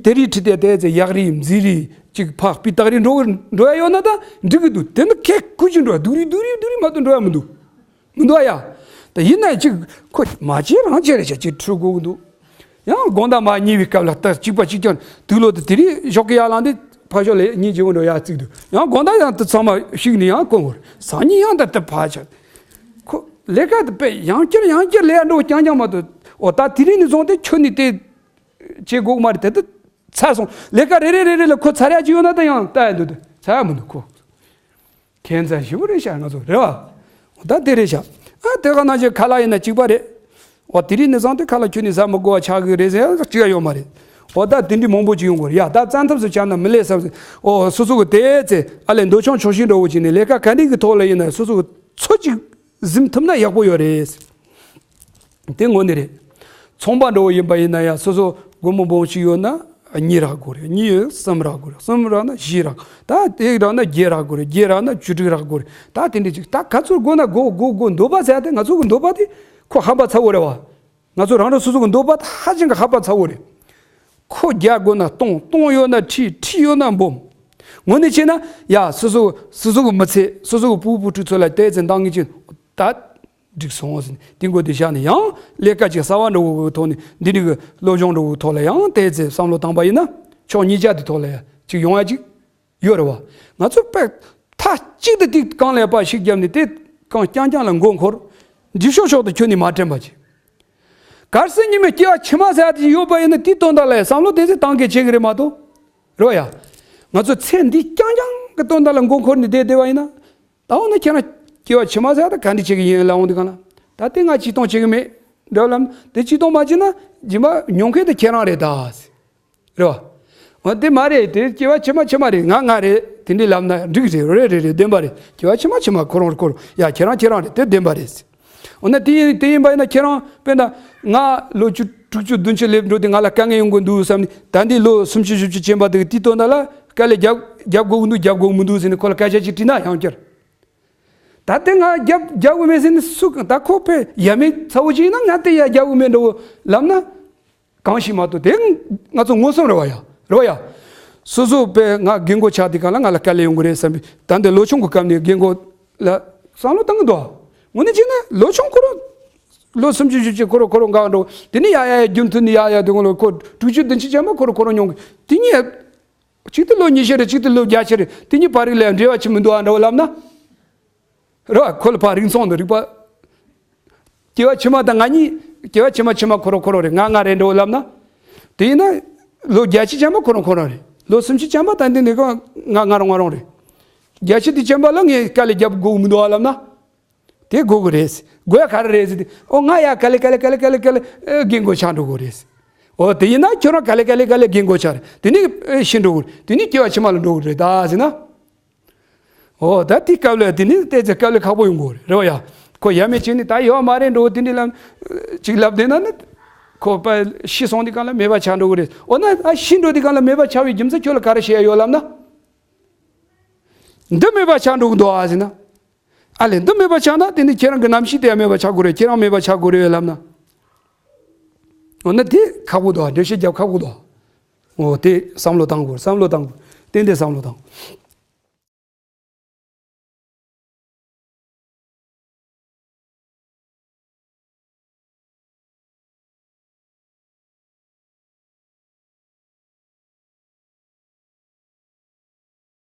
དེ་རིགས་ཁྲི་དེ་དེ་ཚེ་གཡག་རིགས་མཛེ་རིགས་ཅིག་ཕག་པི་སྟག་རིགས་འགྲོ་འགྲོ་ཡ་ཡོད་ན་ད་འགྲིག་གི་འདུག་དེ་ནི་ཁེ་ཁུ་ཅིག་འགྲོ་ཡ་སྡུག་རིགས་སྡུག་རིགས་མ་གཏོགས་འགྲོ་ཡ་མི་འདུག་མི་འདུག་ཡ། ད་ཡིན་ན་ཅིག་ཁོ་མ་བྱེད་རང་བྱེད་རེད་ཤག་ཅིག་ཁྲུ་གོ་གི་འདུག་ཡང་དགོང་དག་མ་ཉལ་བའི་སྐབས་ལ་ད་གཅིག་པ་གཅིག་ཀྱང་དུག་ལོག་དེ་དེ་རིགས་ཞོགས་ཀྱི་ཡར་ལངས་ཏེ་ཕར་ཞོག་ལས་གཉིད་ཇེ་བོ་འགྲོ་ཡ་བརྩིགས་འདུག་ཡང་དགོང་དག་ཡང་དེ་ཚང་མ་བཤིག་ནས་ཡང་སྐོང་བར་སང་ཉིན་ཡང་ད་དེ་ཕར་ཆགས། ཁོ་ལས་ཀ་དེ་དཔེ་ཡང་བསྐྱར་ཡང་བསྐྱར་ལས་ཡ་འགྲོ་རྐྱང་རྐྱང་མ་གཏོགས། འོ་ད་དེ་རིང་ནས་བཟུང་སྟེ་ཁྱོད་ནི་དེ་བྱེད་དགོས་མ་རེད། དེ་དེ་ཚར་སོང་། ལས་ཀ་རེ་རེ་རེ་རེ་ལ་ཁོ་ཚར་ཡ་ཅིག་ཡོད་ན་ད་ཡང་ལྟ་ཡ་འདུག་དེ་ཚར་ཡ་མི་འདུག་ཁོ། ཁྱད་མཚར་ཞེ་པོ་རེད་ཤག་ང་ཚོ་རེད་བ། འོ་ད་དེ་རེད་ཤག་ཨ་དེ་ག་ནང་བཞིན་ཁ་ལག་ཡིན་ན་གཅིག་པ་རེད། འོ་དེ་རིང་ནས་བཟུང་སྟེ་ཁ་ལག་ཁྱོད་ནི་ཟ་མི་དགོས་པ་ཆགས་གི་རེད་ཟེར་ཡ་གཅིག་ཡ་ཡོད་མ་རེད། འོ་ད་དེ་འདྲའི་མང་པོ་ཅིག་ཡོང་དགོས་རེད་ཡ། ད་བཙན་ཐབས་སུ་བྱས་ན་མི་ལེགས་བསམ་སོང་། འོ་སོ་སོ་གི་དེ་ཚེ་ཨ་ལས་འདོད་ཆུང་ཆུང་ཞིག་འགྲོ་བོ་ཅིག་ནས་ལས་ཀ་ག་འདྲ་གི་ཐོག་ལ་ཡིན་ན་སོ་སོ་གི་འཚོ་ཅིག་ཟིན་ཐུབ་ན་ཡག་པོ་ཡོད་རེད། དེ་དངོས་གནས་རེད། ཚོང་པ་འགྲོ་བོ་ཡིན་པ་ཡིན་ན་ཡང་སོ་སོ་སྒོར་མོ་སྦོམ་ཞིག་ཡོད་ན་གཉིས་རག་དགོས་རེད། གཉིས་ཡོད་གསུམ་རག་དགོས་རེད། གསུམ་རག་ན་བཞི་རག་ད་དེ་རག་ན་བརྒྱད་རག་དགོས་རེད། བརྒྱད་རག་ན་བཅུ་དྲུག་རག་དགོས་རེད། ད་དེ་འདྲ་ཅིག་ད་ག་ཚོད་དགོས་ན་དགོས་དགོས་དགོས་འདོད་པ་ཟེར་ཡ་དེ་ང་ཚོ་གི་འདོད་པ་དེ་ཁོ་ཧམ་པ་ཚ་བོ་རེད་བ། ང་ཚོ་རང་རང་སོ་སོ་གི་འདོད་པ་དེ་ཧ་ཅང་གི་ཧམ་པ་ཚ་བོ་རེད། ཁོ་བརྒྱ་དགོས་ན་སྟོང་། སྟོང་ཡོད་ན་ཁྲི། ཁྲི་ཡོད་ན་འབུམ། དངོས་གནས་བྱས་ན་ཡ་སོ་སོ་སོ་སོ་གི་མི་ཚེ་སོ་སོ་གི་ཕྲུ་གུ་བུ་ཕྲུག་ཚོ་ལ་ཏོག་ཙམ་འདང་ངེས་ཅིག་ད། འགྲིག་སོང་ཟིན་དེ་འགོ་དེ་བཞག་ནས་ཡང་ལས་ཀ་ཅིག་གསར་བ་འགྲོ་གི་ཐོག་ནས་འདི་འདྲ་གི་སློབ་སྦྱོང་འགྲོ་གི་ཐོག་ལ་ཡང་ཏོག་ཙམ་བསམ་བློ་བཏང་པ་ཡིན་ན་ཕྱོགས་གཉིས་ཆ་དེ་ཐོག་ལ་ཡ་ཅིག་ཡོང་ཡ་ཅིག་ཡོད་རེད་བ། ང་ཚོ་དཔེ་མཐའ་གཅིག་ཏུ་དེ་གང་ལས་པ་ཞིག་བརྒྱབ་ནས་དེ་གང་རྐྱང་རྐྱང་ལ་མགོ་འཁོར། འདི་ཤོག་ཤོག་ཏུ་ཁྱོད་ནི་མ་དྲན་པ་ཅིག་གལ་སྲིད་ཉི་མའི་སྐྱེ་བ་ཕྱི་མ་ཟེར་ཡ་དེ་ཡོད་པ་ཡིན་ན་དེའི་དོན་དག་ལ་ཡ་བསམ་བློ་ཏོག་ཙམ་བཏང་གི་བྱེད་གི་རེད་མ་གཏོགས། རེད་བ་ཡ། ང་ཚོ་ཚེ་འདི་རྐྱང་རྐྱང་གི་དོན་དག་ལ་མགོ་འཁོར་ནས་བསྡད་བསྡད་པ་ཡིན་ན། ད་འོ་ན་ཁྱེད་རང་སྐྱེ་བ་ཕྱི་མ་ཟེར་ད་ག་འདྲ་བྱེད་ཀྱི་ཡིན་ལབ་འོང་དུས་གང་ལ། ད་དེ་ང་ཅི་གཏོང་བྱེད་ཀྱི་མེད། འདྲ་ལམ་དེ་ཅི་གཏོང་མ་བྱེད་ན་རྗེས་མ་ཉོ་མཁན་དེ་ཁྱེད་རང་རེད་ད། རེད་བ། འོ་དེ་མ་རེད་དེ་སྐྱེ་བ་ཕྱི་མ་ཕྱི་མ་རེད། ང་ང་རེད། དེ་འདྲའི་ལབ་ན་འགྲིག་རེད། རེད་རེད་རེད། བདེན་པ་རེད། སྐྱེ་བ་ཕྱི་མ་ཕྱི་མ་ཁོ་རང་ཁོ་རང་ཡ་ཁྱེད་རང་ཁྱེད་རང་རེད། དེ་བདེན་པ་རེད། འོ་ན་དེ་ཡིན་དེ་ཡིན་པ་ཡིན་ན་ཁྱེད་རང་དཔེར་ན་ང་ལོ་བཅུ་དྲུག་ཅུ་བདུན་ཅུ་སླེབས་འགྲོ་དུས་ང་ལ་དཀའ་ངལ་ཡོང་གི་འདུག་བསམ་ནས་ད་འདི་ལོ་སུམ་ཅུ་བཞི་བཅུ་ཕྱིན་པ་འདུག་དེའི་དོན་དག་ལ་དཀའ་ལས་རྒྱབ་རྒྱབ་དགོས་ཀྱི་འདུག་རྒྱབ་དགོས་མི་འདུག་ཟེར་ནས་ཁོ་ལ་སྐད་ཆ་ཅིག་དྲིས་ན་ཡང་བསྐྱར། ད་དེ་ང་རྒྱབ་རྒྱབ་དགོས་མེད་ཟེར་ནས་སུ་ད་ཁོ་དཔེ་ཡ་མེད་ཚ་བོ་ཅིག་ཡིན་ན་ང་དེ་ཡ་རྒྱབ་དགོས་མེད་འགྲོ་ལབ་ན། གང་ཞིག་མ་གཏོགས་དེ་ང་ཚོ་མངོན་སུམ་རེད་བ་ཡ། རེད་བ་ཡ། སོ་སོ་དཔེ་ང་རྒན་གོག་ཆགས་དུས་གང་ལ་ང་ལ་དཀའ་ལས་ཡོང་གི་རེད་བསམ་པའི་ད་འདི་ལོ་ཆུང་གི་སྐབས་ནས་རྒན་གོག་ ལ་བསམ་བློ་བཏང་གི་འདུག་དངོས་གནས་བྱས་ན་ལོ་ཆུང་ཁོ་རང་། ལོ་སུམ་ཅུ་བཞི་བཅུ་ཁོ་རང་ཁོ་རང་འགག་འགྲོ། དེ་ནས་ཡ་ཡ་ཡ་རྒྱུན་མཐུད་ནས་ཡ་ཡ་དེ་ངོ་ལོ་ཁོ་དྲུག་ཅུ་བདུན་ཅུ་ཅན་པ་ཁོ་རང་ཁོ་རང་མྱོང་གི། དེ་གཉིས། གཅིག་དེ་ལོ་ཉི་ཤུ་རེད། གཅིག་དེ་ལོ་བརྒྱད་ཅུ་རེད། དེ་གཉིས་བར་རིགས་ལ་འབྲེལ་བ་ཅི་མི་འདུག་ཨ་འདྲ་བོ་ལབ་ན། རེད་བ། ཁོ་ལ་ཕར་རིགས་མཚུངས་དང་རིགས་པ། སྐྱེ་བ་ཕྱི་མ་དང་ང་གཉིས། སྐྱེ་བ་ཕྱི་མ་ཕྱི་མ་ཁོ་རང་ཁོ་རང་རེད། ང་ང་རེད་འགྲོ་ལབ་ན། དེ་ཡིན་ན། ལོ་བརྒྱད་ཅུ་ཅན་པ་ཁོ་རང་ཁོ་རང་རེད། ལོ་སུམ་ཅུ་ཅན་པ་ད་འདི་འདི་ག་ང་ང་རང་ང་རང་རེད། བརྒྱད་ཅུ་དེ་ཅན་པ་ལ་ངས་དཀའ་ལས་རྒྱབ་དགོས་མི་འདུག་ཨ་ལབ་ན། དེ་དགོས་ཀྱི་རེད། དགོས་ཡ་ག་རེ་རེད་ཟེར་ཏེ། ཨོ་ང་ཡ་ག་ལེ་ག་ལེ་ག་ལེ་ག་ལེ་ག་ལེ་ཨེ་རྒན་གོག་ཆགས་འགྲོ་གི་རེད། ཨོ་དེ་ཡིན་ན་ཁྱོད་རང་ག་ལེ་ག་ལེ་ག་ལེ་རྒན་གོག་ཆགས་རེད། དེ་ནས་ཨེ་ཤི་འགྲོ་གི་རེད། དེ་ནས་སྐྱེ་བ་ཕྱི་མ་ལ་འགྲོ་གི་རེད་ད་ཟེར་ན། ཨོ་ད་དེ་སྐབས་ལ་དེ་ནི་ཏོག་ཙམ་དཀའ་ལས་ཁག་པོ་ཡོང་གི་རེད་བ་ཡ། ཁོ་ཡ་མེད་བྱས་ནས་ད་ཡོད་མ་རེད་འགྲོ་དེ་འདྲ་ལ་ཅིག་ལབ་བསྡད་ན་ནི། ཁོ་པ་ཤི་སོང་དུས་སྒང་ལ་མེད་པ་ཆགས་འགྲོ་གི་རེད། འོ་ན་ཨ་ཤི་འགྲོ་དུས་སྒང་ལ་མེད་པ་ཆགས་པའི་རྒྱུ་མཚན་ཁྱོད་ལ་ག་རེ་བཤད་ཡ་ཡོད་ལབ་ན། འདི་མེད་པ་ཆགས་འགྲོ་གི་འདུག་ཨ་ཟེར་ན། ཨ་ལས་འདི་མེད་པ་ཆགས་ན་དེ་ནི་ཁྱེད་རང་གི་རྣམ་ཤེས་དེ་ཡང་མེད་པ་ཆགས་དགོས་རེད། ཁྱེད་རང་མེད་པ་ཆགས་དགོས་རེད་ལབ་ན། འོ་ན་དེ་ཁག་པོ་འདུག་འགྲེལ་བཤད་རྒྱབ་ཁག་པོ་འདུག་འོ་དེ་བསམ་བློ་བཏང་དགོས། བསམ་བློ་བཏང་དགོས། ཏན་ཏན་བསམ་བློ་བཏང་དགོས།